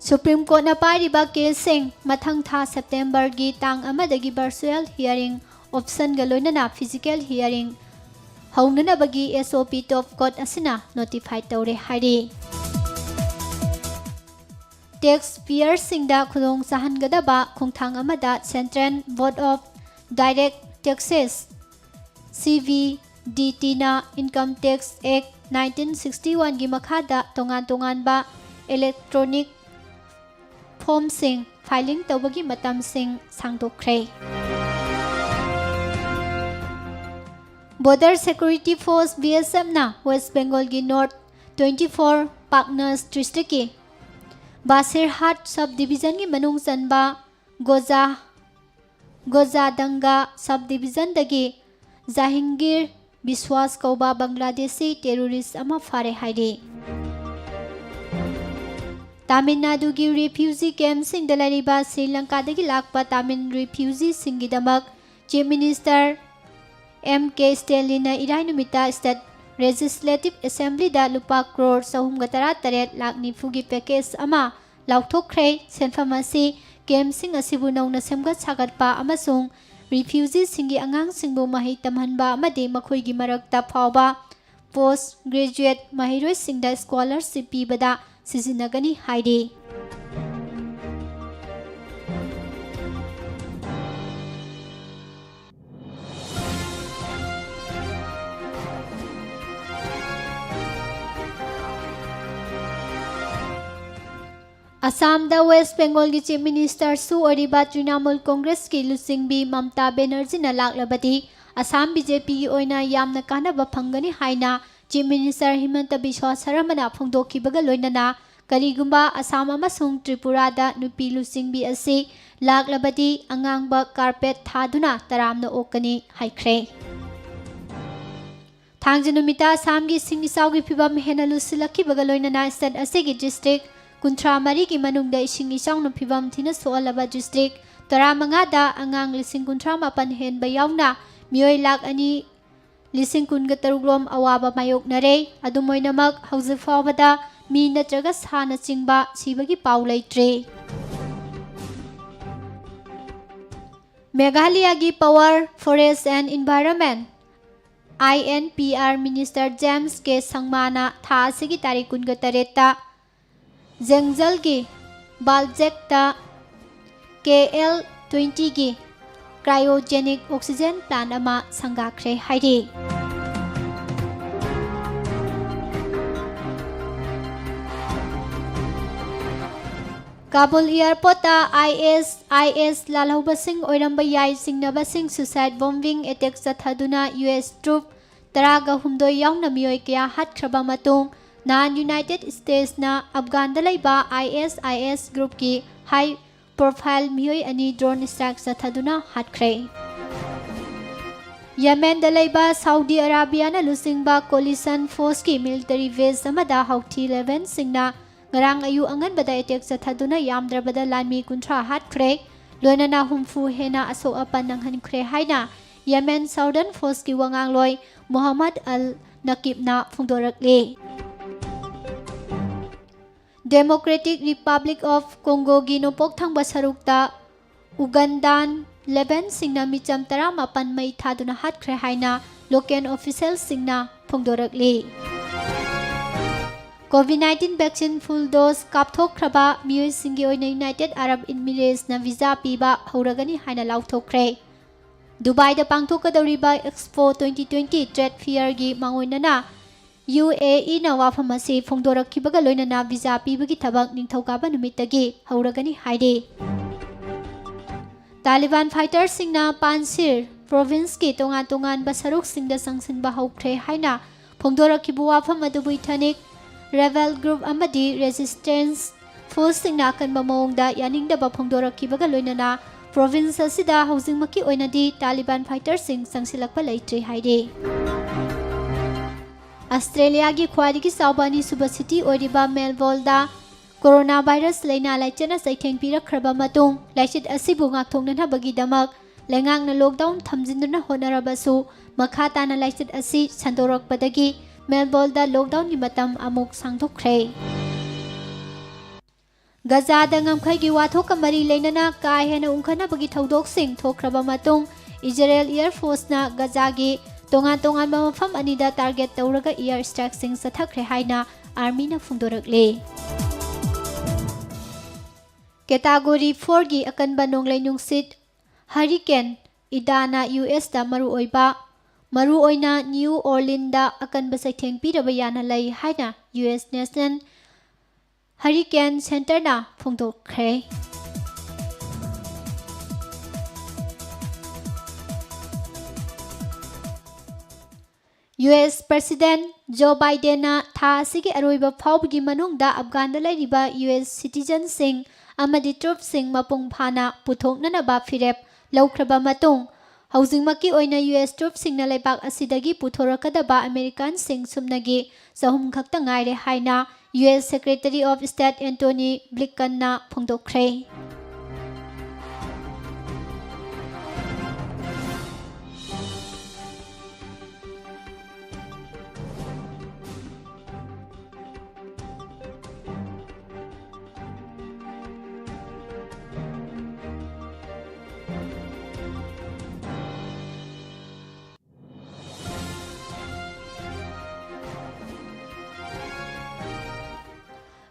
ꯁꯨꯄ꯭ꯔꯤꯝ ꯀꯣꯔꯠꯅ ꯄꯥꯏꯔꯤꯕ ꯀꯦꯁꯁꯤꯡ ꯃꯊꯪ ꯊꯥ ꯁꯦꯞꯇꯦꯝꯕꯔꯒꯤ ꯇꯥꯡ ꯑꯃꯗꯒꯤ ꯚꯔꯆꯨꯑꯦꯜ ꯍꯤꯌꯥꯔꯤꯡ ꯑꯣꯞꯁꯟꯒ ꯂꯣꯏꯅꯅ ꯐꯤꯖꯤꯀꯦꯜ ꯍꯤꯌꯥꯔꯤꯡ ꯍꯧꯅꯅꯕꯒꯤ ꯑꯦꯁ ꯑꯣ ꯄꯤ ꯇꯣꯞ ꯀꯣꯔꯠ ꯑꯁꯤꯅ ꯅꯣꯇꯤꯐꯥꯏ ꯇꯧꯔꯦ ꯍꯥꯏꯔꯤ꯫ ꯇꯦꯛꯁ ꯄꯤꯌꯔꯁꯤꯡꯗ ꯈꯨꯗꯣꯡ ꯆꯥꯍꯟꯒꯗꯕ ꯈꯣꯡꯊꯥꯡ ꯑꯃꯗ central board of direct taxes, C B D ꯇꯤꯅ income tax act nineteen sixty ꯋꯥꯟꯒꯤ ꯃꯈꯥꯗ ꯇꯣꯉꯥꯟ ꯇꯣꯉꯥꯟꯕ ꯏꯂꯦꯛꯇ꯭ꯔꯣꯅꯤꯛ ꯐꯣꯔꯝꯁꯤꯡ ꯐꯥꯏꯂꯤꯡ ꯇꯧꯕꯒꯤ ꯃꯇꯝꯁꯤꯡ ꯁꯥꯡꯗꯣꯛꯈ꯭ꯔꯦ꯫ Border security force, B S ꯑꯦꯐꯅ ꯋꯦꯁ ꯕꯦꯡꯒꯣꯜꯒꯤ ꯅꯣꯔꯠ ꯇ꯭ꯋꯦꯟꯇꯤ ꯐꯣꯔ ꯄꯥꯛꯅꯁ ꯗꯤꯁꯇ꯭ꯔꯤꯛꯀꯤ ꯕꯥꯁꯤꯔꯍꯥꯠ ꯁꯕ ꯗꯤꯕꯤꯖꯟꯒꯤ ꯃꯅꯨꯡ ꯆꯟꯕ ꯒꯣꯖꯥ, ꯒꯣꯖꯥꯗꯪꯒ ꯁꯕ ꯗꯤꯕꯤꯖꯟꯗꯒꯤ ꯖꯥꯍꯤꯡꯒꯤꯔ ꯕꯤꯁ꯭ꯋꯥꯁ ꯀꯧꯕ ꯕꯪꯒ꯭ꯂꯥꯗꯦꯁꯤ ꯇꯦꯔꯣꯔꯤꯁ ꯑꯃ ꯐꯥꯔꯦ ꯍꯥꯏꯔꯤ꯫ ꯇꯥꯃꯤꯜ ꯅꯥꯗꯨꯒꯤ ꯔꯤꯐ꯭ꯌꯨꯖꯤ ꯀꯦꯝꯞꯁꯤꯡꯗ ꯂꯩꯔꯤꯕ ꯁ꯭ꯔꯤ ꯂꯪꯀꯥꯗꯒꯤ ꯂꯥꯛꯄ ꯇꯥꯃꯤꯜ ꯔꯤꯐ꯭ꯌꯨꯖꯤꯁꯤꯡꯒꯤꯗꯃꯛ ꯆꯤꯐ ꯃꯤꯅꯤꯁꯇꯔ ꯑꯦꯝ ꯀꯦ ꯁ꯭ꯇꯦꯂꯤꯟꯅ ꯏꯔꯥꯏ ꯅꯨꯃꯤꯠꯇ ꯁ꯭ꯇꯦꯠ Legislative Assemblyꯗ ꯂꯨꯄꯥ ꯀ꯭ꯔꯣꯔ ꯆꯍꯨꯝꯒ ꯇꯔꯥꯇꯔꯦꯠ ꯂꯥꯈ ꯅꯤꯐꯨꯒꯤ package ꯑꯃ ꯂꯥꯎꯊꯣꯛꯈ꯭ꯔꯦ꯫ ꯁꯦꯟꯐꯝ ꯑꯁꯤ camp ꯁꯤꯡ ꯑꯁꯤꯕꯨ ꯅꯧꯅ ꯁꯦꯝꯒꯠ ꯁꯥꯒꯠꯄ ꯑꯃꯁꯨꯡ refugee ꯁꯤꯡꯒꯤ ꯑꯉꯥꯡꯁꯤꯡꯕꯨ ꯃꯍꯩ ꯇꯝꯍꯟꯕ ꯑꯃꯗꯤ ꯃꯈꯣꯏꯒꯤ ꯃꯔꯛꯇ ꯐꯥꯎꯕ post graduate ꯃꯍꯩꯔꯣꯏꯁꯤꯡꯗ scholarship ꯄꯤꯕꯗ ꯁꯤꯖꯤꯟꯅꯒꯅꯤ ꯍꯥꯏꯔꯤ꯫ ꯑꯁꯥꯝꯗ West Bengalꯒꯤ Chief Ministerꯁꯨ ꯑꯣꯏꯔꯤꯕ ꯇ꯭ꯔꯤꯅꯥꯃꯨꯜ ꯀꯣꯡꯒ꯭ꯔꯦꯁꯀꯤ ꯂꯨꯆꯤꯡꯕꯤ ꯃꯝꯇꯥ ꯕꯦꯅꯔꯖꯤꯅ ꯂꯥꯛꯂꯕꯗꯤ ꯑꯁꯥꯝ BJPꯒꯤ ꯑꯣꯏꯅ ꯌꯥꯝꯅ ꯀꯥꯟꯅꯕ ꯐꯪꯒꯅꯤ ꯍꯥꯏꯅ Chief Minister ꯍꯤꯃꯟꯇ ꯕꯤꯁ꯭ꯋꯥ ꯁꯔꯃꯅ ꯐꯣꯡꯗꯣꯛꯈꯤꯕꯒ ꯂꯣꯏꯅꯅ ꯀꯔꯤꯒꯨꯝꯕ ꯑꯁꯥꯝ ꯑꯃꯁꯨꯡ ꯇ꯭ꯔꯤꯄꯨꯔꯥꯗ ꯅꯨꯄꯤ ꯂꯨꯆꯤꯡꯕꯤ ꯑꯁꯤ ꯂꯥꯛꯂꯕꯗꯤ ꯑꯉꯥꯡꯕ carpet ꯊꯥꯗꯨꯅ ꯇꯔꯥꯝꯅ ꯑꯣꯛꯀꯅꯤ ꯍꯥꯏꯈ꯭ꯔꯦ꯫ ꯊꯥꯡꯖ ꯅꯨꯃꯤꯠꯇ ꯑꯁꯥꯝꯒꯤ ꯏꯁꯤꯡ ꯏꯆꯥꯎꯒꯤ ꯐꯤꯕꯝ ꯍꯦꯟꯅ ꯂꯨꯁꯤꯜꯂꯛꯈꯤꯕꯒ ꯂꯣꯏꯅꯅ state ꯑꯁꯤꯒꯤ district ꯀꯨꯟꯊ꯭ꯔꯥ ꯃꯔꯤꯒꯤ ꯃꯅꯨꯡꯗ ꯏꯁꯤꯡ ꯏꯆꯥꯎꯅ ꯐꯤꯕꯝ ꯊꯤꯅ ꯁꯣꯛꯍꯜꯂꯕ district ꯇꯔꯥꯃꯉꯥꯗ ꯑꯉꯥꯡ ꯂꯤꯁꯤꯡ ꯀꯨꯟꯊ꯭ꯔꯥ ꯃꯥꯄꯟ ꯍꯦꯟꯕ ꯌꯥꯎꯅ ꯃꯤꯑꯣꯏ ꯂꯥꯈ ꯑꯅꯤ ꯂꯤꯁꯤꯡ ꯀꯨꯟꯒ ꯇꯔꯨꯛ ꯂꯣꯝ ꯑꯋꯥꯕ ꯃꯥꯌꯣꯛꯅꯔꯦ꯫ ꯑꯗꯨꯝ ꯑꯣꯏꯅꯃꯛ, ꯍꯧꯖꯤꯛ ꯐꯥꯎꯕꯗ ꯃꯤ ꯅꯠꯇ꯭ꯔꯒ ꯁꯥꯅꯆꯤꯡꯕ ꯁꯤꯕꯒꯤ ꯄꯥꯎ ꯂꯩꯇ꯭ꯔꯤ꯫ ꯃꯦꯘꯥꯂꯌꯥꯒꯤ Power, Forest and Environment, INPR Minister James K ꯁꯪꯃꯥꯅ ꯊꯥ ꯑꯁꯤꯒꯤ ꯇꯥꯔꯤꯛ ꯀꯨꯟꯒ ꯇꯔꯦꯠꯇ ꯖꯦꯡꯖꯜꯒꯤ ꯕꯥꯜꯖꯦꯛꯇ KL twentyꯒꯤ cryogenic oxygen plant ꯑꯃ ꯁꯪꯒꯥꯈ꯭ꯔꯦ ꯍꯥꯏꯔꯤ꯫ ꯀꯥꯕꯨꯜ airportꯇ ISIS ꯂꯥꯜꯍꯧꯕꯁꯤꯡ ꯑꯣꯏꯔꯝꯕ ꯌꯥꯏ ꯆꯤꯡꯅꯕꯁꯤꯡ suicide bombing attack ꯆꯠꯊꯗꯨꯅ US troop ꯇꯔꯥꯒ ꯍꯨꯝꯗꯣꯏ ꯌꯥꯎꯅ ꯃꯤꯑꯣꯏ ꯀꯌꯥ ꯍꯥꯠꯈ꯭ꯔꯕ ꯃꯇꯨꯡ, ꯅꯍꯥꯟ United Statesꯅ ꯑꯐꯒꯥꯟꯗ ꯂꯩꯕ ISIS groupꯀꯤ high profile ꯃꯤꯑꯣꯏ ꯑꯅꯤ drone strike ꯆꯠꯊꯗꯨꯅ ꯍꯥꯠꯈ꯭ꯔꯦ꯫ ꯌꯦꯃꯦꯟꯗ ꯂꯩꯕ ꯁꯥꯎꯗꯤ ꯑꯔꯥꯕꯤꯌꯥꯅ ꯂꯨꯆꯤꯡꯕ coalition forceꯀꯤ military base ꯑꯃꯗ ꯍꯧꯊꯤ ꯂꯦꯕꯦꯟꯁꯤꯡꯅ ꯉꯔꯥꯡ ꯑꯌꯨꯛ ꯑꯉꯟꯕꯗ attack ꯆꯠꯊꯗꯨꯅ ꯌꯥꯝꯗ꯭ꯔꯕꯗ ꯂꯥꯟꯃꯤ ꯀꯨꯟꯊ꯭ꯔꯥ ꯍꯥꯠꯈ꯭ꯔꯦ, ꯂꯣꯏꯅꯅ ꯍꯨꯝꯐꯨ ꯍꯦꯟꯅ ꯑꯁꯣꯛ ꯑꯄꯟ ꯅꯪꯍꯟꯈ꯭ꯔꯦ ꯍꯥꯏꯅ Yemen Southern Forceꯀꯤ ꯋꯥꯉꯥꯡꯂꯣꯏ ꯃꯣꯍꯝꯃꯗ ꯑꯜ ꯅꯀꯤꯞꯅ ꯐꯣꯡꯗꯣꯔꯛꯂꯤ꯫ Democratic Republic of Congoꯒꯤ ꯅꯣꯡꯄꯣꯛ ꯊꯪꯕ ꯁꯔꯨꯛꯇ ꯎꯒꯟꯗꯥꯟ ꯂꯦꯕꯦꯟꯁꯤꯡꯅ ꯃꯤꯆꯝ ꯇꯔꯥꯃꯥꯄꯟ ꯃꯩ ꯊꯥꯗꯨꯅ ꯍꯥꯠꯈ꯭ꯔꯦ ꯍꯥꯏꯅ local officialꯁꯤꯡꯅ ꯐꯣꯡꯗꯣꯔꯛꯂꯤ꯫ COVID nineteen vaccine full dose ꯀꯥꯞꯊꯣꯛꯈ꯭ꯔꯕ ꯃꯤꯑꯣꯏꯁꯤꯡꯒꯤ ꯑꯣꯏꯅ United Arab Emiratesꯅ visa ꯄꯤꯕ ꯍꯧꯔꯒꯅꯤ ꯍꯥꯏꯅ ꯂꯥꯎꯊꯣꯛꯈ꯭ꯔꯦ꯫ ꯗꯨꯕꯥꯏꯗ ꯄꯥꯡꯊꯣꯛꯀꯗꯧꯔꯤꯕ Expo twenty twenty trade fairꯒꯤ ꯃꯥꯡꯑꯣꯏꯅꯅ UAEꯅ ꯋꯥꯐꯝ ꯑꯁꯤ ꯐꯣꯡꯗꯣꯔꯛꯈꯤꯕꯒ ꯂꯣꯏꯅꯅ visa ꯄꯤꯕꯒꯤ ꯊꯕꯛ ꯅꯤꯡꯊꯧꯀꯥꯕ ꯅꯨꯃꯤꯠꯇꯒꯤ ꯍꯧꯔꯒꯅꯤ ꯍꯥꯏꯔꯤ꯫ ꯇꯥꯂꯤꯕꯥꯟ fighterꯁꯤꯡꯅ ꯄꯥꯟꯁꯤꯔ provinceꯀꯤ ꯇꯣꯉꯥꯟ ꯇꯣꯉꯥꯟꯕ ꯁꯔꯨꯛꯁꯤꯡꯗ ꯆꯪꯁꯤꯟꯕ ꯍꯧꯈ꯭ꯔꯦ ꯍꯥꯏꯅ ꯐꯣꯡꯗꯣꯔꯛꯈꯤꯕ ꯋꯥꯐꯝ ꯑꯗꯨꯕꯨ ethnic rebel group ꯑꯃꯗꯤ resistance forceꯁꯤꯡꯅ ꯑꯀꯟꯕ ꯃꯑꯣꯡꯗ ꯌꯥꯅꯤꯡꯗꯕ ꯐꯣꯡꯗꯣꯔꯛꯈꯤꯕꯒ ꯂꯣꯏꯅꯅ province ꯑꯁꯤꯗ ꯍꯧꯖꯤꯛꯃꯛꯀꯤ ꯑꯣꯏꯅꯗꯤ ꯇꯥꯂꯤꯕꯥꯟ fighterꯁꯤꯡ ꯆꯪꯁꯤꯜꯂꯛꯄ ꯂꯩꯇ꯭ꯔꯤ ꯍꯥꯏꯔꯤ꯫ ꯑꯁꯇ꯭ꯔꯦꯂꯤꯌꯥꯒꯤ ꯈ꯭ꯋꯥꯏꯗꯒꯤ ꯆꯥꯎꯕ ꯑꯅꯤꯁꯨꯕ city ꯑꯣꯏꯔꯤꯕ ꯃꯦꯜꯕꯣꯜꯗ coronavirus ꯂꯩꯅꯥ ꯂꯥꯏꯆꯠꯅ ꯆꯩꯊꯦꯡ ꯄꯤꯔꯛꯈ꯭ꯔꯕ ꯃꯇꯨꯡ, ꯂꯥꯏꯆꯠ ꯑꯁꯤꯕꯨ ꯉꯥꯛꯊꯣꯛꯅꯅꯕꯒꯤꯗꯃꯛ ꯂꯩꯉꯥꯛꯅ lockdown ꯊꯝꯖꯤꯟꯗꯨꯅ ꯍꯣꯠꯅꯔꯕꯁꯨ, ꯃꯈꯥ ꯇꯥꯅ ꯂꯥꯏꯆꯠ ꯑꯁꯤ ꯁꯟꯗꯣꯔꯛꯄꯗꯒꯤ ꯃꯦꯜꯕꯣꯜꯗ lockdownꯒꯤ ꯃꯇꯝ ꯑꯃꯨꯛ ꯁꯥꯡꯗꯣꯛꯈ꯭ꯔꯦ꯫ ꯒꯖꯥꯗ ꯉꯝꯈꯩꯒꯤ ꯋꯥꯊꯣꯛꯀ ꯃꯔꯤ ꯂꯩꯅꯅ ꯀꯥ ꯍꯦꯟꯅ ꯎꯪꯈꯠꯅꯕꯒꯤ ꯊꯧꯗꯣꯛꯁꯤꯡ ꯊꯣꯛꯈ꯭ꯔꯕ ꯃꯇꯨꯡ, ꯏꯖꯔꯦꯜ Air Forceꯅ ꯒꯖꯥꯒꯤ ꯇꯣꯉꯥꯟ ꯇꯣꯉꯥꯟꯕ ꯃꯐꯝ ꯑꯅꯤꯗ target ꯇꯧꯔꯒ air strikeꯁꯤꯡ ꯆꯠꯊꯈ꯭ꯔꯦ ꯍꯥꯏꯅ armyꯅ ꯐꯣꯡꯗꯣꯔꯛꯂꯤ꯫ Category fourꯒꯤ ꯑꯀꯟꯕ ꯅꯣꯡꯂꯩ ꯅꯨꯡꯁꯤꯠ Hurricane Idaꯅ USꯇ ꯃꯔꯨꯑꯣꯏꯕ, ꯃꯔꯨꯑꯣꯏꯅ New Orleansꯗ ꯑꯀꯟꯕ ꯆꯩꯊꯦꯡ ꯄꯤꯔꯕ ꯌꯥꯅ ꯂꯩ ꯍꯥꯏꯅ US National Hurricane Centreꯅ ꯐꯣꯡꯗꯣꯛꯈ꯭ꯔꯦ꯫ US President Joe Bidenꯅ ꯊꯥ ꯑꯁꯤꯒꯤ ꯑꯔꯣꯏꯕ ꯐꯥꯎꯕꯒꯤ ꯃꯅꯨꯡꯗ ꯑꯐꯒꯥꯟꯗ ꯂꯩꯔꯤꯕ US citizenꯁꯤꯡ ꯑꯃꯗꯤ troopꯁꯤꯡ ꯃꯄꯨꯡ ꯐꯥꯅ ꯄꯨꯊꯣꯛꯅꯅꯕ ꯐꯤꯔꯦꯞ ꯂꯧꯈ꯭ꯔꯕ ꯃꯇꯨꯡ, ꯍꯧꯖꯤꯛꯃꯛꯀꯤ ꯑꯣꯏꯅ US troopꯁꯤꯡꯅ ꯂꯩꯕꯥꯛ ꯑꯁꯤꯗꯒꯤ ꯄꯨꯊꯣꯔꯛꯀꯗꯕ Americanꯁꯤꯡ ꯁꯨꯞꯅꯒꯤ ꯆꯍꯨꯝ ꯈꯛꯇ ꯉꯥꯏꯔꯦ ꯍꯥꯏꯅ US Secretary of State Antony Blinkenꯅ ꯐꯣꯡꯗꯣꯛꯈ꯭ꯔꯦ꯫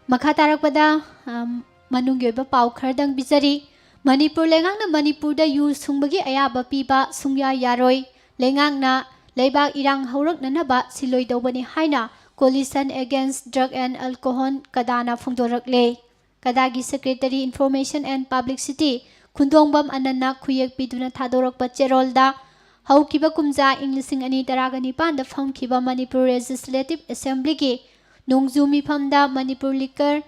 ꯃꯈꯥ ꯇꯥꯔꯛꯄꯗ, ꯑꯝ, ꯃꯅꯨꯡꯒꯤ ꯑꯣꯏꯕ ꯄꯥꯎ ꯈꯔꯗꯪ ꯄꯤꯖꯔꯤ꯫ ꯃꯅꯤꯄꯨꯔ ꯂꯩꯉꯥꯛꯅ ꯃꯅꯤꯄꯨꯔꯗ ꯌꯨ ꯁꯨꯡꯕꯒꯤ ꯑꯌꯥꯕ ꯄꯤꯕ ꯁꯨꯡꯌꯥ ꯌꯥꯔꯣꯏ꯫ ꯂꯩꯉꯥꯛꯅ ꯂꯩꯕꯥꯛ ꯏꯔꯥꯡ ꯍꯧꯔꯛꯅꯅꯕ ꯁꯤꯜꯂꯣꯏꯗꯧꯕꯅꯤ ꯍꯥꯏꯅ Coalition Against Drug and Alcohol, ꯀꯗꯥꯅ ꯐꯣꯡꯗꯣꯔꯛꯂꯦ꯫ ꯀꯗꯥꯒꯤ Secretary Information and Publicity ꯈꯨꯟꯗꯣꯡꯕꯝ ꯑꯅꯟꯅ ꯈꯨꯌꯦꯛ ꯄꯤꯗꯨꯅ ꯊꯥꯗꯣꯔꯛꯄ ꯆꯦꯔꯣꯜꯗ, ꯍꯧꯈꯤꯕ ꯀꯨꯝꯖꯥ ꯏꯪ ꯂꯤꯁꯤꯡ ꯑꯅꯤ ꯇꯔꯥꯒ ꯅꯤꯄꯥꯟꯗ ꯐꯝꯈꯤꯕ ꯃꯅꯤꯄꯨꯔ Legislative Assemblyꯒꯤ ꯅꯣꯡꯖꯨ ꯃꯤꯐꯝꯗ Manipur Liquor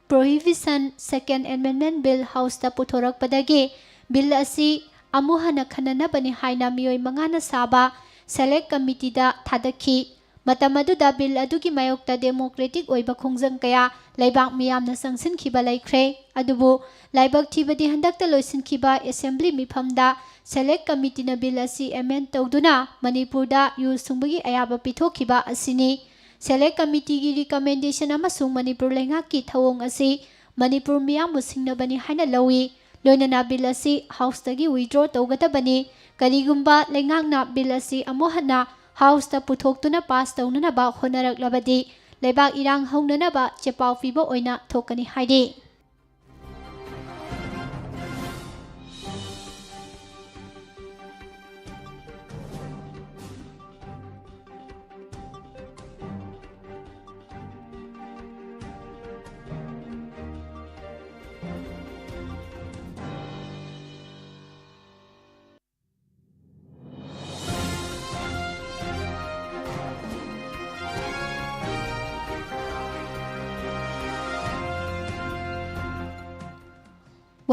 Prohibition Second Amendment Bill Houseꯇ ꯄꯨꯊꯣꯔꯛꯄꯗꯒꯤ bill ꯑꯁꯤ ꯑꯃꯨꯛ ꯍꯟꯅ ꯈꯟꯅꯅꯕꯅꯤ ꯍꯥꯏꯅ ꯃꯤꯑꯣꯏ ꯃꯉꯥꯅ ꯁꯥꯕ Select Committeeꯗ ꯊꯥꯗꯈꯤ꯫ ꯃꯇꯝ ꯑꯗꯨꯗ bill ꯑꯗꯨꯒꯤ ꯃꯥꯌꯣꯛꯇ democratic ꯑꯣꯏꯕ ꯈꯣꯡꯖꯪ ꯀꯌꯥ ꯂꯩꯕꯥꯛ ꯃꯤꯌꯥꯝꯅ ꯆꯪꯁꯤꯟꯈꯤꯕ ꯂꯩꯈ꯭ꯔꯦ꯫ ꯑꯗꯨꯕꯨ ꯂꯥꯏꯕꯛ ꯊꯤꯕꯗꯤ ꯍꯟꯗꯛꯇ ꯂꯣꯏꯁꯤꯟꯈꯤꯕ Assembly ꯃꯤꯐꯝꯗ Select Committeeꯅ bill ꯑꯁꯤ amend ꯇꯧꯗꯨꯅ ꯃꯅꯤꯄꯨꯔꯗ ꯌꯨ ꯁꯨꯡꯕꯒꯤ ꯑꯌꯥꯕ ꯄꯤꯊꯣꯛꯈꯤꯕ ꯑꯁꯤꯅꯤ꯫ Select Committeeꯒꯤ recommendation ꯑꯃꯁꯨꯡ ꯃꯅꯤꯄꯨꯔ ꯂꯩꯉꯥꯛꯀꯤ ꯊꯧꯑꯣꯡ ꯑꯁꯤ ꯃꯅꯤꯄꯨꯔ ꯃꯤꯌꯥꯝꯕꯨ ꯁꯤꯡꯅꯕꯅꯤ ꯍꯥꯏꯅ ꯂꯧꯏ꯫ ꯂꯣꯏꯅꯅ bill ꯑꯁꯤ Houseꯇꯒꯤ withdraw ꯇꯧꯒꯗꯕꯅꯤ꯫ ꯀꯔꯤꯒꯨꯝꯕ ꯂꯩꯉꯥꯛꯅ bill ꯑꯁꯤ ꯑꯃꯨꯛ ꯍꯟꯅ Houseꯇ ꯄꯨꯊꯣꯛꯇꯨꯅ pass ꯇꯧꯅꯅꯕ ꯍꯣꯠꯅꯔꯛꯂꯕꯗꯤ ꯂꯩꯕꯥꯛ ꯏꯔꯥꯡ ꯍꯧꯅꯅꯕ ꯆꯦꯄꯥꯎ ꯄꯤꯕ ꯑꯣꯏꯅ ꯊꯣꯛꯀꯅꯤ ꯍꯥꯏꯔꯤ꯫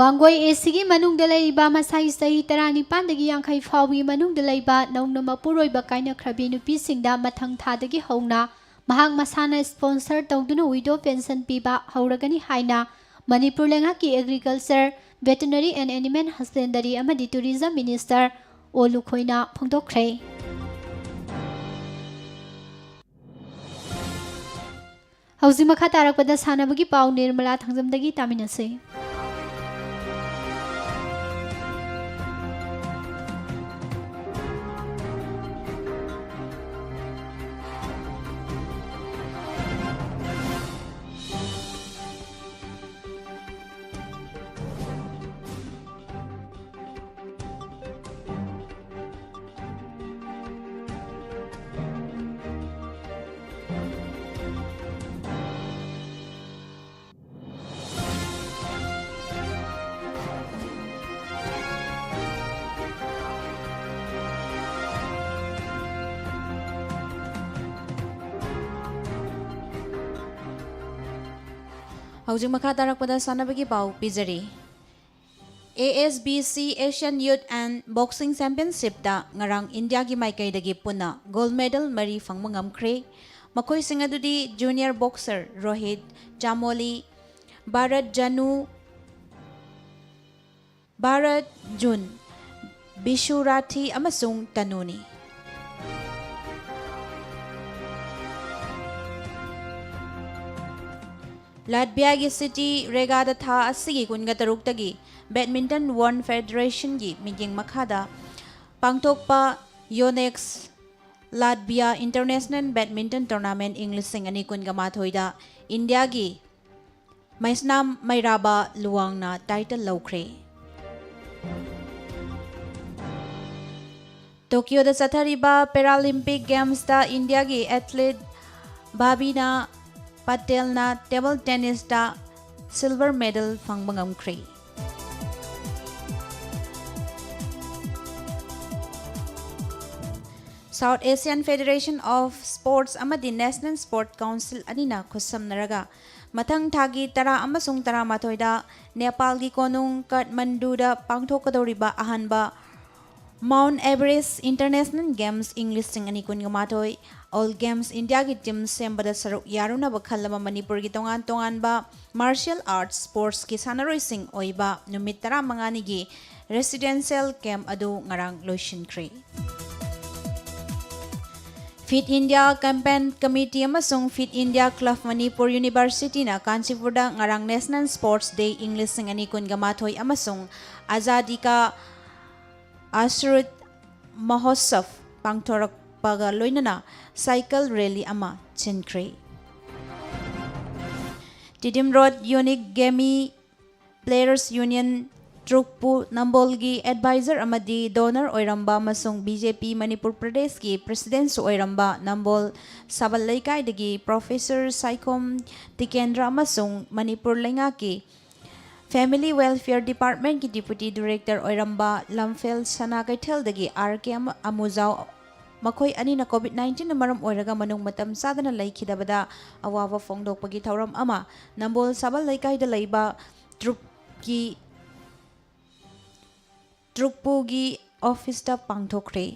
ꯋꯥꯡꯒꯣꯏ ACꯒꯤ ꯃꯅꯨꯡꯗ ꯂꯩꯔꯤꯕ ꯃꯁꯥꯒꯤ ꯆꯍꯤ ꯇꯔꯥꯅꯤꯄꯥꯟꯗꯒꯤ ꯌꯥꯡꯈꯩ ꯐꯥꯎꯕꯒꯤ ꯃꯅꯨꯡꯗ ꯂꯩꯕ ꯅꯧꯅ ꯃꯄꯨꯔꯣꯏꯕ ꯀꯥꯏꯅꯈ꯭ꯔꯕꯤ ꯅꯨꯄꯤꯁꯤꯡꯗ ꯃꯊꯪ ꯊꯥꯗꯒꯤ ꯍꯧꯅ ꯃꯍꯥꯛ ꯃꯁꯥꯅ sponsor ꯇꯧꯗꯨꯅ widow pension ꯄꯤꯕ ꯍꯧꯔꯒꯅꯤ ꯍꯥꯏꯅ ꯃꯅꯤꯄꯨꯔ ꯂꯩꯉꯥꯛꯀꯤ Agriculture, Veterinary and Animal Husbandry ꯑꯃꯗꯤ Tourism Minister ꯑꯣ ꯂꯨꯈꯣꯏꯅ ꯐꯣꯡꯗꯣꯛꯈ꯭ꯔꯦ꯫ ꯍꯧꯖꯤꯛ ꯃꯈꯥ ꯇꯥꯔꯛꯄꯗ ꯁꯥꯟꯅꯕꯒꯤ ꯄꯥꯎ ꯅꯤꯔꯃꯂꯥ ꯊꯥꯡꯖꯝꯗꯒꯤ ꯇꯥꯃꯤꯟꯅꯁꯤ꯫ ꯍꯧꯖꯤꯛ ꯃꯈꯥ ꯇꯥꯔꯛꯄꯗ ꯁꯥꯟꯅꯕꯒꯤ ꯄꯥꯎ ꯄꯤꯖꯔꯤ꯫ A S B C Asian Youth and Boxing Championshipꯇ ꯉꯔꯥꯡ ꯏꯟꯗꯤꯌꯥꯒꯤ ꯃꯥꯏꯀꯩꯗꯒꯤ ꯄꯨꯟꯅ gold medal ꯃꯔꯤ ꯐꯪꯕ ꯉꯝꯈ꯭ꯔꯦ꯫ ꯃꯈꯣꯏꯁꯤꯡ ꯑꯗꯨꯗꯤ junior boxer ꯔꯣꯍꯤꯠ ꯆꯥꯃꯣꯂꯤ, ꯚꯥꯔꯠ ꯖꯅꯨ, ꯚꯥꯔꯠ ꯖꯨꯟ, ꯕꯤꯁꯨ ꯔꯥꯊꯤ ꯑꯃꯁꯨꯡ ꯇꯅꯨꯅꯤ꯫ ꯂꯥꯠꯚꯤꯌꯥꯒꯤ city Riga-ꯗ ꯊꯥ ꯑꯁꯤꯒꯤ ꯀꯨꯟꯒ ꯇꯔꯨꯛꯇꯒꯤ Badminton World Federation-ꯒꯤ ꯃꯤꯠꯌꯦꯡ ꯃꯈꯥꯗ ꯄꯥꯡꯊꯣꯛꯄ Yonex Latvia International Badminton Tournament ꯏꯪ ꯂꯤꯁꯤꯡ ꯑꯅꯤ ꯀꯨꯟꯒ ꯃꯥꯊꯣꯏꯗ ꯏꯟꯗꯤꯌꯥꯒꯤ ꯃꯩꯁꯅꯥꯝ ꯃꯩꯔꯥꯕ ꯂꯨꯋꯥꯡꯅ title ꯂꯧꯈ꯭ꯔꯦ꯫ ꯇꯣꯀꯤꯌꯣꯗ ꯆꯠꯊꯔꯤꯕ Paralympic Games-ꯇ ꯏꯟꯗꯤꯌꯥꯒꯤ athlete ꯚꯥꯕꯤꯅꯥ ꯄꯇꯦꯜꯅ table tennis-ꯇ silver medal ꯐꯪꯕ ꯉꯝꯈ꯭ꯔꯦ꯫ South Asian Federation of Sports ꯑꯃꯗꯤ National Sport Council ꯑꯅꯤꯅ ꯈꯨꯠꯁꯝꯅꯔꯒ ꯃꯊꯪ ꯊꯥꯒꯤ ꯇꯔꯥ ꯑꯃꯁꯨꯡ ꯇꯔꯥꯃꯥꯊꯣꯏꯗ ꯅꯦꯄꯥꯜꯒꯤ ꯀꯣꯅꯨꯡ ꯀꯥꯊꯃꯟꯗꯨꯗ ꯄꯥꯡꯊꯣꯛꯀꯗꯧꯔꯤꯕ ꯑꯍꯥꯟꯕ Mount Everest International Games ꯏꯪ ꯂꯤꯁꯤꯡ ꯑꯅꯤ ꯀꯨꯟꯒ ꯃꯥꯊꯣꯏ All Games India-ꯒꯤ team ꯁꯦꯝꯕꯗ ꯁꯔꯨꯛ ꯌꯥꯔꯨꯅꯕ ꯈꯜꯂꯕ ꯃꯅꯤꯄꯨꯔꯒꯤ ꯇꯣꯉꯥꯟ ꯇꯣꯉꯥꯟꯕ martial arts sports-ꯀꯤ ꯁꯥꯟꯅꯔꯣꯏꯁꯤꯡ ꯑꯣꯏꯕ ꯅꯨꯃꯤꯠ ꯇꯔꯥꯃꯉꯥꯅꯤꯒꯤ residential camp ꯑꯗꯨ ꯉꯔꯥꯡ ꯂꯣꯏꯁꯤꯟꯈ꯭ꯔꯦ꯫ Fit India Campaign Committee ꯑꯃꯁꯨꯡ Fit India Club Manipur University-ꯅ ꯀꯥꯟꯆꯤꯄꯨꯔꯗ ꯉꯔꯥꯡ National Sports Day ꯏꯪ ꯂꯤꯁꯤꯡ ꯑꯅꯤ ꯀꯨꯟꯒ ꯃꯥꯊꯣꯏ ꯑꯃꯁꯨꯡ Azadi Ka Amrit Mahotsav ꯄꯥꯡꯊꯣꯔꯛꯄꯒ ꯂꯣꯏꯅꯅ cycle rally ꯑꯃ ꯁꯤꯟꯈ꯭ꯔꯦ꯫ Tiddim Road Unique Gammi Players Union ꯇ꯭ꯔꯨꯛꯄꯨ ꯅꯝꯕꯣꯜꯒꯤ advisor ꯑꯃꯗꯤ donor ꯑꯣꯏꯔꯝꯕ ꯑꯃꯁꯨꯡ B J P ꯃꯅꯤꯄꯨꯔ ꯄ꯭ꯔꯗꯦꯁꯀꯤ president-ꯁꯨ ꯑꯣꯏꯔꯝꯕ ꯅꯝꯕꯣꯜ ꯁꯥꯕꯜ ꯂꯩꯀꯥꯏꯗꯒꯤ Professor ꯁꯥꯏꯈꯣꯝ ꯇꯤꯀꯦꯟꯗ꯭ꯔ ꯑꯃꯁꯨꯡ ꯃꯅꯤꯄꯨꯔ ꯂꯩꯉꯥꯛꯀꯤ Family Welfare Department-ꯀꯤ Deputy Director ꯑꯣꯏꯔꯝꯕ ꯂꯝꯐꯦꯜ ꯁꯅꯥ ꯀꯩꯊꯦꯜꯗꯒꯤ R K ꯑꯃ-, ꯑꯃꯨꯖꯥꯎ ꯃꯈꯣꯏ ꯑꯅꯤꯅ COVID nineteenꯅ ꯃꯔꯝ ꯑꯣꯏꯔꯒ ꯃꯅꯨꯡ ꯃꯇꯝ ꯆꯥꯗꯅ ꯂꯩꯈꯤꯗꯕꯗ ꯑꯋꯥꯕ ꯐꯣꯡꯗꯣꯛꯄꯒꯤ ꯊꯧꯔꯝ ꯑꯃ ꯅꯝꯕꯣꯜ ꯁꯥꯕꯜ ꯂꯩꯀꯥꯏꯗ ꯂꯩꯕ ꯇ꯭ꯔꯨꯞꯀꯤ, ꯇ꯭ꯔꯨꯞꯄꯨꯒꯤ ꯑꯣꯐꯤꯁꯇ ꯄꯥꯡꯊꯣꯛꯈ꯭ꯔꯦ꯫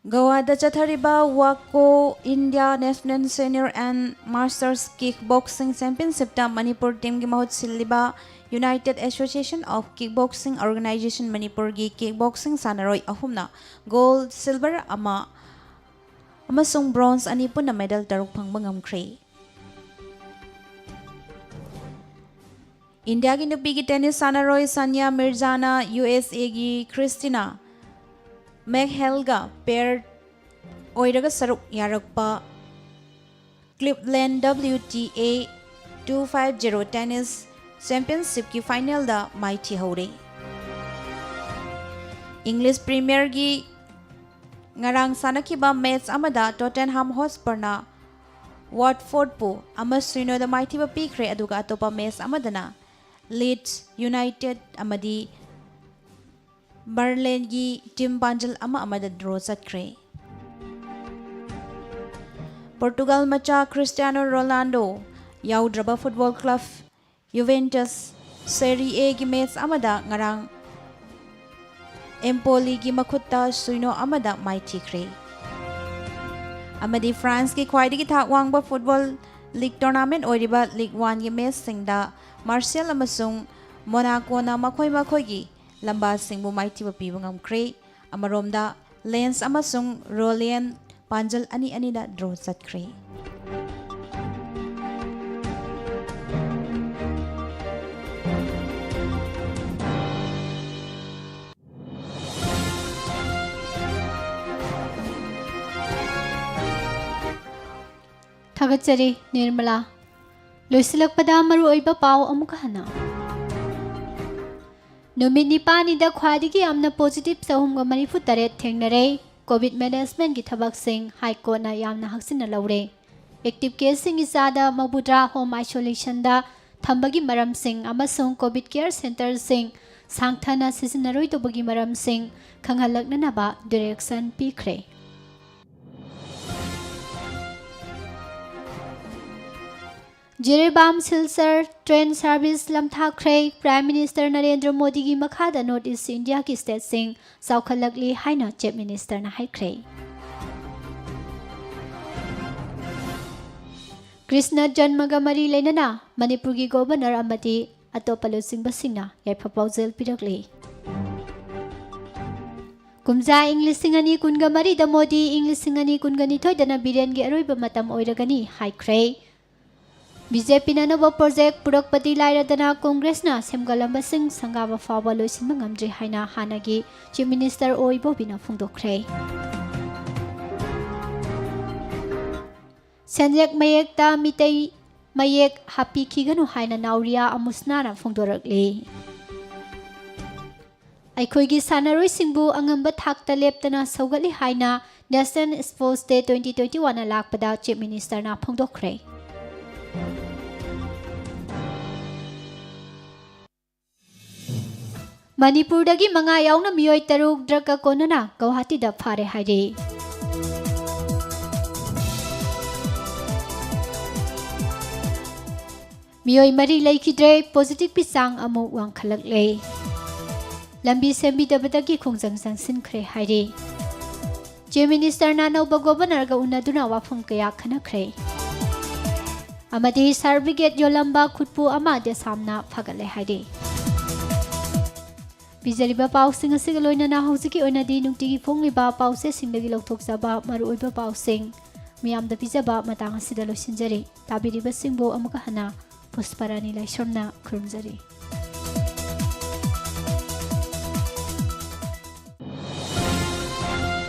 ꯒꯋꯥꯗ ꯆꯠꯊꯔꯤꯕ WACO, India National Senior and Masters Kickboxing Championshipꯇ Manipur ꯇꯤꯝꯒꯤ ꯃꯍꯨꯠ ꯁꯤꯜꯂꯤꯕ United Association of Kickboxing Organization ꯃꯅꯤꯄꯨꯔꯒꯤ ꯀꯤꯛ ꯕꯣꯛꯁꯤꯡ ꯁꯥꯟꯅꯔꯣꯏ ꯑꯍꯨꯝꯅ ꯒꯣꯜꯗ, ꯁꯤꯜꯚꯔ ꯑꯃ ꯑꯃꯁꯨꯡ ꯕ꯭ꯔꯣꯟꯖ ꯑꯅꯤ ꯄꯨꯟꯅ ꯃꯦꯗꯜ ꯇꯔꯨꯛ ꯐꯪꯕ ꯉꯝꯈ꯭ꯔꯦ꯫ ꯏꯟꯗꯤꯌꯥꯒꯤ ꯅꯨꯄꯤꯒꯤ ꯇꯦꯅꯤꯁ ꯁꯥꯟꯅꯔꯣꯏ ꯁꯥꯅꯤꯌꯥ ꯃꯤꯔꯖꯥꯅ ꯌꯨ ꯑꯦꯁ ꯑꯦꯒꯤ ꯈ꯭ꯔꯤꯁꯇꯤꯅꯥ ꯃꯦꯛꯍꯦꯜꯒ ꯄꯦꯌꯔ ꯑꯣꯏꯔꯒ ꯁꯔꯨꯛ ꯌꯥꯔꯛꯄ Cleveland W T A two five zero Tennis Championshipꯀꯤ ꯐꯥꯏꯅꯦꯜꯗ ꯃꯥꯏꯊꯤꯍꯧꯔꯦ꯫ ꯏꯪꯂꯤꯁ ꯄ꯭ꯔꯤꯃꯤꯌꯔꯒꯤ ꯉꯔꯥꯡ ꯁꯥꯟꯅꯈꯤꯕ ꯃꯦꯆ ꯑꯃꯗ ꯇꯣꯇꯦꯟꯍꯥꯝ ꯍꯣꯠꯁꯄꯔꯅ ꯋꯥꯠꯐꯣꯔꯗꯄꯨ ꯑꯃ ꯁꯤꯅꯣꯗ ꯃꯥꯏꯊꯤꯕ ꯄꯤꯈ꯭ꯔꯦ, ꯑꯗꯨꯒ ꯑꯇꯣꯞꯄ ꯃꯦꯆ ꯑꯃꯗꯅ ꯂꯤꯗꯁ ꯌꯨꯅꯥꯏꯇꯦꯗ ꯑꯃꯗꯤ ꯕꯔꯂꯦꯟꯒꯤ ꯇꯤꯝ ꯄꯥꯟꯖꯜ ꯑꯃ ꯑꯃꯗ ꯗ꯭ꯔꯣ ꯆꯠꯈ꯭ꯔꯦ꯫ ꯄꯣꯔꯇꯨꯒꯜ ꯃꯆꯥ ꯈ꯭ꯔꯤꯁꯇꯤꯌꯥꯅꯣ ꯔꯣꯅꯥꯜꯗꯣ ꯌꯥꯎꯗ꯭ꯔꯕ ꯐꯨꯠꯕꯣꯜ ꯀ꯭ꯂꯕ ꯌꯨꯚꯦꯟꯇꯁ ꯁꯦꯔꯤ ꯑꯦꯒꯤ ꯃꯦꯆ ꯑꯃꯗ ꯉꯔꯥꯡ ꯑꯦꯝꯄꯣꯂꯤꯒꯤ ꯃꯈꯨꯠꯇ ꯁꯨꯏꯅꯣ ꯑꯃꯗ ꯃꯥꯏꯊꯤꯈ꯭ꯔꯦ꯫ ꯑꯃꯗꯤ ꯐ꯭ꯔꯥꯟꯁꯀꯤ ꯈ꯭ꯋꯥꯏꯗꯒꯤ ꯊꯥꯛ ꯋꯥꯡꯕ ꯐꯨꯠꯕꯣꯜ ꯂꯤꯒ ꯇꯣꯔꯅꯥꯃꯦꯟ ꯑꯣꯏꯔꯤꯕ ꯂꯤꯒ ꯋꯥꯟꯒꯤ ꯃꯦꯆꯁꯤꯡꯗ ꯃꯥꯔꯁꯦꯜ ꯑꯃꯁꯨꯡ ꯃꯣꯅꯥꯀꯣꯅ ꯃꯈꯣꯏ ꯃꯈꯣꯏꯒꯤ ꯂꯝꯕꯥꯁꯤꯡꯕꯨ ꯃꯥꯏꯊꯤꯕ ꯄꯤꯕ ꯉꯝꯈ꯭ꯔꯦ꯫ ꯑꯃꯔꯣꯝꯗ ꯂꯦꯟꯁ ꯑꯃꯁꯨꯡ ꯔꯣꯂꯤꯌꯟ ꯄꯥꯟꯖꯜ ꯑꯅꯤ ꯑꯅꯤꯗ ꯗ꯭ꯔꯣ ꯆꯠꯈ꯭ꯔꯦ꯫ ꯊꯥꯒꯠꯆꯔꯤ ꯅꯤꯔꯃꯂꯥ꯫ ꯂꯣꯏꯁꯤꯜꯂꯛꯄꯗ ꯃꯔꯨꯑꯣꯏꯕ ꯄꯥꯎ ꯑꯃꯨꯛꯀ ꯍꯟꯅ꯫ ꯅꯨꯃꯤꯠ ꯅꯤꯄꯥꯜꯅꯤꯗ ꯈ꯭ꯋꯥꯏꯗꯒꯤ ꯌꯥꯝꯅ ꯄꯣꯖꯤꯇꯤꯚ ꯆꯍꯨꯝꯒ ꯃꯔꯤꯐꯨ ꯇꯔꯦꯠ ꯊꯦꯡꯅꯔꯦ꯫ ꯀꯣꯚꯤꯗ ꯃꯦꯅꯦꯖꯃꯦꯟꯠꯀꯤ ꯊꯕꯛꯁꯤꯡ ꯍꯥꯏ ꯀꯣꯔꯠꯅ ꯌꯥꯝꯅ ꯍꯛꯆꯤꯟꯅ ꯂꯧꯔꯦ꯫ ꯑꯦꯛꯇꯤꯚ ꯀꯦꯁꯁꯤꯡꯒꯤ ꯆꯥꯗ ꯃꯧꯗ꯭ꯔꯥ ꯍꯣꯝ ꯑꯥꯏꯁꯣꯂꯦꯁꯟꯗ ꯊꯝꯕꯒꯤ ꯃꯔꯝꯁꯤꯡ ꯑꯃꯁꯨꯡ ꯀꯣꯚꯤꯗ ꯀꯦꯌꯔ ꯁꯦꯟꯇꯔꯁꯤꯡ ꯁꯥꯡꯊꯅ ꯁꯤꯖꯤꯟꯅꯔꯣꯏꯗꯧꯕꯒꯤ ꯃꯔꯝꯁꯤꯡ ꯈꯪꯍꯜꯂꯛꯅꯅꯕ ꯗꯤꯔꯦꯛꯁꯟ ꯄꯤꯈ꯭ꯔꯦ꯫ ꯖꯤꯔꯤꯕꯥꯝ ꯁꯤꯜꯆꯔ ꯇ꯭ꯔꯦꯟ ꯁꯥꯔꯚꯤꯁ ꯂꯝꯊꯥꯈ꯭ꯔꯦ꯫ ꯄ꯭ꯔꯥꯏꯝ ꯃꯤꯅꯤꯁꯇꯔ ꯅꯔꯦꯟꯗ꯭ꯔ ꯃꯣꯗꯤꯒꯤ ꯃꯈꯥꯗ ꯅꯣꯔꯠ ꯏꯁ ꯏꯟꯗꯤꯌꯥꯒꯤ ꯁ꯭ꯇꯦꯠꯁꯤꯡ ꯆꯥꯎꯈꯠꯂꯛꯂꯤ ꯍꯥꯏꯅ ꯆꯤꯐ ꯃꯤꯅꯤꯁꯇꯔꯅ ꯍꯥꯏꯈ꯭ꯔꯦ꯫ ꯀ꯭ꯔꯤꯁꯅ ꯖꯟꯃꯒ ꯃꯔꯤ ꯂꯩꯅꯅ ꯃꯅꯤꯄꯨꯔꯒꯤ ꯒꯣꯚꯔꯅꯔ ꯑꯃꯗꯤ ꯑꯇꯣꯞꯄ ꯂꯨꯆꯤꯡꯕꯁꯤꯡꯅ ꯌꯥꯏꯐ ꯄꯥꯎꯖꯦꯜ ꯄꯤꯔꯛꯂꯤ꯫ ꯀꯨꯝꯖꯥ ꯏꯪ ꯂꯤꯁꯤꯡ ꯑꯅꯤ ꯀꯨꯟꯒ ꯃꯔꯤꯗ ꯃꯣꯗꯤ ꯏꯪ ꯂꯤꯁꯤꯡ ꯑꯅꯤ ꯀꯨꯟꯒ ꯅꯤꯊꯣꯏꯗꯅ ꯕꯤꯔꯦꯟꯒꯤ ꯑꯔꯣꯏꯕ ꯃꯇꯝ ꯑꯣꯏꯔꯒꯅꯤ ꯍꯥꯏꯈ꯭ꯔꯦ꯫ ꯕꯤ ꯖꯦ ꯄꯤꯅ ꯑꯅꯧꯕ ꯄ꯭ꯔꯣꯖꯦꯛ ꯄꯨꯔꯛꯄꯗꯤ ꯂꯥꯏꯔꯗꯅ ꯀꯣꯡꯒ꯭ꯔꯦꯁꯅ ꯁꯦꯝꯒꯠꯂꯝꯕꯁꯤꯡ ꯁꯪꯒꯥꯕ ꯐꯥꯎꯕ ꯂꯣꯏꯁꯤꯟꯕ ꯉꯝꯗ꯭ꯔꯤ ꯍꯥꯏꯅ ꯍꯥꯟꯅꯒꯤ ꯆꯤꯐ ꯃꯤꯅꯤꯁꯇꯔ ꯑꯣ ꯏꯕꯣꯕꯤꯅ ꯐꯣꯡꯗꯣꯛꯈ꯭ꯔꯦ꯫ ꯁꯦꯟꯌꯦꯛ ꯃꯌꯦꯛꯇ ꯃꯤꯇꯩ ꯃꯌꯦꯛ ꯍꯥꯞꯄꯤꯈꯤꯒꯅꯨ ꯍꯥꯏꯅ ꯅꯥꯎꯔꯤꯌꯥ ꯑꯃꯨꯁꯅꯥꯅ ꯐꯣꯡꯗꯣꯔꯛꯂꯤ꯫ ꯑꯩꯈꯣꯏꯒꯤ ꯁꯥꯟꯅꯔꯣꯏꯁꯤꯡꯕꯨ ꯑꯉꯝꯕ ꯊꯥꯛꯇ ꯂꯦꯞꯇꯅ ꯁꯧꯒꯠꯂꯤ ꯍꯥꯏꯅ National Sports Day twenty twenty-one ꯂꯥꯛꯄꯗ ꯆꯤꯐ ꯃꯤꯅꯤꯁꯇꯔꯅ ꯐꯣꯡꯗꯣꯛꯈ꯭ꯔꯦ꯫ ꯃꯅꯤꯄꯨꯔꯗꯒꯤ ꯃꯉꯥ ꯌꯥꯎꯅ ꯃꯤꯑꯣꯏ ꯇꯔꯨꯛ ꯗ꯭ꯔꯒꯀ ꯀꯣꯟꯅꯅ ꯒꯧꯍꯥꯇꯤꯗ ꯐꯥꯔꯦ ꯍꯥꯏꯔꯤ꯫ ꯃꯤꯑꯣꯏ ꯃꯔꯤ ꯂꯩꯈꯤꯗ꯭ꯔꯦ, ꯄꯣꯖꯤꯇꯤꯚꯀꯤ ꯆꯥꯡ ꯑꯃꯨꯛ ꯋꯥꯡꯈꯠꯂꯛꯂꯦ꯫ ꯂꯝꯕꯤ ꯁꯦꯝꯕꯤꯗꯕꯗꯒꯤ ꯈꯣꯡꯖꯪ ꯆꯪꯁꯤꯟꯈ꯭ꯔꯦ ꯍꯥꯏꯔꯤ꯫ ꯆꯤꯐ ꯃꯤꯅꯤꯁꯇꯔꯅ ꯑꯅꯧꯕ ꯒꯣꯚꯔꯅꯔꯒ ꯎꯅꯗꯨꯅ ꯋꯥꯐꯝ ꯀꯌꯥ ꯈꯟꯅꯈ꯭ꯔꯦ꯫ ꯑꯃꯗꯤ ꯁꯥꯔ ꯕ꯭ꯔꯤꯒꯦꯗ ꯌꯣꯜꯂꯝꯕ ꯈꯨꯠꯄꯨ ꯑꯃ ꯗꯦꯁꯥꯝꯅ ꯐꯒꯠꯂꯦ ꯍꯥꯏꯔꯤ꯫ ꯄꯤꯖꯔꯤꯕ ꯄꯥꯎꯁꯤꯡ ꯑꯁꯤꯒ ꯂꯣꯏꯅꯅ ꯍꯧꯖꯤꯛꯀꯤ ꯑꯣꯏꯅꯗꯤ ꯅꯨꯡꯇꯤꯒꯤ ꯐꯣꯡꯂꯤꯕ ꯄꯥꯎꯆꯦꯁꯤꯡꯗꯒꯤ ꯂꯧꯊꯣꯛꯆꯕ ꯃꯔꯨꯑꯣꯏꯕ ꯄꯥꯎꯁꯤꯡ ꯃꯤꯌꯥꯝꯗ ꯄꯤꯖꯕ ꯃꯇꯥꯡ ꯑꯁꯤꯗ ꯂꯣꯏꯁꯤꯟꯖꯔꯦ꯫ ꯇꯥꯕꯤꯔꯤꯕꯁꯤꯡꯕꯨ ꯑꯃꯨꯛꯀ ꯍꯟꯅ ꯄꯨꯁꯄꯔꯥꯅꯤ ꯂꯥꯏꯁ꯭ꯔꯝꯅ ꯈꯨꯔꯨꯝꯖꯔꯤ꯫